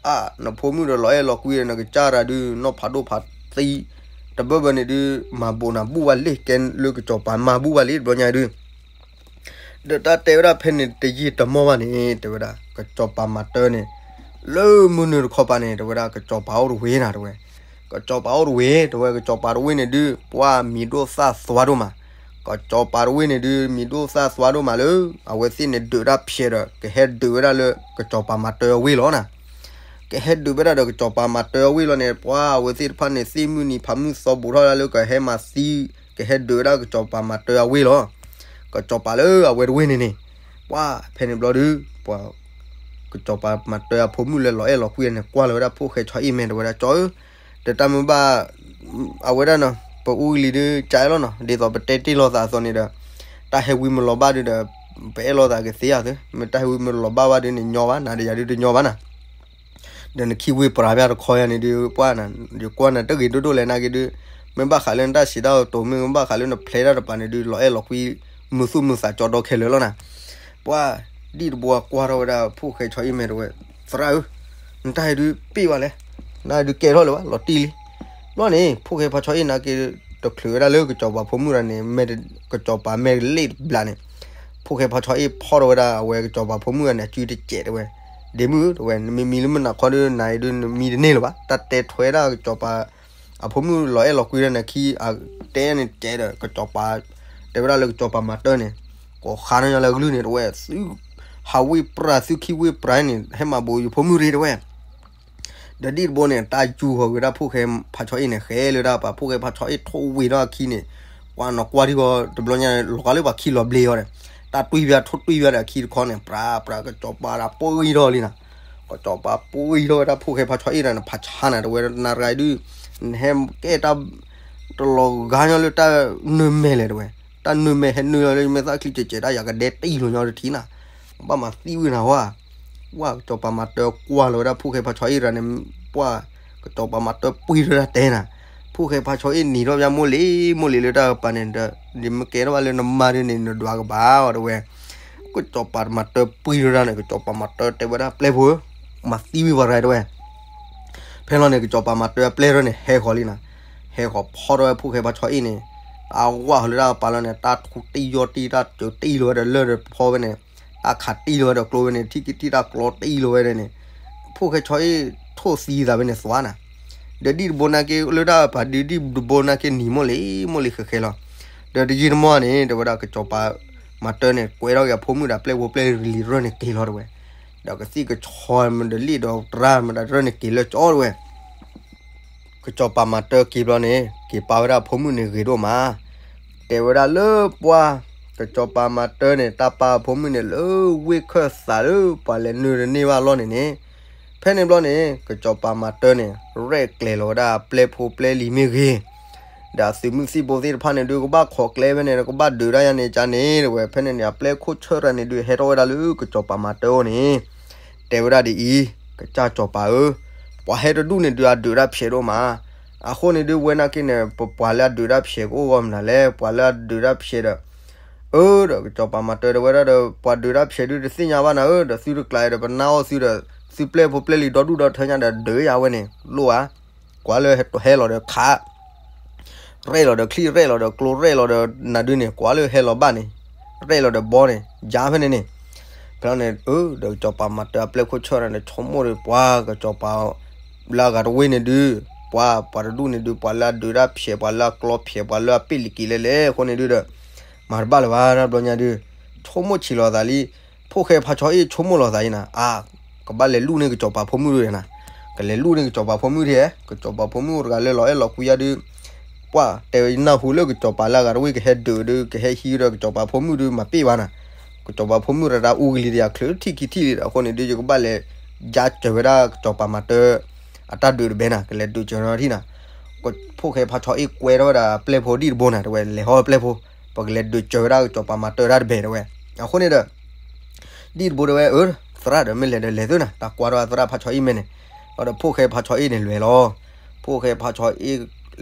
အါ နဖိမုၣ်ဒီးလီၤအဲၣ်လီၤကွံဒီး နကစၢ်တဂၤဒုး နီၢ်ဖးဒိၣ်ဖးသံ တဘၣ်ဘၣ်န့ၣ်ဒုး မၤဘိးနၤဘူၣ်ဘၣ်လံ ကဲလၢကစီၤပၤမါဘူၣ်ဘၣ်လံ တဘျီညါဒုး ဒီးတၢ်တဲဝဲဒၣ်ဖဲန့ၣ်တယံာ်တမီၢ်ဘၣ်န့ၣ် တဲဝဲဒၣ် ကစီၤပၤမၤတၢ်န့ၣ် လၢမုၢ်နုာ်တခီပၤန့ၣ် တဲဝဲဒၣ် ကစီၤပၤအိၣ်တဝ့ၤနၤ တဲဝဲ, ကစီၤပၤအိၣ်တဝ့ၤ တဲဝဲ ကစီၤပၤတဝ့ၤန့ၣ်ဒုး ပှၢ်မံၤဒိၣ်သၣ်သွါဒိၣ်မး, ကစီၤပၤတဝ့ၤန့ၣ်ဒုး မံၤဒိၣ်သၣ်သွါဒိၣ်မးလၢ အဝဲသ့ၣ်န့ၣ်ဒုးတၢ်ဖျဲးဒီး ကဟဲဒုးဝဲဒၣ်လၢ ကစီၤပၤမၤတၢ်အဝ့ၢ်လီၤနၤ ကဟဲဒုးဝဲဒၣ်ဒီးကစီၤပၤမၤတၢ်အဝ့ၢ်လီၤန့ၣ် ပှၢ်အဝဲသ့ၣ်တဖၣ်န့ၣ် သ့ၣ်မုၢ်နံၤဖးမုၢ်သီဘူးထီၣ်ဒၣ်လၢကဟဲမၤသံ ကဟဲဒုးဝဲဒၣ်ကစီၤပၤမၤတၢ်အဝ့ၢ်လီၤ. ကစီၤပၤလၢအဝဲတဝ့ၤန့ၣ်န့ၣ် ပှၢ်ဖဲန့ၣ်ဘျီဒုး ပှၤ ကစီၤပၤမၤတၢ်အဖိမုၣ်လၢလီၤအဲၣ်လီၤကွံန့ၣ် ကွၢ်လီၤဝဲဒၣ်ဖိၣ်ဃဲဆီအ့ၣ်မဲာ်တဲဝဲဒၣ် ကၠီဧၢ, ဒီးတၢ်မ့ၢ်ဘၣ် အဝဲဒၣ်နီၤ ပအူကလံၤဒုးကၠဲလီၤနီၤ ဒ်သိးပတဲတ့ၢ်လိာ်သးအသိးန့ၣ်ဒီး တၢ်ဟဲဝံမ့ၢ်လီၤဘၣ်ဒုးဒီး ပအဲၣ်လိာ်သးကသ့ဧါသု, မ့ၢ်တၢ်ဟဲဝံမ့ၢ်လီၤဘၣ်ဘၣ်ဒုးန့ၣ်ညီဘၣ် နၤဒီးယၤဒုးတညီဘၣ်နၤ ဒီးနခံဝ့ၢ်ပြၤဖဲတခီယၤန့ၣ်ဒုး ပှၢ်နၤ ယကွၢ်နၤတဂ့ၤဒိၣ်ဒိၣ်လဲၣ်နာ်က့ဒုး မ့ၢ်ဘၣ်ဃးလၢနတၢ်စံးတၢ်ကတိၤ မ့ၢ်ဘၣ်ဃးလၢနဖျဲတၢ်တပၤန့ၣ်ဒုး လီၤအဲၣ်လီၤကွံ မုာ်သူၣ်မုာ်သးကၠီဒီခဲလၢာ်လီၤနၤ. ပှၢ်ဒံၣ်တဘိကွၢ်ထီၣ်ဝဲဒၣ်ဖိၣ်ဃဲဆီအ့ၣ်မဲာ်တဲဝဲ သရၣ်ဧၢ, နတၢ်အံၤဒုးပ့ၢ်ဘၣ်လဲၣ်, နတၢ်အံၤဒုးကဲထီၣ်လၢၤဘၣ် လီၤတံၢ်လံ. ဘျီန့ၣ် ဖိၣ်ဃဲဖါဆီအ့ၣ်နာ်က့ တချုးဝဲဒၣ်လၢကစီၤပၤဖိမုၣ်တဂၤန့ၣ် မ့ၢ်ကစီၤပၤမ့ၢ်လ့ၣ်တဘျီန့ၣ် ဖိၣ်ဃဲဖါဆီအ့ၣ်ဖီၣ်ထီၣ်ဝဲဒၣ်အဝဲကစီၤပၤဖိမုၣ်တဂၤန့ၣ် အစုတစဲးတဲဝဲ, ဒ့မုၣ်ဧၢ တဲဝဲ နမ့ၢ်မံလၢမုၢ်နၤခီဒုး နၤအံၤဒုးနမံတန့ၢ်လၢၤဘၣ် တၢ်တဲထွဲဒၣ်ကစီၤပၤ အဖိမုၣ်လီၤအဲၣ်လီၤကွံဒီးနၤခံ အတဲန့ၣ်စဲးဒီးကစီၤပၤ တဲဝဲဒၣ်လၢကစီၤပၤမၤတၢ်န့ၣ် ကိးဃါန့ၢ်ညီလၢအကလုၢ်န့ၣ် တဲဝဲ သု ဟးဝ့ၢ်ပြၤသုခံဝ့ၢ်ပြၤန့ၣ် ဟဲမၤဘူးယဖိမုၣ်ရ့တဲဝဲ ဒီးဒံၣ်တဘိန့ၣ် တၢ်ယူၤဃီၤက့ၤဝဲဒၣ်ဖိၣ်ဃဲဖါဆီအ့ၣ်န့ၣ် ဃဲလၢဒၣ်ပှၤ ဖိၣ်ဃဲဖါဆီအ့ၣ်ထိၣ်ဝ့ၤထီၣ်အခံန့ၣ် ကွၢ်နီၣ်ကွၢ်ထံဃီ တဘျီညါလီၤဂာ်လၢပှၤခံလီၤဘျ့အီၤဒီး တၢ်တွံၢ်ဘၣ်ထိၣ်တွံၢ်ဘၣ်ဒီးအခံတခီန့ၣ် ပြၤပြၤကစီၤပၤဒီးပှ့ၤထီၣ်လံနၤ ကစီၤပၤပှ့ၤထီၣ်ဝဲဒၣ်ဖိၣ်ဃဲဖါဆီအ့ၣ်ဒီးန့ၣ် ဖးဆါနၤ တဲဝဲနၤတဂၤအံၤဒုး နဟဲကဲတၢ် တလီၤဂာ်ညီလၢတၢ်နၢၤမဲာ်လဲၣ်တဲဝဲ တၢ်နၢၤမဲာ်ဟဲနၢၤလီၤလၢယမဲာ်သၣ်ချံကဲးကဲး တၢ်ယၤကဒဲတံၢ်လီၤညီတထံၣ်နၤ ဘၣ်မၤသံဝံၤနၤဝဲ ဝဲကစီၤပၤမၤတၢ်ကွၢ်လီၤဝဲဒၣ်ဖိၣ်ဃဲဖါဆီအ့ၣ်တဂၤန့ၣ် ပှၢ် ကစီၤပၤမၤတၢ်ပှ့ၤထီၣ်တၢ်တဲနၤ ဖိၣ်ဃဲဖါဆီအ့ၣ်နံၤထီၣ်ဘၣ်မိၢ်လံၤ မိၢ်လံၤလၢတၢ်ကပၤန့ၣ်ဒီး နမ့ၢ်ကဲထီၣ်ဘၣ်လၢနမါဒုးန့ၣ် နဒွးကဘၣ်အီၤတဲဝဲ ကစီၤပၤမၤတၢ်ပှ့ၤထီၣ်တၢ်န့ၣ် ကစီၤပၤမၤတၢ်တဲဝဲဒၣ်ပျဲၢ်ဖိဧၢ မၤသံဝံၤပှၤတဂၤတဲဝဲ ဖဲလီၤန့ၣ် ကစီၤပၤမၤတၢ်ပျဲၢ်ထီၣ်န့ၣ် ဟဲဃီၤလံနၤ ဟဲဃီၤဖီၣ်ထီၣ်ဝဲဖိၣ်ဃဲဖါဆီအ့ၣ်န့ၣ် တၢ်ဝၢ်ဃီၤလၢတၢ်ကပၤလီၤန့ၣ် တၢ်ထူတံၢ်ယီၢ်တံၢ် တၢ်စၢတံၢ်လီၤဝဲဒီးလၢၢ်ဒီးဖီဝဲန့ၣ် တၢ်ခးတံၢ်လီၤဝဲဒီးကျိဝဲန့ၣ် ထံၣ်က့ၤထံၣ်တၢ်ကျီတံၢ်လီၤဝဲဒၣ်န့ၣ် ဖိၣ်ဃဲဆီအ့ၣ်ထိၣ်သံသးဝဲန့ၣ်သွါနၤ ဒီးဒံၣ်တဘိနာ်က့လၢတၢ်ပာ်ဒုး ဒံၣ်တဘိနာ်က့နံၤမိၢ်လံၤ မိၢ်လံၤဃဲးဃဲးလီၤ ဒီးတယံာ်တမီၢ်န့ၣ် တဲဝဲဒၣ်ကစီၤပၤမၤတၢ်န့ၣ် ကွဲထီၣ်က့ၤအဖိမုၣ်ဒီးအပျဲၢ်ဖိပျဲၢ်လံၤရၢၢ်န့ၣ်က့ၤလီၤတဲဝဲ, ဒီးကသံၣ်ကဆီမ့ၢ်ဒီးလံၣ်ဒီးတရၣ်မ့ၢ်ဒီးရၢၢ်န့ၣ်က့ၤလၢကၠီတဲဝဲ, ကစီၤပၤမၤတၢ်က့ၤဘျီန့ၣ် က့ၤပာ်ဝဲဒၣ်အဖိမုၣ်န့ၣ်ဂ့ၤဒိၣ်မး, တဲဝဲဒၣ်လၢပှၢ် ကစီၤပၤမၤတၢ်န့ၣ် တၢ်ပာ်အဖိမုၣ်န့ၣ်လၢဝ့ၢ်ခၢၣ်သးလၢပှၤလဲၤနုာ်တန့ၢ်ဘၣ်အလီၢ်န့ၣ်န့ၣ်, ဖဲန့ၣ်ဘျီန့ၣ် ကစီၤပၤမၤတၢ်န့ၣ် ရဲၣ်ကျဲၤလီၤဝဲဒၣ်အပျဲၢ်ဖိပျဲၢ်လံၤမ့ၢ်ဂ့ၤ ဒီးအသုးမုၢ်သံၣ်ဘိသ့ၣ်တဖၣ်န့ၣ်ဒုး ကဘၣ်ခိးကျဲဖဲန့ၣ် ကဘၣ်ဒုးတၢ်ယါန့ၣ်ကန့ၣ်တဲဝဲ, ဖဲန့ၣ်န့ၣ် အပျဲၢ်ခိၣ်ဆၢၣ်တဂၤန့ၣ်ဒုး ဟဲထီၣ်ဝဲဒၣ်လၢကစီၤပၤမၤတၢ်အအိၣ်န့ၣ်, တဲဝဲဒၣ်ဒ်အံၤ, ကစၢ်စီၤပၤဧၢ, ပှၤဟဲတဒူၣ်န့ၣ်ဒုး အဒုးတၢ်ဖျဲးဒိၣ်မး, အဃိန့ၣ်ဒုး ဝဲနာ်က့န့ၣ် ပပှၤလၢအဒုးတၢ်ဖျဲးကအိၣ်ဂီၢ်မနုၤလဲၣ်, ပှၤလၢအဒုးတၢ်ဖျဲးဒီး အၢ ဒီးကစီၤပၤမၤတၢ်တဲဝဲဒၣ်ဒီး ပှၤဒုးတၢ်ဖျဲးဒုးတသ့ၣ်ညါဘၣ်နၤဧၢ, ဒီးသုတကျးဒီးပနၢ်အီၣ်သုဒီး သုပျဲၢ်ဖိပျဲၢ်လံၤဒီဒူၣ်ဒီထၢညါဒီးဒုးယၤဝဲန့ၣ် လိၣ်ဧါ, ကွၢ်လၢဟဲလီၤဒီးခး ရဲၣ်လီၤဒီးချံၣ်ရဲၣ်လီၤဒီးကျိရဲၣ်လီၤဒီးနၤဒုန့ၣ် ကွၢ်လၢဟဲလီၤဘၣ်န့ၣ် ရဲၣ်လီၤဒီးဘီန့ၣ် ယါဖဲန့ၣ်န့ၣ်, ဖဲန့ၣ် အၢ ဒီးကစီၤပၤမၤတၢ်အပျဲၢ်ခိၣ်ဆၢၣ်တဂၤန့ၣ် ဆိကမိၣ်ဒီးပှၤကစီၤပၤ လၢအဂၤတဝ့ၢ်န့ၣ်ဒုး ပှၤပှၤတဒူၣ်န့ၣ်ဒုး ပှၤလၢအဒုးတၢ်ဖျဲး ပှၤလၢအကျီဖျဲး ပှၤလၢအပ့ၢ်လံၤက့ၤလဲၣ်လဲၣ်အဃိန့ၣ်ဒုးဒီး မၤတဘၣ်လၢၤဘၣ်တဘျီညါဒုး ဆိကမိၣ်ဆံးလီၤသးလံ, ဖိၣ်ဃဲဖါဆီအ့ၣ်ဆိကမိၣ်လီၤသးအံၤနၤ အါ ကဘၣ်လဲၤလူၢ်န့ၢ်ကစီၤပၤဖိမုၣ်ဒုးနၤ, ကလဲၤလူၢ်န့ၢ်ကစီၤပၤဖိမုၣ်ဒုး, ကစီၤပၤဖိမုၣ်အိၣ်တဂၤလၢလီၤအဲၣ်လီၤကွံယါဒုး, ပှၤတဲဝဲနၢ်ဟူလၢကစီၤပၤလၢအဂၤတဝ့ၢ်ကဟဲဒုးဒီး ကဟဲဟံးဒီးကစီၤပၤဖိမုၣ်ဒုး မၤပ့ၢ်ဘၣ်နၤ, ကစီၤပၤဖိမုၣ်ရတၢ်အူကလံၤတယၤချုးထံၣ်ခံထံၣ်လံဒီး အဃိန့ၣ်ဒုး ယကဘၣ်လဲၤ ယါစၢၤဝဲဒၣ်ကစီၤပၤမၤတၢ် အတၢ်ဒုးတဘဲနၤ ကလဲၤဒုးစၢၤနီၤထံၣ်နၤ, ဖိၣ်ဃဲဖါဆီအ့ၣ်ကွဲထီၣ်ဝဲဒၣ်ပျဲၢ်ဖိဒံၣ်တဘိနၤ တဲဝဲ လဲၤဟီပျဲၢ်ဖိ, ပကလဲၤဒုးစၢၤဝဲဒၣ်ကစီၤပၤမၤတၢ်တၢ်တဘဲတဲဝဲ, အဃိန့ၣ်ဒီး ဒံၣ်တဘိတဲဝဲ အၢ သရၣ်ဒီးမ့ၢ်လဲၤဒီးလဲၤသုနၤ တၢ်ကွၢ်ထီၣ်သရၣ်ဖါဆီအ့ၣ်မဲာ်န့ၣ်, ဒီးဖိၣ်ဃဲဖါဆီအ့ၣ်န့ၣ်လဲၤလီၤ, ဖိၣ်ဃဲဖါဆီအ့ၣ်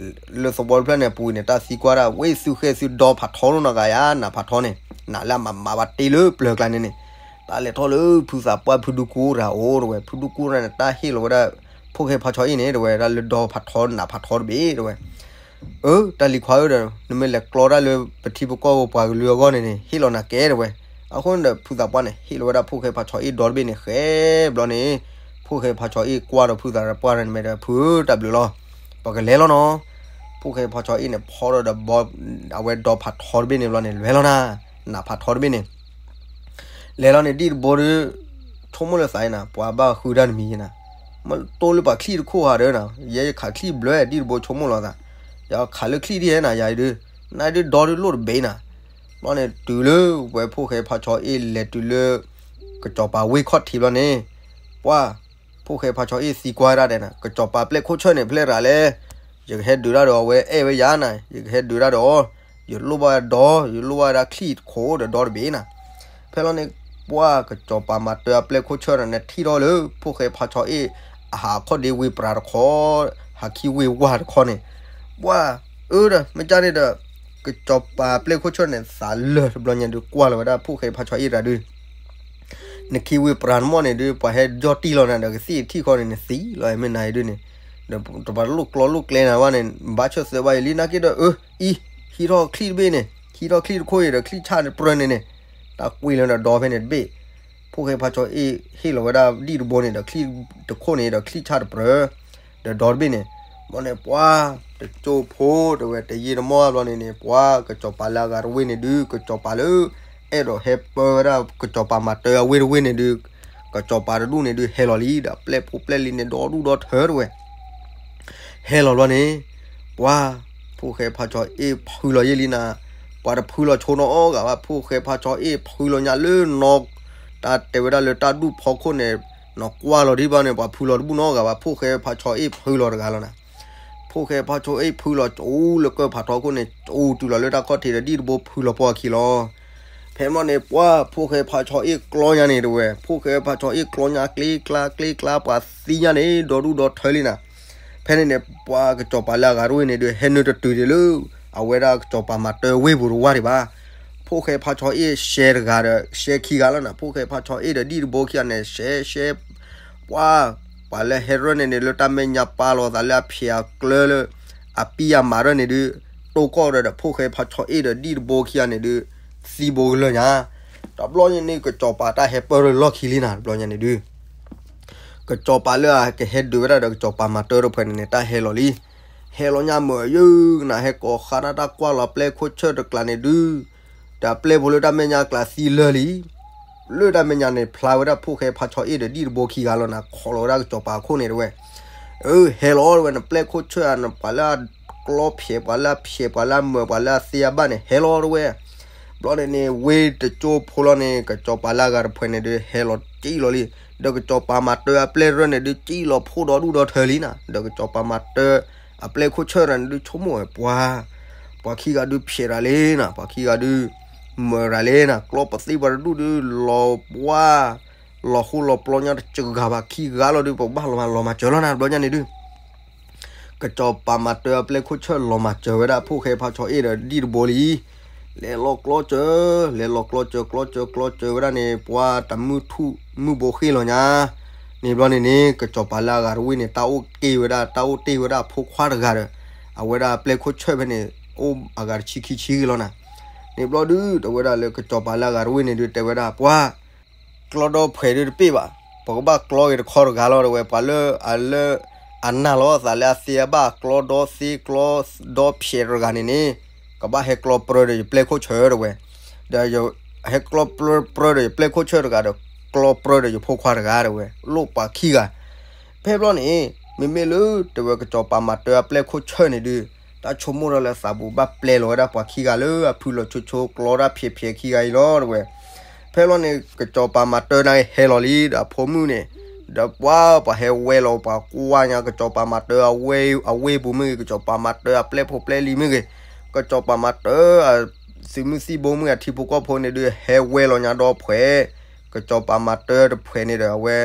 လၢသဝီတဖျၢၣ်န့ၣ် ပူၤန့ၣ် တၢ်သံကွၢ်ဒၣ်ဝဲသုဃဲသုဒီဖးထီလိာ်နီၢ်ဂၤယါ နးဖးထီန့ၣ် နးလၢအမၤမၤဘၣ်တ့လၢပျၢၤကျါန့ၣ်န့ၣ်, တၢ်လဲၤထီၣ်လၢဖုသးပှၢ်ဖုဒူကူရၤအိၣ်တဲဝဲ ဖုဒူကူရၤန့ၣ် တၢ်ဟ့ၣ်လီၤဝဲဒၣ် ဖိၣ်ဃဲဖါဆီအ့ၣ်န့ၣ် တဲဝဲဒၣ်လၢဒီဖးထီနးဖးထီတဘ့ၣ်တဲဝဲ အၢ တၢ်လံၤခွါဧၢဒီး နမ့ၢ်လဲၤကျီတၢ်လၢပထံပကီၢ်ပှၤကလုာ်အဂီၢ်န့ၣ်န့ၣ် ဟ့ၣ်လီၤနၤကဲတဲဝဲ, အဃိန့ၣ်ဒီး ဖုသးပှၢ်န့ၣ် ဟ့ၣ်လီၤဝဲဒၣ်ဖိၣ်ဃဲဖါဆီအ့ၣ်ဒီတဘ့ၣ်န့ၣ် ဃဲဘျီန့ၣ်, ဖိၣ်ဃဲဖါဆီအ့ၣ်ကွၢ်ဒီးဖုသးပှၢ်န့ၣ် မ့ၢ်ဒီးဖုတၢ်ဘျုးလီၤ, ပကလဲၤလီၤနီၤ, ဖိၣ်ဃဲဖါဆီအ့ၣ်န့ၣ် ဖီဒီးဒီးဘီ အဝဲဒီဖးထီတဘ့ၣ်န့ၣ်ဘျီန့ၣ် လဲၤလီၤနၤ, နးဖးထီတဘ့ၣ်န့ၣ် လဲၤလီၤန့ၣ် ဒံၣ်တဘိဒီး ဆိကမိၣ်လၢသးအံၤနၤ ပှၤဘၣ်ဃုတၢ်တမံၤနၤ, မ့ၢ်တိၢ်လၢပှၤချံၣ်တခိၣ်ဧါဒီးနၤ ယဲယခးချံၣ်ဘျၢ ဒံၣ်တဘိဆိကမိၣ်လီၤသး, ယခးလၢချံၣ်ဒ်နၤ ယၤအံၤဒုး, နဒုးဒီဒုးလိၣ်တဘ့ၣ်နၤ, ဘျီန့ၣ်တုၤလၢဝဲဖိၣ်ဃဲဖါဆီအ့ၣ်လဲၤတုၤလၢ ကစီၤပၤဝ့ၢ်ခီၣ်ထံးဘျီန့ၣ်, ပှၤ ဖိၣ်ဃဲဖါဆီအ့ၣ်သံကွၢ်ဒၣ်ဒဲးနၤ ကစီၤပၤပျဲၢ်ခိၣ်ဆၢၣ်န့ၣ် ဖဲလဲၣ်ရၤလဲၣ်, ယကဟဲဒုးတၢ်ဒီးအဝဲအဲၣ်ဝဲယၤနၤ ယကဟဲဒုးတၢ်ဒီးအီၤ, ယလိၣ်ဘၣ်ဒီး ယလိၣ်ဘၣ်ဒၣ်ချံၣ်တခိၣ်ဒီးဒီတဘ့ၣ်နၤ, ဖဲလီၤန့ၣ် ပှၤကစီၤပၤမၤတၢ်အပျဲၢ်ခိၣ်ဆၢၣ်န့ၣ် ထံၣ်ထီၣ်လၢ ဖိၣ်ဃဲဖါဆီအ့ၣ် အဟးခီၣ်ဒ့ဝ့ၢ်ပြၤတခီ, ဟးခံဝ့ၢ်ဝါတခီန့ၣ်, ပှၤ အၢဒီး မ့ၢ်ကၢ်န့ၣ်ဒီး ကစီၤပၤပျဲၢ်ခိၣ်ဆၢၣ်န့ၣ် သးလၢာ်တဘျီညါဒုးကွၢ်လီၤဝဲဒၣ်ဖိၣ်ဃဲဖါဆီအ့ၣ်တဂၤဒုး နခံဝ့ၢ်ပြၤနမီၢ်န့ၣ်ဒုး ပှၤဟဲယီၢ်တံၢ်လီၤနၤဒီး ကသံၣ်ထံၣ်ဃီန့ၣ် နသံလီၤမ့ၢ်နၤအံၤဒုးန့ၣ်, ဒီးတပၤလိၣ်ကျီလိၣ်ကျဲနၤဘၣ်န့ၣ် ဘၣ်ဆၢၣ်သၢဘၣ်အံၤလံ နာ်က့ဒီး အၢ အံၤ ဟံးထီၣ်ချံၣ်တဘ့ၣ်န့ၣ် ဟံးထီၣ်ချံၣ်တခိၣ်အံၤဒီး ချံၣ်ဆၣ်တပြၢန့ၣ်န့ၣ်, တၢ်ကွံာ်လၢဒီးဒီဖဲန့ၣ်တဘ့ၣ်, ဖိၣ်ဃဲဖါဆီအ့ၣ်ဟ့ၣ်လီၤဝဲဒၣ်ဒံၣ်တဘိန့ၣ်ဒီး ချံၣ်တခိၣ်န့ၣ်ဒီး ချံၣ်ဆၣ်တပြၢ ဒီးဒီတဘ့ၣ်န့ၣ်, ဘျီန့ၣ် ပှၤ တကၠိဖိတဲဝဲ တယံာ်တမီၢ်ဘျီန့ၣ်န့ၣ် ပှၤကစီၤပၤလၢအဂၤတဝ့ၢ်န့ၣ်ဒုး ကစီၤပၤလၢ အဲၣ်ဒိးဟဲပၢဝဲဒၣ်ကစီၤပၤမၤတၢ်အဝ့ၢ်တဝ့ၢ်န့ၣ်ဒုး ကစီၤပၤတဒူၣ်န့ၣ်ဒုး ဟဲလီၤလံ ဒီးပျဲၢ်ဖိပျဲၢ်လံၤန့ၣ် ဒီဒူၣ်ဒီထၢတဲဝဲ ဟဲလီၤဘျီန့ၣ်, ပှၤ ဖိၣ်ဃဲဖါဆီအ့ၣ်ဖုလီၤယံာ်လံနၤ, ပှၤတဖုလီၤဆိနီအီၤဂၤဘၣ် ဖိၣ်ဃဲဖါဆီအ့ၣ်ဖုလီၤညါလၢနီၢ်, တၢ်တဲဝဲဒၣ်လၢတၢ်ဒူၣ်ဖီခိၣ်န့ၣ်, နီၢ်ကွၢ်လီၤဒံးဘျီန့ၣ် ပှၤဖုလီၤတဘူၣ်နီအီၤဂၤဘၣ် ဖိၣ်ဃဲဖါဆီအ့ၣ်ဖုလီၤတဂၤလီၤနၤ, ဖိၣ်ဃဲဖါဆီအ့ၣ်ဖုလီၤကၠိလၢကၢၢ်ဖးထီခိၣ်န့ၣ် ကၠိတုၤလီၤလၢတၢ်ခီၣ်ထံးဒီးဒံၣ်တဘိဖုလီၤပိာ်အခံလီၤ ဖဲမီၢ်န့ၣ် ပှၤဖိၣ်ဃဲဖါဆီအ့ၣ်ကျီညါန့ၣ်တဲဝဲ, ဖိၣ်ဃဲဖါဆီအ့ၣ်ကျီညါကျ့ကျါကျ့ကျါ ပှၤသံညါန့ၣ် ဒီဒူၣ်ဒီထၢလံနၤ, ဖဲန့ၣ်န့ၣ် ပှၤကစီၤပၤလၢအဂၤတဝ့ၢ်န့ၣ်ဒုး ဟဲနုာ်တတုၤဒံးလၢ အဝဲဒၣ်ကစီၤပၤမၤတၢ်ဝ့ၢ်ပူၤတဝၢ်ဒံးဘၣ်, ဖိၣ်ဃဲဖါဆီအ့ၣ်ရှဲတဂၤဒီး ရှဲခံဂၤလီၤနၤ, ဖိၣ်ဃဲဖါဆီအ့ၣ်ဒီးဒံၣ်တဘိခံဂၤန့ၣ် ရှဲရှဲ ပှၤ ပှၤလၢဟဲရၢၢ်န့ၣ်န့ၣ် လၢတၢ်မဲာ်ညါပာ်လီၤသးလၢအဖျဲးအကျၢလၢ အပံအမၤရၢၢ်န့ၣ်ဒုး တိၢ်ကီၢ်ဒီးဒီး ဖိၣ်ဃဲဖါဆီအ့ၣ်ဒီးဒံၣ်တဘိခံဂၤန့ၣ်ဒုး သံဘိကလၢာ်ညါ, တဘျီညါန့ၣ် ကစီၤပၤတၢ်ဟဲပၢၢ်လၢလီၢ်ခံလံနၤ တဘျီညါန့ၣ်ဒုး ကစီၤပၤလၢအကဟဲဒုးဝဲဒၣ်ဒီးကစီၤပၤမၤတၢ်တဖုန့ၣ်န့ၣ် တၢ်ဟဲလီၤလံ, ဟဲလီၤညါမုာ်ယုၢ်ကနၣ် ဟဲကိးဃါတၢ်ကွၢ်လီၤပျဲၢ်ခိၣ်ဆၢၣ်တကျးန့ၣ်ဒုး, တၢ်ပျဲၢ်ဖိလၢတၢ်မဲာ်ညါကျါသံလၢာ်လံ. လၢတၢ်မဲာ်ညါန့ၣ် ဖျါဝဲဒၣ်ဖိၣ်ဃဲဖးဆီအ့ၣ်ဒီးဒံၣ်တဘိခံဂၤလီၤနၤ, ခိးလီၤဝဲဒၣ်ကစီၤပၤအခိၣ်န့ၣ်တဝဲ. အၢ ဟဲလီၤတဝဲ နပျဲၢ်ခိၣ်ဆၢၣ်ဧါ, နပှၤလၢအကျီဖျဲး ပှၤလၢအဖျဲး ပှၤလၢအမုာ် ပှၤလၢအသ့အဘၣ်န့ၣ် ဟဲလီၤတဝဲ. ဘျီန့ၣ်န့ၣ် ဝ့ၢ်တကၠိဖိလီၤန့ၣ် ကစီၤပၤလၢအဂၤတဖုန့ၣ်ဒုး ဟဲလီၤကံၣ်လီၤလံ. ဒီးကစီၤပၤမၤတၢအပျဲၢ်ရၢၢ်န့ၣ်ဒုး ကံၣ်လီၤဖှိၣ်ဒီဒူၣ်ဒီထၢလံနၤ. ဒီးကစီၤပၤမၤတၢအပျဲၢ်ခိၣ်ဆၢၣ်တဂၤန့ၣ်ဒုး ဆိကမိၣ်ဝဲပှၤ, ပှၤခံဂၤဒုးဖျဲးရၤလံနၤ, ပှၤခံဂၤဒုး မုာ်ရၤလံနၤ, ကျီပသ့ပှၤတဒူၣ်ဒုး လီၤပှၢ် လီၤဃိလီၤပျီညါတစှၤဂၤဘၣ် ခံဂၤလီၤဒုး ပဘၣ်လီၤမၤလီၤမၤစၢၤလီၤနၤ. ဘျီညါန့ၣ်ဒုး ကစီၤပၤမၤတၢအပျဲၢ်ခိၣ်ဆၢၣ် လီၤမၤစၢၤဝဲဒၣ်ဖိၣ်ဃဲဖးဆီအ့ၣ်ဒီးဒံၣ်တဘိလံ. လဲၤလီၤကျီစၢၤ, လဲၤလီၤကျီစၢၤ ကျီစၢၤ ကျီစၢၤဝဲဒၣ်န့ၣ် ပှၤတမုၢ်ထူၣ်မုၢ်ဘိဃ့ၢ်လီၤညါ. န့ၣ်ဘျီန့ၣ်န့ၣ် ကစီၤပၤလၢအဂၤတဝ့ၢ်န့ၣ် တၢ်အိၣ်တ့ၢ်ဝဲဒၣ် တၢ်အိၣ်တ့ၢ်ဝဲဒၣ်အဖိခွါတဂၤဒီး အဝဲဒၣ်အပျဲၢ်ခိၣ်ဆၢၣ်ဖဲန့ၣ် အိၣ်အဂၤတဆံခံဆံဂ့ၤလီၤနၤ. န့ၣ်ဘျီဒုး တဝဲဒၣ်လၢကစီၤပၤလၢအဂၤတဝ့ၢ်န့ၣ်ဒုး တဲဝဲဒၣ်ပှၤ ကျီဒီဖှဲးဒုးတပ့ၢ်ဘၣ်, ပကဘၣ်ကျီက့ၤတခီတဂၤလီၤတဝဲ. ပှၤလၢအလၢ အနာ်လီၤအသးလၢအသ့အဘၣ် ကျီဒီသ့ကျီဒီဖျဲးတဂၤန့ၣ်န့ၣ် ကဘၣ်ဟဲကျီပြၢဒီးယပျဲၢ်ခိၣ်ဆၢၣ်တဝဲ, ဒီးဟဲကျီပြၢ ပြၢဒီးယပျဲၢ်ခိၣ်ဆၢၣ်တဂၤဒီး ကျီပြၢဒီးယဖိခွါတဂၤတဝဲ လိၣ်ပှၤခံဂၤ. ဖဲဘျီန့ၣ် မ့မ့ၢ်လၢတဝဲကစီၤပၤမၤတၢအပျဲၢ်ခိၣ်ဆၢၣ်န့ၣ်ဒုး တၢ်ဆိကမိၣ်တၢ်လၢသးပူၤဘၣ်ပျဲလီၤဝဲဒၣ်ပှၤခံဂၤလၢအဖုလီၤဆိဆိကျီတၢ်ဖျဲးဖျဲးခံဂၤအံၤလီၤတဝဲ. ဖဲဘျီန့ၣ် ကစီၤပၤမၤတၢနာ်က့ဟဲလီၤလံ ဒီးအဖိမုၣ်န့ၣ်, ဒီးပှၤပှၤဟဲဝဲလီၤ ပှၤကွၢ်ညါ ကစီၤပၤမၤတၢအဝ့ၢ်ပူၤမ့ၢ်ဂ့ၤ ကစီၤပၤမၤတၢအပျဲၢ်ဖိပျဲၢ်လံၤမ့ၢ်ဂ့ၤ, ကစီၤပၤမၤတၢအ သုးမုၢ်သံၣ်ဘိမ့ၢ်ဂ့ၤ အထံဖိကီၢ်ဖိန့ၣ်ဒုး ဟဲဝဲလီၤညါဒီဖှဲး, ကစီၤပၤမၤတၢတဖှဲးန့ၣ်ဒီးအဝဲ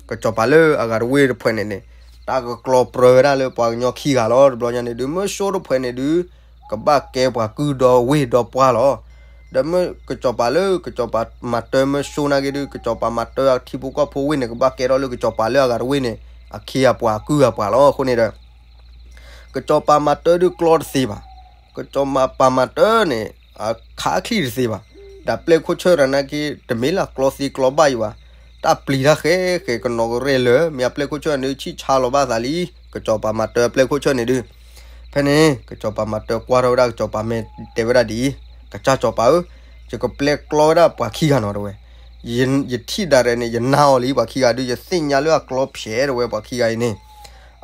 ကစီၤပၤလၢအဂၤတဝ့ၢ်တဖှဲးန့ၣ်န့ၣ် တၢ်ကကျီပြၢဝဲဒၣ်လၢပှၤကညီခံဂၤလီၤ. တဘျီညါန့ၣ်ဒုး မၢၢ်ၡိတဖှဲးန့ၣ်ဒုး ကဘၣ်ကဲပှၤကုၢ်ဒီဝ့ၢ်ဒီပှၢ်လီၤ. ဒီးမ့ၢ်ကစီၤပၤလၢကစီၤပၤမၤတၢမၢၢ်ၡိနာ်က့ဒုး ကစီၤပၤမၤတၢအထံဖိကီၢ်ဖိဝ့ၢ်န့ၣ် ကဘၣ်ကဲထီၣ်လၢကစီၤပၤလၢအဂၤတဝ့ၢ်န့ၣ် အခ့အပှၤအကုၢ်အပှၤလီၤ. အဃိန့ၣ်ဒီး ကစီၤပၤမၤတၢဒုးကျီတသ့ဘၣ်. ကစီၤပၤမၤတၢန့ၣ် အခးအချံၣ်တသ့ဘၣ်. ဒီးပျဲၢ်ခိၣ်ဆၢၣ်တဂၤနာ်က့ တမ့ၢ်လၢကျီသ့ကျီဘၣ်ယံၤဘၣ်. တၢ်ပျံၤတၢ်ဃဲဃဲ ကနီၤကရဲၣ်လၢာ် မ့ၢ်အပျဲၢ်ခိၣ်ဆၢၣ်န့ၣ် ဆံၣ်ဆါလီၤဘၣ်သးလံ. ကစီၤပၤမၤတၢအပျဲၢ်ခိၣ်ဆၢၣ်န့ၣ်ဒုး ဖဲန့ၣ် ကစီၤပၤမၤတၢကွၢ်ထီၣ်ဝဲဒၣ် ကစီၤပၤမ့ၢ်တဲဝဲဒၣ်ဒ်အံၤ, ကစၢ်စီၤပၤဧၢ, ယကပျဲကျီဝဲဒၣ်ပှၤခံဂၤနီၤတဝဲ. ယ ယထံၣ်ဒၣ်ရဲၣ်န့ၣ် ယနာ်အီၤလံပှၤခံဂၤဒုး ယသ့ၣ်ညါလၢအကျီဖျဲးတဝဲပှၤခံဂၤအံၤန့ၣ်.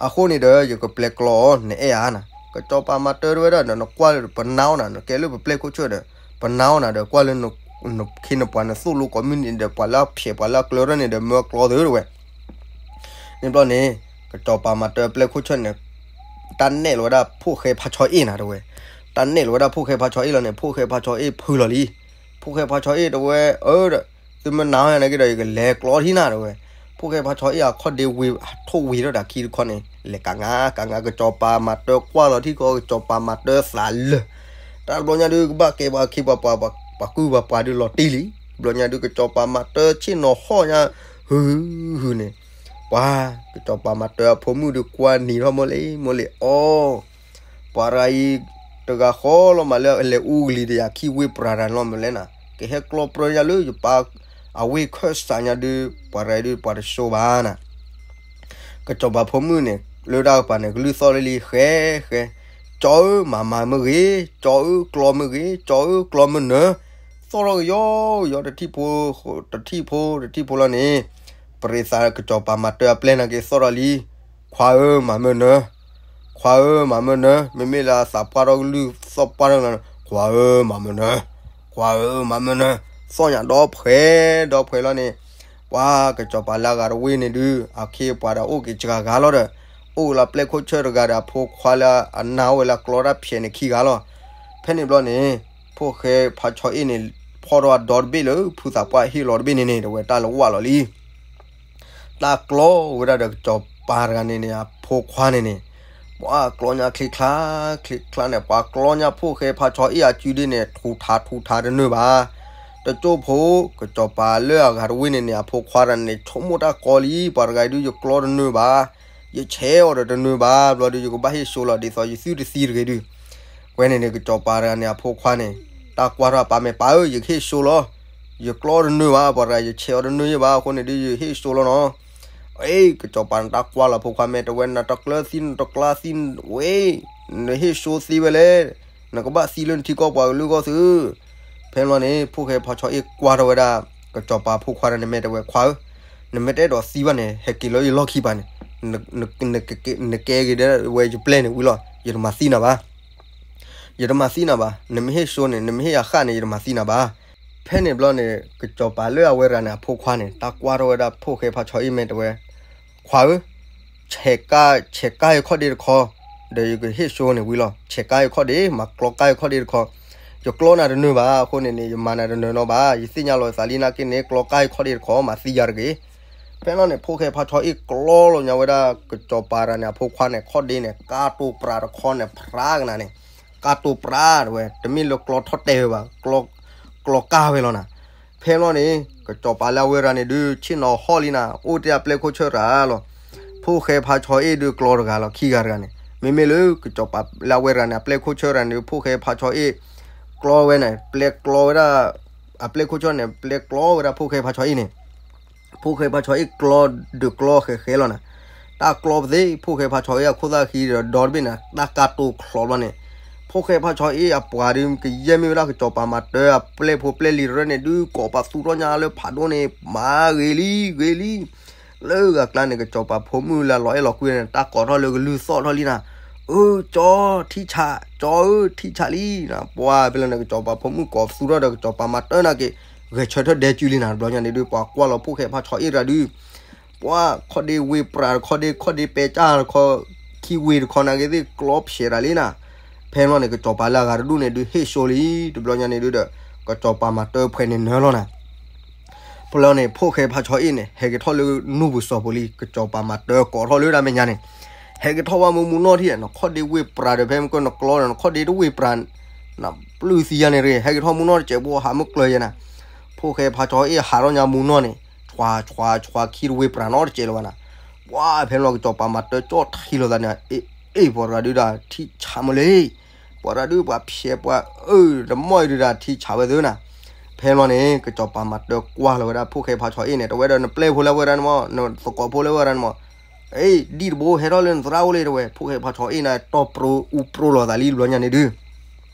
အဃိန့ၣ်ဒီး ယကပျဲကျီအီၤ နအဲၣ်ဧါနၤ. ကစီၤပၤမၤတၢတဝဲဒၣ်ဒီး နကွၢ်လၢပနာ်အီၤနၤ နကဲလၢပပျဲၢ်ခိၣ်ဆၢၣ်ဒီး ပနာ်အီၤနၤဒီး ကွၢ်လၢနခ့နပှၤနသိၣ်လိကိးမုၢ်နံၤဒီး ပှၤလၢအဖျဲးပှၤလၢအကျၢၤထီၣ်န့ၣ်ဒီး မၢအကျီသ့တဝဲ. န့ၣ်ဘျီန့ၣ် ကစီၤပၤမၤတၢအပျဲၢ်ခိၣ်ဆၢၣ်န့ၣ် တၢ်နဲၣ်လီၤဝဲဒၣ်ဖိၣ်ဃဲဖးဆီအ့ၣ်နၤတဝဲ. တၢ်နဲၣ်လီၤဝဲဒၣ်ဖိၣ်ဃဲဖးဆီအ့ၣ်လီၤန့ၣ် ဖိၣ်ဃဲဖးဆီအ့ၣ်ဖုလီၤလံ. ဖိၣ်ဃဲဖးဆီအ့ၣ်တဝဲ အၢ ဒီး သုမ့ၢ်နာ်အီၤယၤနာ်က့ဒီး ယကလဲၤကျီထံၣ်နၤတဝဲ. ဖိၣ်ဃဲဖးဆီအ့ၣ်အခီၣ်ဒ့ဝ့ၤ ထိၣ်ဝ့ၤထီၣ်တၢ်ခံတခီန့ၣ် လဲၤကငါကငါ ကစီၤပၤမၤတၢကွၢ်လီၤထံကီၢ် ကစီၤပၤမၤတၢသးလၢာ်. တၢ်တဘျီညါဒုး ကဘၣ်ကဲပှၤခ့ပှၤပှၤ ပှၤကုၢ်ပှၤပှၤဒုးလီၤတံၢ်လံ. တဘျီညါဒုး ကစီၤပၤမၤတၢဆ့ၣ်နီၤဟီၣ်ညါ ဟုဟုန့ၣ် ပှၤ ကစီၤပၤမၤတၢအဖိမုၣ်ဒုးကွၢ်နံၤထီၣ်မိၢ်လ့ၣ်မိၢ်လ့ၣ်အီၤ ပှၤတဂၤအံၤ တဂၤဃီလီၤမးလၢအလဲၤအူကလံၤတယၤခံဝ့ၢ်ပြၤတၢ်လီၤမးလဲၣ်နၤ, ကဟဲကျီပြၢညါလၢယပၢ်အဝ့ၢ်ခၢၣ်စးညါဒုး ပှၤတဂၤအံၤဒုးပှၤတစိၤဘၣ်နၤ. ကစီၤပၤဖိမုၣ်န့ၣ် လၢတၢ်ကပၤန့ၣ် ကလုၢ်သီၣ်လၢလံ ဃဲဃဲ, ကၠီဧၢ မၤမၤမ့ၢ်ဂ့ၤ, ကၠီဧၢ ကျီမ့ၢ်ဂ့ၤ, ကၠီဧၢ ကျီမ့ၢ်နၢၤ, သီၣ်ထီၣ်ကယီကယီ တထံၣ်ဖိ တထံၣ်ဖိ တထံၣ်ဖိလီၤန့ၣ်, ပရ့သးကစီၤပၤမၤတၢအပျဲၢ်နာ်က့သီၣ်ထီၣ်လံ, ခွါဧၢ မၤမ့ၢ်နၢၤ, ခွါဧၢ မၤမ့ၢ်နၢၤ, မ့မ့ၢ်လၢအသးပှၢ်ထီၣ်ကလုၢ်သီၣ်ပှၢ်ထီၣ်လီၤန့ၣ် ခွါဧၢ မၤမ့ၢ်နၢၤ, ခွါဧၢ မၤမ့ၢ်နၢၤ, သီၣ်ညါဒီဖှဲး ဒီဖှဲးလီၤန့ၣ်, ပှၤကစီၤပၤလၢအဂၤတဝ့ၢ်န့ၣ်ဒုး အခ့အပှၤဒီးအိၣ်က့ၤစှၤဂၤလီၤဒီး, အိၣ်လၢပျဲၢ်ခိၣ်ဆၢၣ်တဂၤဒီးအဖိခွါလၢအနာ်ဝဲလၢကျီတၢ်ဖျဲးန့ၣ်ခံဂၤလီၤ. ဖဲန့ၣ်ဘျီန့ၣ်, ဖိၣ်ဃဲဖးဆီအ့ၣ်န့ၣ် ဖီၣ်ထီၣ်အဒီတဘ့ၣ်လၢဖုသးပှၢ်ဟ့ၣ်လီၤတဘ့ၣ်န့ၣ်န့ၣ် တဝဲတၢ်လၢဝၢ်လီၤလံ. တၢ်ကျီဝဲဒၣ်ဒီးကစီၤပၤတဂၤန့ၣ်န့ၣ် အဖိခွါန့ၣ်န့ၣ်, ပှၤကျီညါချ့ချါ, ချ့ချါန့ၣ် ပှၤကျီညါဖိၣ်ဃဲဖးဆီအ့ၣ်အစုဒ်န့ၣ် ထူးထါထူးထါတနၢၤဘၣ်. တကၠိဖိ, ကစီၤပၤလၢအဂၤတဝ့ၢ်န့ၣ်န့ၣ် အဖိခွါတဂၤန့ၣ် ဆိကမိၣ်တၢ်ကီလံ, ပှၤတဂၤအံၤဒုးယကျီတနၢၤဘၣ်, ယဆဲးအီၤဒီးတနၢၤဘၣ်, ဘျီဒုးယကဘၣ်ဟ့ၣ်စိလီၤ ဒ်သိးယသုတသံတဂ့ၤဒုး ဝဲန့ၣ်န့ၣ် ကစီၤပၤတဂၤန့ၣ် အဖိခွါန့ၣ်, တၢ်ကွၢ်ထီၣ်အပၢ်မ့ၢ် ပၢ်ဧၢ, ယကဟ့ၣ်စိလီၤ, ယကျီတနၢၤဘၣ်, ပှၤတဂၤယဆဲးအီၤတနၢၤယဲဘၣ်, အဃိန့ၣ်ဒုးယဟ့ၣ်စိလီၤနီၤ. အ့ ကစီၤပၤန့ၣ်တၢ်ကွၢ်လီၤဖိခွါ မ့ၢ်တဲဝဲ နတကျၢၤသံ နတကျၢၤသံဝဲ, နဟ့ၣ်ၡိသံဝဲလဲၣ်, နကဘၣ်သံလၢနထံကီၢ်ပှၤကလုာ်အဂီၢ်သု. ဖဲန့ၣ်ဘျီန့ၣ် ဖိၣ်ဃဲဖါဆီအ့ၣ်ကွၢ်ထီၣ်ဝဲဒၣ် ကစီၤပၤဖိခွါန့ၣ် မ့ၢ်တဲဝဲ ခွါဧၢ, နမ့ၢ်တအဲၣ်ဒိးသံဘၣ်န့ၣ် ဟဲက့ၤလၢယလီၢ်ခံပၤန့ၣ်, နကဲက့ၤဒီးဝဲယပျဲၢ်န့ၣ်ဝံၤလီၤ ယတမၤသံနၤဘၣ်. ယတမၤသံနၤဘၣ်, နမ့ၢ်ဟ့ၣ်ၡိန့ၣ် နမ့ၢ်ဟ့ၣ်ယဃၣ်န့ၣ် ယတမၤသံနၤဘၣ်. ဖဲန့ၣ်ဘျီန့ၣ် ကစီၤပၤလၢအဝဲရၤန့ၣ် အဖိခွါန့ၣ် တၢ်ကွၢ်ထီၣ်ဝဲဒၣ်ဖိၣ်ဃဲဖါဆီအ့ၣ် မ့ၢ်တဲဝဲ ခွါဧၢ, ဆဲးကါ ဆဲးကါယခီၣ်ဒ့တခီ, ဒီးယကဟ့ၣ်ၡိန့ၣ်ဝံၤလီၤ. ဆဲးကါယခီၣ်ဒ့ မၤကျီကါယခီၣ်ဒ့တခီ, ယကျီနၤတနၢၤဘၣ်အဃိန့ၣ်န့ၣ် ယမၤနၤတနၢၤနီဘၣ်. ယသ့ၣ်ညါလီၤယသးလံနာ်က့န့ၣ် ကျီကါယခီၣ်ဒ့တခီ မၤသံယၤတဂ့ၤ. ဖဲန့ၣ်ဘျီန့ၣ် ဖိၣ်ဃဲဖါဆီအ့ၣ်ကျီလီၤညါဝဲဒၣ် ကစီၤပၤရၤန့ၣ် အဖိခွါန့ၣ် ခီၣ်ဒ့န့ၣ် ကါတိၤပြးတခီန့ၣ် ဖြးကနၤန့ၣ်, ကါတိၤပြးတဲဝဲ တမ့ၢ်လၢကျီထီၣ်တဲာ်ဝဲဘၣ်, ကျီကါဝဲလီၤနၤ. ဖဲန့ၣ်ဘျီန့ၣ် ကစီၤပၤလၢအဝဲရၤန့ၣ်ဒုး ဆ့ၣ်နီၤဟီၣ်လံနၤ အိၣ်တ့ၢ်အပျဲၢ်ခိၣ်ဆၢၣ်ရၤလီၤ. ဖိၣ်ဃဲဖါဆီအ့ၣ်ဒုးကျီတဂၤလီၤ ခံဂၤတဂၤန့ၣ် မ့မ့ၢ်လၢကစီၤပၤလၢအဝဲရၤန့ၣ် အပျဲၢ်ခိၣ်ဆၢၣ်ရၤန့ၣ်ဒုး ဖိၣ်ဃဲဖါဆီအ့ၣ် ကျီဝဲန့ၣ် ပျဲကျီဝဲဒၣ် အပျဲၢ်ခိၣ်ဆၢၣ်န့ၣ် ပျဲကျီဝဲဒၣ်ဖိၣ်ဃဲဖါဆီအ့ၣ်န့ၣ် ဖိၣ်ဃဲဖါဆီအ့ၣ်ကျီ ဒုးကျီဃဲးဃဲးလီၤနၤ. တၢ်ကျီပသ့ၣ် ဖိၣ်ဃဲဖါဆီအ့ၣ်အခိၣ်သၣ်ဃံဒီးဒီတဘ့ၣ်န့ၣ် တၢ်ကါတိၤချီဘျီန့ၣ် ဖိၣ်ဃဲဖါဆီအ့ၣ်အပှၤဒုး ကယဲၢ်မ့ၢ်ဝဲဒၣ်ကစီၤပၤမၤတၢ်အပျဲၢ်ဖိပျဲၢ်လံၤတရၢၣ်န့ၣ်ဒုး ကိးပသူထီၣ်ညါလၢဖးဒိၣ်န့ၣ် မၤဂ့ၤလံ ဂ့ၤလံ လၢဂၤကျါန့ၣ် ကစီၤပၤဖိမုၣ်လၢလီၤအဲၣ်လီၤကွံန့ၣ် တၢ်ကိးထီၣ်လၢကလုၢ်သီၣ်ထီၣ်လံနၤ, အၢ ကၠီ ထံဆး ကၠီဧၢ ထံဆးလံနၤ. ပှၤဖဲလီၤန့ၣ် ကစီၤပၤဖိမုၣ်ကိးပသူထီၣ်ဒီး ကစီၤပၤမၤတၢ်နာ်က့ ဂဲၤဆၢထၢၣ်ဒဲးစုလံနၤ. တဘျီညါန့ၣ်ဒုး ပှၤကွၢ်လီၤဖိၣ်ဃဲဖါဆီအ့ၣ်တဂၤဒုး ပှၤခီၣ်ဒ့ဝ့ၢ်ပြးတခီဒ့ ခီၣ်ဒ့ပဲကၢ်တခီ ခံဝ့ၢ်တခီနာ်က့သ့ၣ် ကျီဖျဲးတၢ်လံနၤ. ဖဲလီၤန့ၣ် ကစီၤပၤလၢအဂၤတဒူၣ်န့ၣ်ဒုး ဟ့ၣ်ၡိလံ. တဘျီညါန့ၣ်ဒုးဒီး ကစီၤပၤမၤတၢ်ဖှဲးန့ၣ်နၢၤလီၤနၤ. ဖဲလီၤန့ၣ် ဖိၣ်ဃဲဖါဆီအ့ၣ်န့ၣ် ဟဲက့ၤထီၣ်လၢနူၢ်ပူၤစီၤပူၤလံ ကစီၤပၤမၤတၢ်ကိးထီၣ်လၢတၢ်မဲာ်ညါန့ၣ်, ဟဲက့ၤထီၣ်ဝဲမူးမူးနီၢ်ထံၣ် နခီၣ်ဒ့ဝ့ၢ်ပြးဒီး ဖဲမ့ၢ်ကနကျီဒီး နခီၣ်ဒ့တဝ့ၢ်ပြး နပျုၢ်သံယါန့ၣ်ရ့ၣ် ဟဲက့ၤထီၣ်မူးနီၢ်တစဲးဖိ ဟးမ့ၢ်ကျၢၤယဲနၤ. ဖိၣ်ဃဲဖါဆီအ့ၣ်ဟးထီၣ်ညါမူးနီၢ်န့ၣ် ဆွးဆွးဆွးခံတဝ့ၢ်ပြးနီတစဲးလၢၤဘၣ်နၤ. ပှၤဖဲလီၤကစီၤပၤမၤတၢ်ကၠီၣ်ထံလီၤသးန့ၣ် အ့ၣ် ပှၤတဂၤဒုးဒီး ထံဆးမးလံ ပှၤတဂၤဒုးပှၤဖျဲးပှၤအၢ တမီၢ်အံၤဒုးဒီးထံဆးဝဲသ့နၤ. ဖဲလီၤန့ၣ် ကစီၤပၤမၤတၢ်ကွၢ်လီၤဝဲဒၣ်ဖိၣ်ဃဲဖါဆီအ့ၣ်န့ၣ် တဲဝဲဒီး နပျဲၢ်ဖိလၢဝဲရၤန့ၣ်မး နသကိးဖိလၢဝဲရၤန့ၣ်မး အ့ၣ် ဒံၣ်တဘိဟဲထီၣ်လၢနသရၣ်အိၣ်လံ တဲဝဲ. ဖိၣ်ဃဲဖါဆီအ့ၣ်န့ၣ် တီၢ်ပြိအူပြိလီၤသးလံ တဘျီညါန့ၣ်ဒုး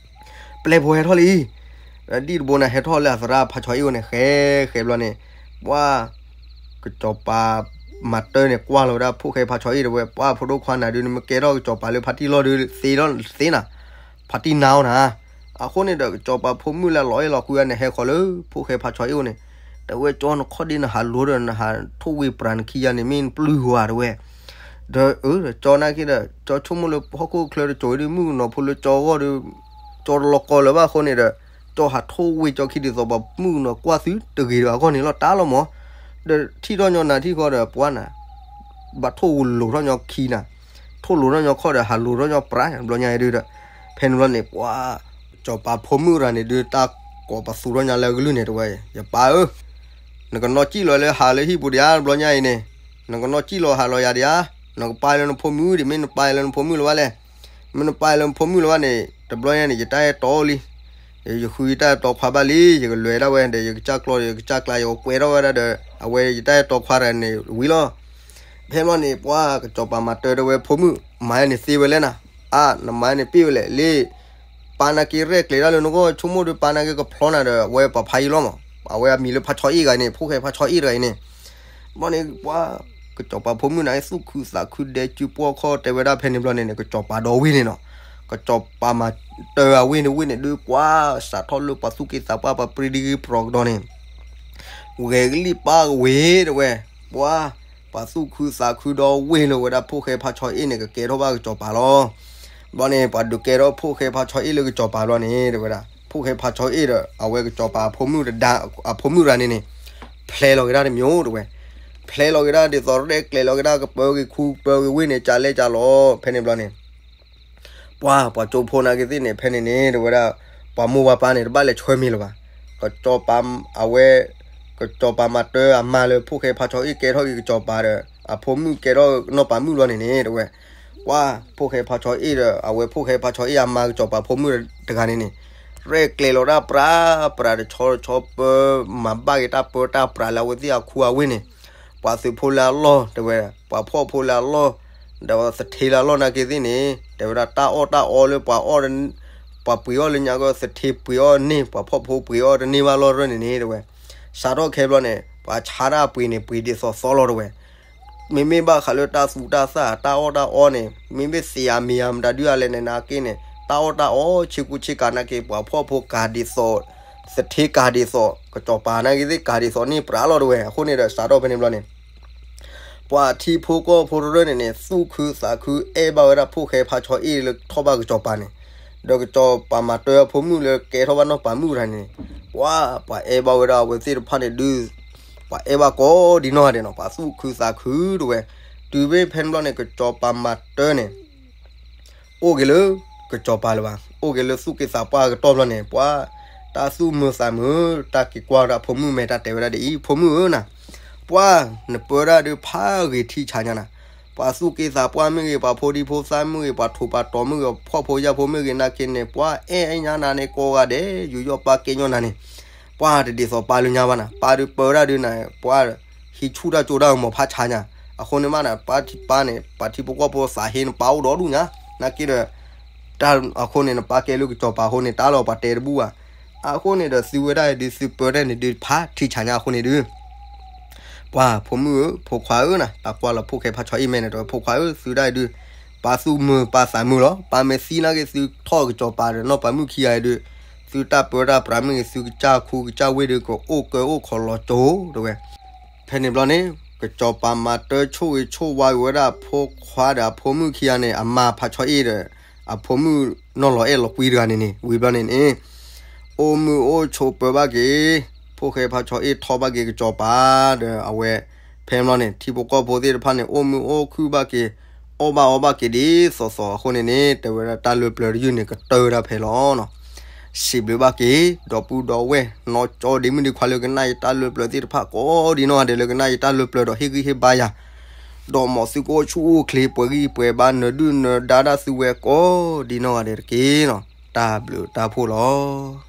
ပျဲၢ်ဖိဟဲထီၣ်လံ ဒံၣ်တဘိန့ၣ် ဟဲထီၣ်လၢအသရၣ်ဖါဆီအ့ၣ်အိၣ်န့ၣ် ဃဲဃဲဘျီန့ၣ် ပှၤ ကစီၤပၤမၤတၢ်န့ၣ် ကွၢ်လီၤဝဲဒၣ်ဖိၣ်ဃဲဖါဆီအ့ၣ် တဲဝဲ ပှၤဖိဒိၣ်ခွါနၤဒုး နမ့ၢ်ကဲထီၣ်ကစီၤပၤလၢဖါတံၢ်လီၢ်ဒုး သ့ဒီးသ့နၤ ဖါတံၢ်နါအီၤနၤ. အဃိန့ၣ်ဒီး ကစီၤပၤဖိမုၣ်လၢလီၤအဲၣ်လီၤကွံအန့ၣ် ဟဲဃီၤလၢဖိၣ်ဃဲဖါဆီအ့ၣ်အိၣ်န့ၣ် တဲဝဲ ကၠီ နခီၣ်ဒ့နဟးလိၤဒီး နဟးထိၣ်ဝ့ၢ်ပြးနခံယါန့ၣ် မ့ၢ်နပျုၢ်ဧါ တဲဝဲ. ဒီး ကၠီ နာ်က့ဒီး ကၠီဆိကမိၣ်လၢဟီၣ်ခိၣ်ချၢတစိၤဒုး မုၣ်ကနီၤဖိလၢကၠီအဂီၢ်ဒီး ကၠီတလီၤကီလၢၤဘၣ်အဃိန့ၣ်ဒီး ကၠီဟးထိၣ်ဝ့ၢ်ကၠီခံဒုးသိးပှၤမုၣ်ကနီၤကွၢ်သုတဂ့ၤဒီးအဂီၢ်န့ၣ်လီၤ တၢ်လီၤမး. ဒီးထံၣ်ထီၣ်ညီနၤထံၣ်ဃီဒီးပှၤနၤ ဘၣ်ထိၣ်လိၤထီၣ်ညီခံနၤ ထိၣ်လိၤထီၣ်ညီခီၣ်ဒီး ဟးလိၤထီၣ်ညီပြး တဘျီညါအံၤဒုးဒီး ဖဲန့ၣ်ဘျီန့ၣ် ပှၤ ကစီၤပၤဖိမုၣ်ရၤန့ၣ်ဒုး တၢ်ကိးပသူထီၣ်ညါလၢအကလုၢ်န့ၣ် တဲဝဲ ယပၢ်ဧၢ နကနီၣ်စံၣ်လီၤလၢဟးလၢဟံၣ်ပူၤဒံးဧါ တဘျီညါအံၤန့ၣ် နကနီၣ်စံၣ်လီၤဟးလီၤယၤဒံးဧါ နကပၢ်လၢနဖိမုၣ်ဒံး မ့ၢ်နပၢ်လၢနဖိမုၣ်လၢၤဘၣ်လဲၣ်. မ့ၢ်နပၢ်လၢနဖိမုၣ်လၢၤဘၣ်န့ၣ် တဘျီညါန့ၣ် ယတၢ်အဲၣ်တီလံ ယဃုယတၢ်အဲၣ်တီခွါဘၣ်လံ ယကလဲၤဒၣ်ဝဲဒီး ယကစၢ်ကျီ ယကစၢ်ကျါ ယကကွဲးထီၣ်ဝဲဒၣ်ဒီး အဝဲယတၢ်အဲၣ်တီခွါတဂၤန့ၣ်ဝံၤလီၤ. ဖဲမီၢ်န့ၣ် ပှၤကစီၤပၤမၤတၢ်တဲဝဲ ဖိမုၣ် မၤန့ၢ်သ့ဝဲလဲၣ်နၤ, အါ နမၤန့ၢ်ပ့ၢ်ဝဲလဲၣ် လၢ ပၢ်နာ်က့ရဲၣ်ကျဲၤတၢ်လၢနဂီၢ် ဆိကမိၣ်ဒီးပၢ်နာ်က့ကဖျီနၤဒီး အဝဲပှၤဖးယံာ်လီၤမး, အဝဲအမံၤလၢဖါဆီအ့ၣ်တဂၤန့ၣ် ဖိၣ်ဃဲဖါဆီအ့ၣ်တဂၤအံၤန့ၣ် ဘီန့ၣ် ပှၤ ကစီၤပၤဖိမုၣ်န့ၣ် သူၣ်ခုသးခုဒဲစုပှီၢ်ခီၣ်တဲဝဲဒၣ်ဖဲန့ၣ်ဘျီန့ၣ်န့ၣ် ကစီၤပၤဒီးဝ့ၢ်န့ၣ်နီၤ, ကစီၤပၤမၤတၢ်အဝ့ၢ်န့ၣ်ဝ့ၢ်န့ၣ်ဒုး ပှၤစးထီၣ်လၢပှၤသူၣ်က့သးပှၢ် ပှၤပြံဒံက့ၤပြီၤကဒီးန့ၣ် ဂဲၤကလံၣ်ပၢ်ကဝ့ၤတဲဝဲ, ပှၤ ပှၤသူၣ်ခုသးခုဒီးဝ့ၢ်လၢဝဲဒၣ်ဖိၣ်ဃဲဖါဆီအ့ၣ်န့ၣ် ကကဲထီၣ်ဘၣ်ကစီၤပၤလီၤ. ဘီန့ၣ် ပှၤဒုးကဲထီၣ်ဖိၣ်ဃဲဖါဆီအ့ၣ်လၢကစီၤပၤဘျီန့ၣ် တဲဝဲဒၣ် ဖိၣ်ဃဲဖါဆီအ့ၣ်ဒီး အဝဲကစီၤပၤအဖိမုၣ်တဒါ အဖိမုၣ်ရၤန့ၣ်န့ၣ် ဖျဲလီၤက့ၤဒၣ်တမံၤအိၣ်တဲဝဲ, ဖျဲလီၤက့ၤဒၣ်ဒ်သိးရဲၣ်ကျဲၤလီၤက့ၤဒၣ် ကပၢက့ၤခူပၢက့ၤဝ့ၢ်န့ၣ် ကလဲကလီၤ ဖဲန့ၣ်ဘျီန့ၣ် ပှၤ ပှၤကၠိဖိနာ်က့သ့ၣ်န့ၣ် ဖဲန့ၣ်န့ၣ် တဲဝဲဒၣ် ပှၤမိၢ်ပှၤပၢ်န့ၣ် တဘၣ်လဲၤဆှၢမ့ၤလၢၤဘၣ်. ကစီၤပၤ အဝဲ ကစီၤပၤမၤတၢ်အမါလၢဖိၣ်ဃဲဖါဆီအ့ၣ်ကဲထီၣ်က့ၤကစီၤပၤဒီး အဖိမုၣ်ကဲထီၣ်နီၢ်ပၤမုၣ်လီၤန့ၣ်န့ၣ် တဲဝဲ ပှၤ ဖိၣ်ဃဲဖါဆီအ့ၣ်ဒီး အဝဲဖိၣ်ဃဲဖါဆီအ့ၣ်အမါကစီၤပၤဖိမုၣ်တဂၤန့ၣ်န့ၣ် ရဲၣ်ကျဲၤလီၤတၢ်ပြး ပြးတဆီတဆီပၢ မၤဘၣ်က့ၤတၢ်ပၢတၢ်ပြးလၢအဝဲသ့ၣ်အခူအဝ့ၢ်န့ၣ် ပှၤသုးဖိလၢအလီၢ် တဲဝဲ, ပှၤဖှီၣ်ဖိလၢအလီၢ်, ဒီးသထ့လၢအလီၢ်နာ်က့သ့ၣ်န့ၣ် တဲဝဲဒၣ် တၢ်အီၣ်တၢ်အီလၢပှၤအီၣ်, ပှၤပှ့ၤအီၣ်လၢညါကီၢ် သထ့ပှ့ၤအီၣ်န့ၢ် ပှၤဖှီၣ်ဖိပှ့ၤအီၣ်တန့ၢ်ဘၣ်လီၢ်ရၢၢ်န့ၣ်န့ၣ် တဲဝဲ. စးထီၣ်ခဲဘျီန့ၣ် ပှၤဆါတၢ်ပှ့ၤန့ၣ် ပှ့ၤဒ်သိးသီလီၤ တဲဝဲ. မ့မ့ၢ်ဘၣ်ဃးလၢတၢ်သူတၢ်သၣ် တၢ်အီၣ်တၢ်အီန့ၣ် မ့မ့ၢ်သ့ဧါမ့ၢ်ဧါမတၤဒုးအလဲၣ်န့ၣ် နာ်က့န့ၣ် တၢ်အီၣ်တၢ်အီဆ့ကူဆ့ကၤနာ်က့ ပှၤဖှီၣ်ဖိကၤဒ်သိး, သထ့ကၤဒ်သိး ကစီၤပၤနာ်က့သ့ၣ်ကၤဒ်သိးန့ၢ်ပြးလီၤ တဲဝဲ. အဃိန့ၣ်ဒီး စးထီၣ်ဖဲန့ၣ်ဘျီန့ၣ် ပှၤထံဖိကီၢ်ဖိတရၢၢ်န့ၣ်န့ၣ် သူၣ်ခုသးခုအဲၣ်ဘၣ်ဝဲဒၣ်ဖိၣ်ဃဲဖးဆီအ့ၣ်လၢထီၣ်ဘၣ်ကစီၤပၤန့ၣ်, ဒီးကစီၤပၤမၤတၢ်အဖိမုၣ်လၢကဲထီၣ်ဘၣ်နီၢ်ပၤမုၣ်တဂၤန့ၣ်, ပှၤ, ပှၤအဲၣ်ဘၣ်ဝဲဒၣ်အဝဲသ့ၣ်တဖၣ်န့ၣ်ဒုး, ပှၤအဲၣ်ဘၣ်ကိးဒ်နီၢ်ဂၤဒဲးနီၤ ပှၤသူၣ်ခုသးခု တဲဝဲ. တုၤမ့ၢ်ဖဲန့ၣ်ဘျီန့ၣ် ကစီၤပၤမၤတၢ်န့ၣ် အိၣ်က့ၤလၢ ကစီၤပၤလၢၤဘၣ်, အိၣ်က့ၤလၢသူၣ်က့သးပှၢ်အကတီၢ်ဘျီန့ၣ် ပှၤ, တၢ်သူၣ်မုာ်သးမုာ်, တၢ်က့ၤကွၢ်ဝဲဒၣ်အဖိမုၣ် မ့ၢ်တၢ်တဲဝဲဒၣ်ဒ်အံၤ, ဖိမုၣ်ဧၢနၤ, ပှၤ, နပၢတၢ်ဒုးဖးဂ့ၤထံဆးညါနၤ, ပှၤသူၣ်က့သးပှၢ်မ့ၢ်ဂ့ၤ, ပှၤဖိဒံဖိသၣ်မ့ၢ်ဂ့ၤ, ပှၤထူးပှၤတီၤမ့ၢ်ဂ့ၤ, ဖှီၣ်ဖိယာ်ဖိမ့ၢ်ဂ့ၤ နာ်က့န့ၣ် ပှၤအဲၣ်ညါနၤန့ၣ်ကိးဂၤဒဲး, ယူးယီၣ်ပၢ်ကဲညီနၤန့ၣ်, ပှၤတဒ်သိးပၢ်လၢညါဘၣ်နၤ, ပၢ်ဒုးပၢတၢ်ဒုးနၤ, ပှၤ, ဟံးဆူၣ်တၢ်ကၠိတၢ်ဂီၤမီၤဖးဆးညါ, အဃိန့ၣ်မးနၤ ပၢ်ထံပၢ်န့ၣ် ပှၤထံဖိကီၢ်ဖိသးဟ့နပၢ်အိၣ်ဒီဒူၣ်ညါ, နာ်က့ဒီး, တၢ်အဃိန့ၣ် နပၢ်ကဲလၢကစီၤပၤအဃိန့ၣ် တၢ်လီၤပှၤတဲတဘူၣ်ဘၣ်, အဃိန့ၣ်ဒီးသုဝဲဒၣ်ဒုး သုပၢတၢ်န့ၣ်ဒုးဖးထံဆးညါအဃိန့ၣ်ဒုး ပှၤဖိမုၣ်ဧၢ, ဖိခွါဧၢနၤ, တၢ်ကွၢ်လီၤဖိၣ်ဃဲဖးဆီအ့ၣ်မဲာ်န့ၣ် တဲဝဲဖိခွါဧၢ, သုဒၣ်အံၤဒုး, ပၢ်သူၣ်မုာ်ပၢ်သးမုာ်လီၤ, ပၢ်မ့ၢ်သံနာ်က့သုထီၣ်ကစီၤပၤဒီးနီၢ်ပၤမုၣ်ခံဂၤအံၤဒုး, သုတၢ်ပၢတၢ်ပြးမ့ၢ်ဂ့ၤ သုကစၢ်ခူကစၢ်ဝ့ၢ်ဒုး ကအိၣ်ကၢအိၣ်ခီလီၤကၠိ တဲဝဲ. ဖဲန့ၣ်ဘျီန့ၣ် ကစီၤပၤမၤတၢ်ဆိၣ်ဂ့ၤဆိၣ်ဝါက့ၤဝဲဒၣ်အဖိခွါဒီးအဖိမုၣ်ခံဂၤန့ၣ် အမါဖးဆီအ့ၣ်ဒီး အဖိမုၣ်နီၢ်လီၤအဲၣ်လီၤကွံတဂၤန့ၣ်န့ၣ် ဝံၤဘျီန့ၣ်န့ၣ် အိၣ်မုာ်အိၣ်ဆိးပၢၤဘၣ်က့ၤ, ဖိၣ်ဃဲဖးဆီအ့ၣ်ထီၣ်ဘၣ်က့ၤကစီၤပၤဒီးအဝဲ, ဖဲန့ၣ်ဘျီန့ၣ် ထံဖိကီၢ်ဖိသ့ၣ်တဖၣ်န့ၣ် အိၣ်မုာ်အိၣ်ခုၣ်ဘၣ်က့ၤ, အီၣ်ဘၣ်အီဘၣ်က့ၤဒ်သိးသိးအဃိန့ၣ်န့ၣ် တဲဝဲဒၣ်တၢ်လၢပျၢၤတယုၢ်န့ၣ် ကတၢၢ်ဝဲဒၣ်ဖဲလီၤ. စံးဘျုးဘၣ်က့ၤ ဒီပုၢ်ဒီဝဲၢ် နီၢ်ကၠီဒ့မုၣ်ဒ့ခွါလၢကနၣ်ယတၢ်လၢပျၢၤသ့ၣ်တဖၣ် ကိးဒ်နီၢ်ဂၤဒဲးလၢကနၣ်ယတၢ်လၢပျၢၤဒီးဟ့ၣ်ဂံၢ်ဟ့ၣ်ဘါယၤ, ဒီးမ်သုကအိၣ်ဆူၣ်အိၣ်ချ့ ပှဲၤဂံၢ်ပှဲၤဘါ နၢၤဒုၣ်နၢၤဒါဒၣ်သုဝဲကိးဒ်နီၢ်ဂၤဒဲးတက့ၢ်. တၢ်ဘျုးတၢ်ဖှိၣ်လီၤ.